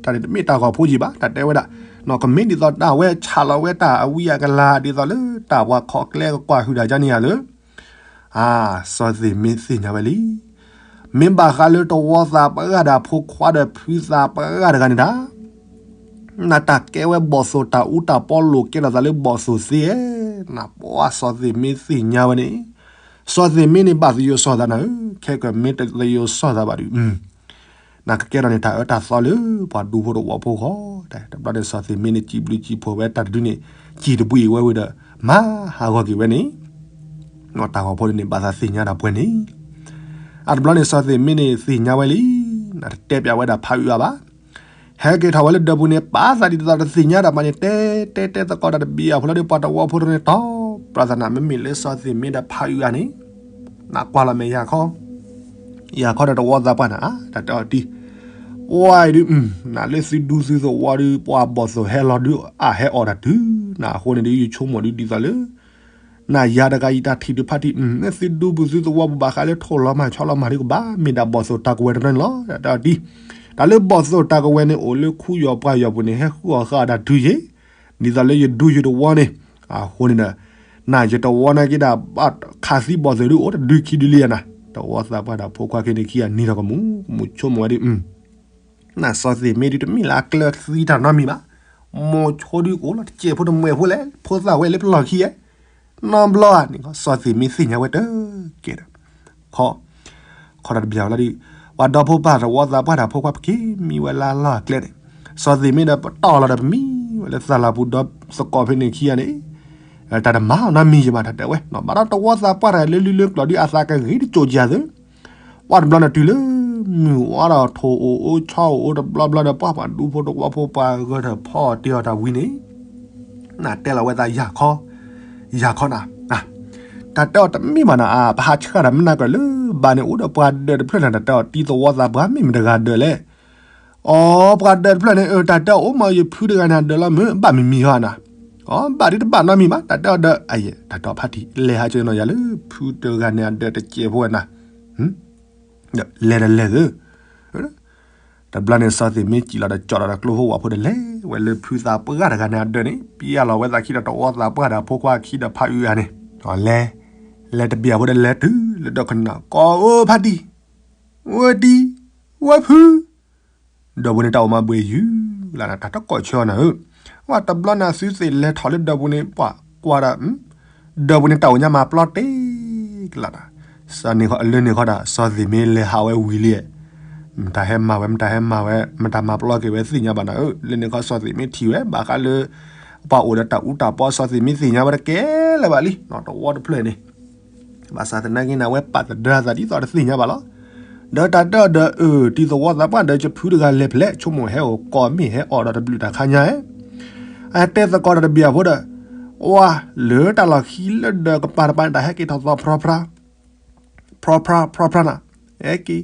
တၢ်န့ၣ်တမ့ၢ်တၢ်ဂီၤဖိယံၤဘၣ် တၢ်တဲဝဲဒၣ်, နီၢ်ကမ့ၢ်ဒ်သိးတၢ်ဝဲဆးလီၤဝဲတၢ်အဝံအကလၤ ဒ်သိးလၢတၢ်ပှၤခီၣ်ကျဲကကွၢ်ဟုၣ်တၢ်ယါန့ၣ်ဧါလၢ, အ, စီၤသ့ၣ်မ့သ့ၣ်ညါဝဲလံ, မ့ၢ်ဘၣ်ဃးလၢတဝီသးပှၢ်ဒၣ်ဖိခွါဒီးဖုသးပှၢ်တဂၤန့ၣ်ဒၣ် နတၢ်ကဲဝဲဘီၣ်သိၣ်တၢ်အူတၢ်ပီလိာ်ကဲထီၣ်သးလၢဘီၣ်သိၣ်သ့ဧါ, နပှၤစီၤသ့ၣ်မ့သ့ၣ်ညါဝဲန့ၣ်, စီၤသ့ၣ်မ့န့ၣ်ဘၣ်သယိၤစီၤသးနၤဧၢ, ခဲကမ့ၢ်တသယိၤစီၤသးဘၣ်ဒီး, နကကဲထီၣ်န့ၣ်တၢ်အၢတၢ်သီလၢပှၤဒူဖိတဝီဖိဃီ, တဘျီန့ၣ်စီၤသ့ၣ်မ့န့ၣ် စံးဘျုးစံးဖှိၣ်ဝဲတၢ်တဒုန့ၣ်, စံးတဘှံးအံၤဝဲဝံၤဒီး, မၤဟးဂီၤက့ၤဝဲန့ၣ်, တၢ်ဂီၤဖိန့ၣ်ဘၣ်သးသ့ၣ်ညါတၢ်ပှဲၤန့ၣ်, အတဘျီန့ၣ်စီၤသ့ၣ်မ့န့ၣ်သ့ၣ်ညါဝဲလံ, နတတဲပျးဝဲဒၣ်ဖးအုးအါဘၣ် ဟဲက့ၤထီၣ်ဝဲလၢဒၢးပူၤန့ၣ် ပာ်သးဒ်သိးတသ့ၣ်ညါတၢ်မးန့ၣ် တဲတဲတဲသကိးတၢ်တဘံၤအဖီလာ်ဒီး ပှၤတဝီဖိတန့ၣ်တီၤ, ပြဿနာမ့မ့ၢ်လၢစီၤသ့ၣ်မ့ဒီးဖးအုးအါန့ၣ်, နကွၢ်လီၤမဲာ်ယၤခီ, ယၤခီဒီးတဝီသးပှၢ်န့ၣ် တၢ်တဲအီၤတံၢ်, ပှၤအံၤဒုး, နလၢသုဒူသုသဝီဒီး ပှၤဘီၣ်သိၣ်ဟဲလီၤဒုး အဟဲအီၣ်တၢ်တုၤ, နအဃိန့ၣ်ဒီး ယဆိကမိၣ်ဒုးဒ်သိးလၢ နယၤတဂၤအံၤတၢ်ထံၣ်ဒုးဖးတံၢ်, သုဒူပူၤသုသဝီပူၤဘၣ်ဃးလၢထိၣ်လီၤမၤဆီလီၤမၤဒုးကဘၣ်, မ့ၢ်ဒၣ်ဘီၣ်သိၣ်တၢ်ကဝဲၤတနီၤန့ၣ်လီၤ. တၢ်တဲအီၤတံၢ်, တၢ်လၢဘီၣ်သိၣ်တၢ်ကဝဲၤန့ၣ် အိၣ်လၢခူယီၤပှၢ်ယီၤပူၤန့ၣ် ဟဲဃုအီၣ်ဃာ်အီၣ်တၢ်တုၤယ့ၢ်, ဒ်သိးလၢယဒူယတဝီန့ၣ်, အဃိန့ၣ်ဒီး, နယတဝီနာ်က့ဒၣ်ဘၣ်ခးသံဘီၣ်သိၣ်ဒုးအိၣ်တဒုခံဒုလံယၤနၤ, တဝီသးပှၢ်တၢ်ဖိခွါခဲန့ၣ်ခံဂၤနံၤထီၣ်ကမူ, ကမူဆိကမိၣ်ဝဲဒုး နစီၤသ့ၣ်မ့ဒုးတမ့ၢ်လၢအကျၢၤသံတၢ်နီတမံၤဘၣ်, မိၤဆိဒုးကအိၣ်လီၤတစဲးဖိတမှဲၤဖိလဲၣ်, ဖိသၣ်ဝဲလၢပလီၢ်ခံဧါ, နီတဘျီဧါန့ၣ် စီၤသ့ၣ်မ့သ့ၣ်ညါဝဲတက့ၢ်ဒီး, ခီ, ခီတၢ်တဘံၤအဝဲလီၤဒုး, ပှၤဒီဖိပၢ်တဝီသးပှၢ်တၢ်ဖိခွါပက့ၤမံဝဲလၢလီၢ်အကျဲန့ၣ်, စီၤသ့ၣ်မ့ဒီးပတီၢ်လီၤဒီးပမံဝဲလၢသးလီၤပူၤဒီသကိးဖဲန့ၣ်ခံဂၤန့ၣ်, တၢ်တမၤအီၤနီတမံၤယမး တၢ်တဲဝဲ, ဘၣ်ဒီးတဝီသးပှၢ်တၢ်လၢလုၢ်လၢကျိၤဒုးအသးကဂ့ၤတစိၤကယၤသု ပှၤတဘျီန့ၣ်တုၤလၢ, မုၢ်ဝါဒီးထိၣ်အိၣ်အိၣ်ဆီအိၣ်အိၣ်တဘျီဘျီဒီး ပှၤပှၤဒူဖိတဝီဖိပှၤဂၢၢ်ထၢၣ်ဖီအီၤတ့ၢ်အီၤတၢ်ဝံၤန့ၣ်, နတဲလီၤဝဲသးယၤခီ, ယၤခီနၤ, တၢ်တဲအီၤတမ့ၢ်ဘၣ်နၤ, ပဟးဆှၢတၢ်မနၤကၢၢ်လၢဘၣ်န့ၣ် အိၣ်ဒီးပှၤဒၢးတဖျၢၣ်နၤ တၢ်တဲအီၤတံၤသဝီသးပှၢ်မ့ၢ်မတဂၤဒၢးလဲၣ် အီ ပှၤဒၢးတဖျၢၣ်န့ၣ် အၢ တၢ်တဲအီၤအိၣ်မးယဖုတဂၤန့ၣ် အဒၢးလီၤမ့ၢ် ဘၣ်မံၤမံၤဟီနၤ, အီ ဘၣ်ဒ်တဘၣ်နီတမံၤဘၣ် တၢ်တဲအီၤဒီး အယဲၢ် တၢ်တဲအီၤဖးထံၣ် လဲၤဟးကၢနီၤယၤလၢ ဖုတဂၤန့ၣ် အဒၢးတစဲးဖိဝဲနၤ, ဒီးလဲၤဒီးလဲၤသု, တဘျီန့ၣ် စီၤသ့ၣ်မ့ၢ်စံၣ်လီၤဒီး ကၠီၣ်လီၤဒီးကျိဖိဝဲဖိဒီးလဲၤဝဲလၢဖုသးပှၢ်တဂၤန့ၣ် အဒၢးန့ၣ် ပျဲလီၤဝဲသးခံဒီးတဝီသးပှၢ်ဒီးဖိခွါခံဒီးဖးအုးဂၤန့ၣ်, လဲၤ, လဲၤတဘံၤအဖိဒီးလဲၤတုၤလၢဒီကနၣ် ကီၢ်ဧၢဖးထံၣ် ဝဲဒံ, ဝဲဖု, ဒီပုၢ်န့ၣ်တၢ်အိၣ်မးဘှံးယုၢ်လၢ်နၤ တၢ်တကိးဆၢအီၤနၤဧၢ, ဝဲတဘျီန့ၣ်အသုသ့ၣ်လဲၤထီၣ်လၢဒီပုၢ်န့ၣ် ပှၤကွၢ်ဒၣ်, ဒီပုၢ်န့ၣ်တၢ်အိၣ်ညါမၤပျီတ့ၢ်ကလာ်နၤ, လၢန့ၣ်ခီဒၣ် စီၤသ့ၣ်မ့ၢ်လဲၤဟးဝဲဝံၤလံ, မတၤဟဲမၤဝဲ မတၤဟဲမၤဝဲ မတၤမၤပျီက့ၤဝဲသ့ၣ်ညါဘၣ်နၤဧၢ, လၢန့ၣ်ခီစီၤသ့ၣ်မ့ၢ်ထံၣ်ဝဲ ဘၣ်ဃးလၢ ပှၤအိၣ်ဒီးတၢ်အူတၢ်ပီ စီၤသ့ၣ်မ့ၢ်သ့ၣ်ညါဝဲတကဲလၢၤဘၣ်လံ တဝီတဖျၢၣ်န့ၣ် ဘၣ်ဆၣ်သနာ်က့န့ၣ် အဝဲပာ်သဒါသးဒ်သိးတသ့ၣ်ညါဘၣ်လီၤ. ဒီးတၢ်တဲအီၤဒီး အၢ တံၤသဝီသးပှၢ်ဒီး ယဖုတဂၤလဲၤဖဲလဲၣ် ဆိကမိၣ်ဟဲအိၣ်ကိးမ့ၢ်ဟဲအိၣ်ဒီးတဘျုးတၢ်ခါညါဧါ, အတဲသကိးဒီးတဘျုးအဖိဒီး, ဝါလၢတၢ်လီၢ်ခံလၢဒီးကပၤတပၤန့ၣ် တၢ်ဟဲက့ၤထီၣ်သီဖြီဖြါ ဖြီဖြါ ဖြီဖြါနၤ, ဟဲက့ၤ,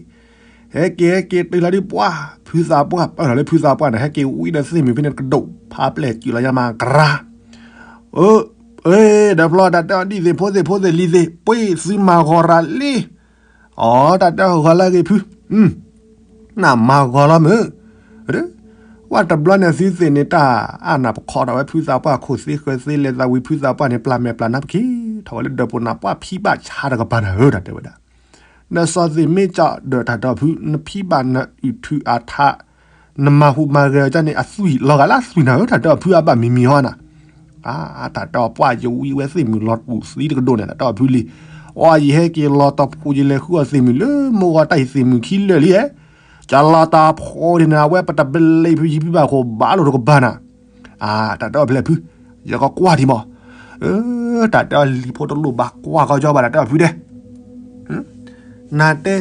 ဟဲက့ၤ ဟဲက့ၤတုၤလီၤဒ်ပှၤ ဖုသးပှၢ် ပၢၢ်ထီၣ်လၢဖုသးပှၢ်န့ၣ် ဟဲက့ၤဝံဒီးသ့ၣ်မုၣ်ဖဲန့ၣ်တကဒိၣ် ဖးပျဲၢ်စူၢ်လီၤညါမၤကရၢ, အၢ, အၢ, ဒီးဖျီတၢ်တဲအီၤဒ်သ့ၣ်ဖိသ့ၣ်ဖိသ့ၣ်လံၤသ့ၣ် ပှ့ၤသုမၤဂီၤရၤလံ, အီ တၢ်တဲအီၤဂီၤလၢအဂ့ၤဖု, နမၤဂီၤလီၤမုၢ် ဝဲတဘျီန့ၣ်သုသ့ၣ်န့ၣ် တၢ်အါနၢ်ပခီထီၣ်ဝဲဖုသးပှၢ်ခိၣ်သ့ဃၢၤသ့လဲၤသးဝံၤ ဖုသးပှၢ်န့ၣ် ပျၢ်မဲာ်ပျၢ်နါပက့ၤထီၣ်ဝဲလၢဒၢးပူၤနၤ ပှၢ်ဖံးဘၣ်ဆါတကပၤနၤဧၢ တၢ်တဲဝဲဒၣ်, ဒီးစီၤသ့ၣ်မ့ၢ်ကဒီးတၢ်တဲအီၤဖု နဖံးဘၣ်နအုၣ်ထုအထး နမၤဟူးမၤဂဲၤအီၤကန့ၣ် အသွံၣ်လီၤဂာ်လၢအသွံၣ်နၤဧၢ တၢ်တဲအီၤဖုအဘၣ်မံၤမံၤဟီနၤ အါ တၢ်တဲအီၤပှၢ်ယဝံဝဲသ့ၣ်မုၣ်လီၤတူာ်သံတကဒိၣ်န့ၣ် တၢ်တဲအီၤဖုလံ, အီ ယဟဲက့ၤလီၤတီၤဖှိၣ်ယလဲၤဃုအီၣ်သ့ၣ်မုၣ်လၢ မိၢ်ဂီၤတၢ်အံၤသ့ၣ်မုၣ်ခံလၢာ်လံဧါ, ကလီၤတီၤဖှိၣ်ဒ်န့ၣ် အဝဲပတဘျ့ဖုယံၤဖုဘၣ်ခိၣ်ဘၣ်လိာ်တကပၤနၤ, အါ တၢ်တဲအီၤဖဲလဲၣ်ဖု, ယကကွၢ်ထံမး, အၢ တၢ်တဲအီၤလံၤဖိတလိၣ်ဘၣ်ကွၢ်ကီကၠီဘၣ် တၢ်တဲအီၤဖုတဲ နတဲ,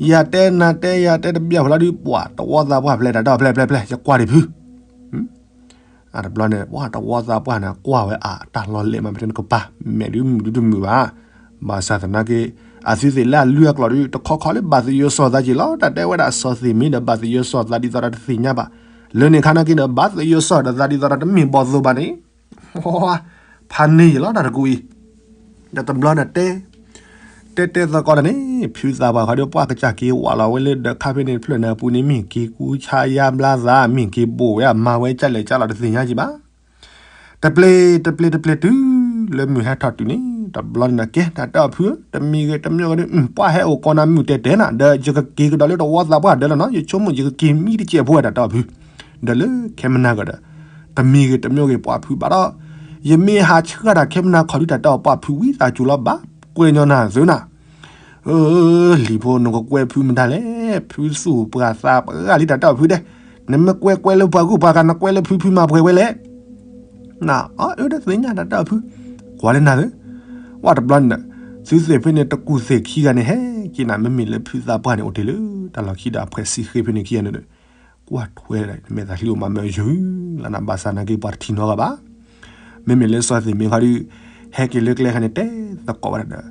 ယၤတဲ နတဲ ယၤတဲ တဘၣ်ဖဲလီၤဒုး ပှၤတဝီသးပှၢ်ဖဲလဲၣ် တၢ်တဲအီၤဖဲလဲၣ် ဖဲလဲၣ် ဖဲလဲၣ် ယကွၢ်ဒံးဖု, အတဘျီန့ၣ် ပှၤတဝီသးပှၢ်န့ၣ် ကွၢ်ဝဲအတၢ်လီၤလဲၤမး မ့ၢ်တနကပၤ မဲာ်ဒုးမုာ်ဒုးတမုာ်ဘၣ်, ဘၣ်ဆၣ်သနာ်က့ အသုသ့ၣ်လၢအလုၢ်အကျိၤဒုး တခီခီလၢဘၣ်သယိၤစီၤသးက့ၤလီၤ တၢ်တဲဝဲဒၣ်စီၤသ့ၣ်မ့ၢ်ဒီး ဘၣ်သယိၤစီၤသးဒ်သိးဒီးတသ့ၣ်ညါဘၣ်, လၢန့ၣ်ခါနာ်က့ဒီး ဘၣ်သယိၤစီၤဒီးသးဒ်သိးဒီးတမ့ၢ်ဘီၣ်သိဘၣ်န့ၣ် ဖးန့ၢ်ယလီၤတၢ်တကူအံၤ, ဒီးတဘျီန့ၣ်တဲ, တဲတဲသကိးတၢ်န့ၣ် ဖုသးပှၢ်ခီဒီးပှၢ်ကစၢ်က့ၤဝးလီၤဝဲလၢဒီးခါဖဲန့ၣ်တဖျၢၣ်န့ၣ်အပူၤန့ၣ် မ့ၢ်က့ၤကူဆါယါဘျါသး မ့ၢ်က့ၤဘိၣ်ဝဲအမၤဝဲကၢ်လဲၣ်ကၢ်လီၤတသ့ၣ်ညါက့ၤဘၣ်, တပျ့ၤတပျ့ၤတပျ့ၤတုၤလၢမုၢ်ဟဲထီၣ်တုၤန့ၣ် တဘျီန့ၣ်ကဲ တၢ်တဲအီၤဖု တမံၤဂ့ၤတမံၤဂ့ၤဒီး ပှၢ်ဟဲအိၣ်ကိးနၤမုၢ်တဲတဲနၤ ဒီးယကက့ၤကဒီးလၢတဝီသးပှၢ်ဒၢလီၤနီၤ ယဆိကမိၣ်ယကက့ၤမံတစဲးဖိဝဲ တၢ်တဲအီၤဖု, ဒီးလၢခဲမနၤကဒီး တမံၤဂ့ၤတမံၤဂ့ၤပှၢ်ဖုဘၣ်ဒီး ယမ့ၢ်ဟးဆှၢတၢ်ခဲမနၤခီဒုတၢ်တဲအီၤပှၢ်ဖုဝံသးစူၤလီၤဘၣ် ကွဲးညီနၤသုနၤ လံၤဖိနကကွဲးဖုမတၤလဲၣ် ဖုသူၣ်ပှၢ်သးပှၢ်လံတၢ်တဲအီၤဖုဒဲး, နမ့ၢ်ကွဲးကွဲးလၢပှၤဂုၢ်ပှၤဂၤ နကွဲးလၢဖုဖုမၤပှဲၤဝဲလဲၣ်, နအၢ အၢ တသ့ၣ်ညါတၢ်တဲအီၤဖု, ကွၢ်လၢနၤသု, ဝဲတဘျီန့ၣ်ဒီး သုသ့ၣ်ဖဲန့ၣ်တကူၣ်သ့ၣ်ခံဂၤန့ၣ် ဟဲက့ၤနၤ မ့မ့ၢ်လၢဖုသးပှၢ်န့ၣ် အိၣ်တ့ၢ်လၢတၢ်လီၢ်ခံဒီးအဖှဲးစံဃ့ဖဲန့ၣ်ခံဂၤန့ၣ်ဒီး ကွၢ်ထွဲဒၣ် မဲာ်သးဟံးအိၣ်မးမ့ၢ်ယုၢ်လၢနၤ ဘၣ်ဆၣ်နာ်က့ပှၤတထံၣ်နီတဂၤဘၣ် မ့မ့ၢ်လၢစီၤသ့ၣ်မ့ၢ်ခီဒုး ဟဲက့ၤလၢကျဲခါန့ၣ် တဲသကိးဝဲဒၣ်ဒီး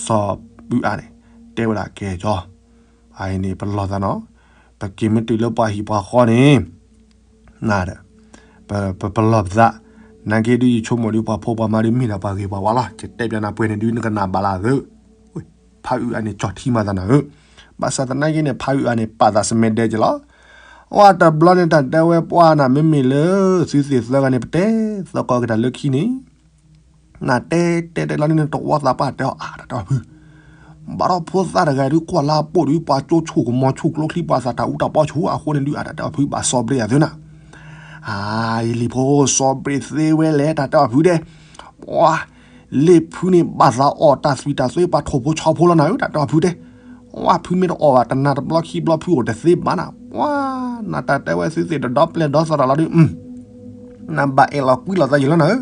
စီၤအုးအါန့ၣ် တဲဝဲဒၣ်ကဲကၠီ, အအံၤန့ၣ် ပလီၢ်သးနီၤ, ပက့ၤမ့ၢ်တုၤလၢပှၤဟံၣ်ပှၤဃီန့ၣ် နၤဒီး ပ ပ ပလီၢ်ပသး, နာ်က့ဒုးယဆိကမိၣ်ဒုး ပှၤဖိပှၤမါဒုးမ့ၢ်ဒၣ်ပှၤဂ့ၤပှၤဝါလီၤ, ယတဲပျးနၤပှဲၤန့ၣ်ဒုး နကနၣ်ဘၣ်လၢအသး, ဖးအုးအါန့ၣ် ကၠီၣ်ထံမၤသးနၤဧၢ, ဘၣ်ဆၣ်သနာ်က့န့ၣ် ဖးအုးအါန့ၣ် ပာ်သးစမဲဒဲက့ၤလီၤ. ဝဲတဘျီန့ၣ် တၢ်တဲဝဲပှၢ်နၤ မ့မ့ၢ်လၢသုသ့ၣ်သၢဂၤန့ၣ် ပတဲသကိးက့ၤတၢ်လၢခံန့ၣ် နတဲတဲတဲလီၤန့ၣ် တဝီသးပှၢ်တဲအီၤ အါ တၢ်တဲအီၤဖု, ဘၣ်ဒီးဖိသၣ်တဂၤဒုး ကွၢ်လၢအပိာ်ဒုး ပှၤကၠိဆိၣ်ကမီၤဆိၣ်ကျိချံ ပှၤသးတၢ်အူတၢ်ပီဆိၣ် အဃိန့ၣ်ဒုး အါ တၢ်တဲအီၤဖု ဘၣ်စီၤဘြ့းအသးနၤ, အါ ယလံၤဖိ စီၤဘြ့းသ့ဝဲလဲၣ် တၢ်တဲအီၤဖုတဲ, ပှၤ လ့ၣ်ဖုန့ၣ် ဘၣ်သးအီၣ်တၢ်သွံၣ်တၢ်သွဲ ပှၤထိၣ်ဖိဆီဖိလီၤနၤဧၢ တၢ်တဲအီၤဖုတဲ, ဝဲဖုမ့ၢ်တအီၣ်ဘၣ် တနၤတဘျီခံဘျီဖုအိၣ်တသ့ဘၣ်နၤ, ပှၤ နတၢ်တဲဝဲသုသ့ၣ်တဒီပျဲၢ်ဒီသီၣ်တၢ်လီၤဒုး နဘၣ်အဲၣ်လီၤကွံလီၤသးယံာ်လီၤနၤဧၢ,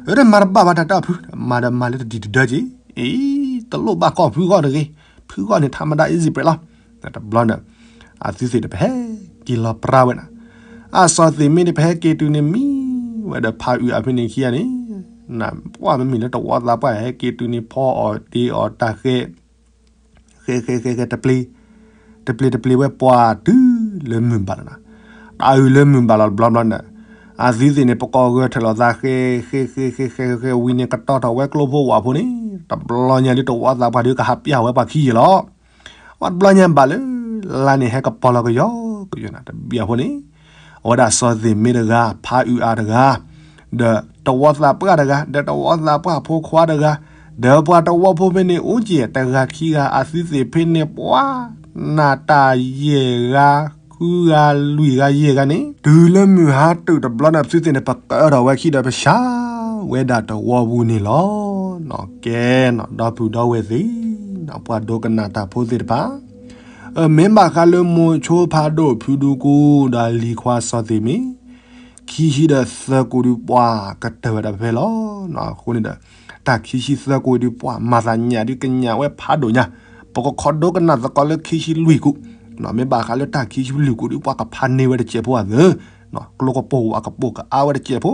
အၢ တမၤတဘၣ်ဘၣ် တၢ်တဲအီၤဖု, မၤဒီးမၤလၢတဒံၣ်တဒၢက့ၤ, အံၤ တလိၣ်ဘၣ်ကီၢ်ဖုဂီၢ်တဂ့ၤ, ဖုဂီၢ်န့ၣ် ထါမဒါ easy break လီၤ. တဘျီန့ၣ် အသုသ့ၣ်တပဟဲက့ၤလီၤပြါဝဲနၤ, အစီၤသ့ၣ်မ့ၢ်န့ၣ် ပဟဲက့ၤတုၤန့ၣ်မံဝဲဒီးဖးအုးအါဖဲန့ၣ်ခံဂၤန့ၣ်, နပှၢ်မ့မ့ၢ်လၢတဝီသးပှၢ်ဟဲက့ၤတုၤန့ၣ် ဖီအီၣ်တ့အီၣ်တၢ်ဃဲ ဃဲဃဲဃဲဃဲ တပျ့ၤ တပျ့ၤတပျ့ၤဝဲပှၤတုၤလၢမုၢ်ဘၣ်လီၤနၤ, တၢ်အုးလၢမုၢ်ဘၣ်လီၤတဘျီဘျီန့ၣ်, အသုသ့ၣ်န့ၣ် ပကိးဂၢၢ်ထၢၣ်လီၤသးဃဲ ဃဲဃဲဃဲဃဲဃဲဝံၤန့ၣ် ကတီၤထီၣ်ဝဲကျိဖိဝၣ်ဖိန့ၣ်, တဘျီညါဒုးတဝီသးပှၢ်ဒုးကဟးပျၢ်ဝဲပှၤခံယံာ်လီၤ. ဝဲတဘျီညါဘၣ်လၢ လါန့ၣ်ဟဲကပီၤလီၤကယီကယီနၤ တဘျီဖိန့ၣ် အဝဲဒၣ်စီၤသ့ၣ်မ့ၢ်တဂၤ ဖးအုးအါတဂၤ ဒီးတဝီသးပှၢ်တဂၤ ဒီးတဝီသးပှၢ်ဖိခွါတဂၤ ဒီးပှၤတဝီဖိဖဲန့ၣ် အိၣ်က့ၤတဂၤခံဂၤ အသုသ့ၣ်ဖဲန့ၣ် ပှၤ နၢ်တၢ်ယဲၢ်ဂၤ, ဃုဂၤ, လွံၢ်ဂၤ, ယဲၢ်ဂၤန့ၣ် တုၤလၢမုၢ်ဟါတုၤတဘျီန့ၣ် ပသုသ့ၣ်န့ၣ် ပကၢထီၣ်ဝဲခံဒီး ပဆါဝဲဒၣ်တဝီပူၤန့ၣ်လီၤ. ကဲနီၤ ဒီပုၢ်ဒီဝဲၢ်သ့ၣ်, ပှၤဒိကနၣ်တၢ်ဖိသ့ၣ်တဖၣ်, မ့ၢ်ဘၣ်ဃးလၢမိၤဆိဖးဒိၣ် ဖုဒူကူဒီးလံၤခွါစီၤသ့ၣ်မ့ၢ် ခံဆံဒီးသၢကိးဒုး ပှၤကတၢၢ်ဝဲဒၣ်ဖဲလီၤ. အဃိန့ၣ်ဒီး တၢ်ခံဆံသၢကိးဒုး ပှၤမၤသးညၣ်ဒုးကညးဝဲဖးဒိၣ်ညါ, ပကခိးဒိကနၣ်သကိးလၢခံဆံလွံၢ်ကိး, မ့ၢ်ဘၣ်ဃးလၢတၢ်ခံဆံလွံၢ်ကိးဒုး ပှၤကဖးန့ၢ်ဝဲတစဲးဖိအသး, ကျိကပိာ်ဝးကပိာ်ကအါဝဲတစဲးဖိ.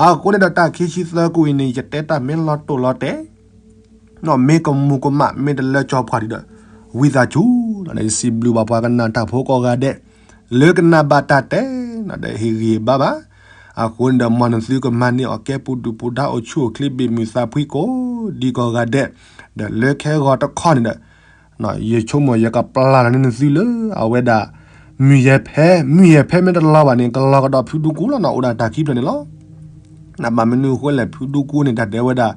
အဃိန့ၣ်ဒီး တၢ်ခံဆံသၢကိးအံၤန့ၣ် ယတဲတၢ်မ့ၢ်လီၤတိၢ်လီၤတဲာ် မ့ၢ်ကမူၤကမၣ် မ့ၢ်တလၢကၠီပှၤဒံးဒီး ဝံသးစူၤ, ယစံးဘျုးဘၣ်ပှၤကနၣ်တၢ်ဖိကိးဂၤဒဲး လၢကနၣ်ဘၣ်တၢ်တဲ ဒီးဟ့ၣ်ဂံၢ်ဘါဘၣ်. အဃိန့ၣ်ဒီး မ်နသုကမၤန့ၢ်အီၤကဲပူၤဒုၣ်ပူၤဒါ အိၣ်ဆူၣ်အိၣ်ချ့ ဘ့ၣ်မုၢ်သးဖှံကိးဒံကိးဂၤဒဲး, ဒီးလၢခဲဂီၤတခီန့ၣ်ဒီး ယဆိကမိၣ်ယကပျၢ်လီၤန့ၢ်နသုလၢအဝဲဒၣ် မုၢ်ယဲၢ်ဖဲ, မုၢ်ယဲၢ်ဖဲမ့ၢ်တလီၤဘၣ်န့ၣ် ကလီၤကဒီးဖုဒူကူလီၤနီၤ, အိၣ်ဒၣ်တၢ်ခံဖျၢၣ်န့ၣ်လီၤ. ဘၣ်မနုၤအဃိလဲၣ် ဖုဒူကူန့ၣ် တၢ်တဲဝဲဒၣ်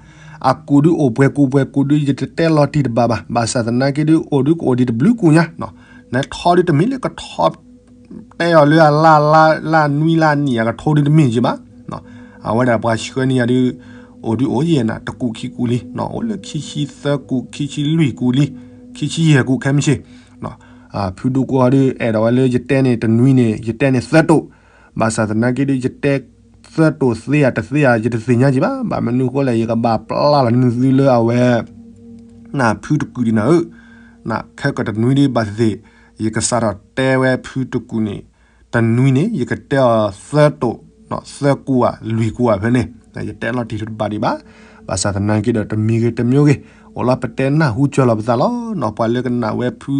အကူးဒုးအိၣ်ပှဲၤကူးပှဲၤကူးဒုး ယတတဲလီၤတံၢ်တဘၣ်ဘၣ်, ဘၣ်ဆၣ်သနာ်က့ဒုး အိၣ်ဒုးကအိၣ်ဒံးတဘျုးကူးညါ, နထီဒုးတမ့ၢ်လၢကထီ တဲအီၤလၢအလါ, လါနွံလါနံၣ် အကထိဒုးတမ့ၢ်က့ဘၣ်. အဝဲဒၣ်ပှၤဆှၢန့ၢ်ယၤဒုး အိၣ်ဒုးအိၣ်ယဲၢ်နၤ တကူးခံကူးလံ, အိၣ်လၢခံဆံသၢကူး ခံဆံလွံၢ်ကူးလံ, ခံဆံယဲၢ်ကူးခဲမုၢ်ဆ့ၣ်, ဖုဒူကူအီၤဒုး အဲၣ်ဒိးဝဲလၢယတဲန့ၣ်တနွံန့ၣ် ယတဲန့ၣ်သၢတိာ်, ဘၣ်ဆၣ်သနာ်က့ဒုး ယတဲသၢတိာ်သ့ဧါတသ့ဧါ ယတသ့ၣ်ညါက့ဘၣ်. ဘၣ်မနုၤအဃိလဲၣ် ယကဘၣ်ပျၢ်လီၤန့ၢ်နသုလၢအဝဲ နဖုတကူးဒံးနၤဧၢ, နခဲကတနွံဒုးဘၣ်သ့ၣ်သ့ၣ် ယကစးထီၣ်တဲဝဲဖုတကူးန့ၣ်, တနွံန့ၣ် ယကတဲအီၤသၢတိာ်, သၢကူးဧါ လွံၢ်ကူးဧါဖဲန့ၣ်, ယတဲလီၤတံၢ်တဘၣ်ဒံးဘၣ်. ဘၣ်ဆၣ်သနာ်က့ဒီး တမံၤဂ့ၤတမံၤဂ့ၤ အိၣ်လီၤပတဲနၢ်ဟူစၢၤလီၤပသးလီၤ. ပှၤလၢကနၣ်ဝဲဖု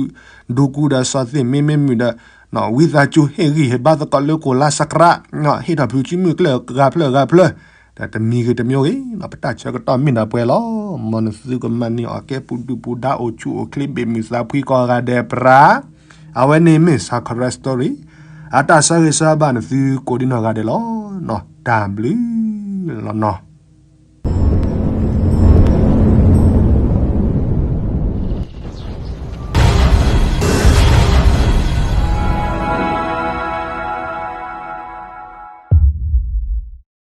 ဒူကူဒီးစီၤသ့ၣ်မ့မ့ၢ်မုာ်ဒီး ဝံသးစူၤဟ့ၣ်ဂံၢ်ဟ့ၣ်ဘါသကိးလၢကီၢ်လါစကြး, ဟ့ၣ်ထီၣ်ဖုးစုမုၢ်ကျၢၢ်ဂၤဖျၢၣ်ဂၤဖျၢၣ်, ဒီးတမံၤဂ့ၤတမံၤဂ့ၤ ပတၢ်ဆၢကတီၢ်မ့ၢ်ဒၣ်ပှဲၤလီၤ. မ်နသုကမၤန့ၢ်အီၤကဲပူၤဒုၣ်ပူၤဒါ အိၣ်ဆူၣ်အိၣ်ချ့ ဘ့ၣ်မုၢ်သးဖှံကိးဂၤဒဲးပြး. အဝဲန့ၣ်မ့ၢ် Sakura Story အတၢ်ဆၢဂ့ၤဆၢဝါဘၣ်နသုကိးဒံနီၢ်ဂၤဒဲးလီၤ. တၢ်ဘျုးလီၤနီၤ.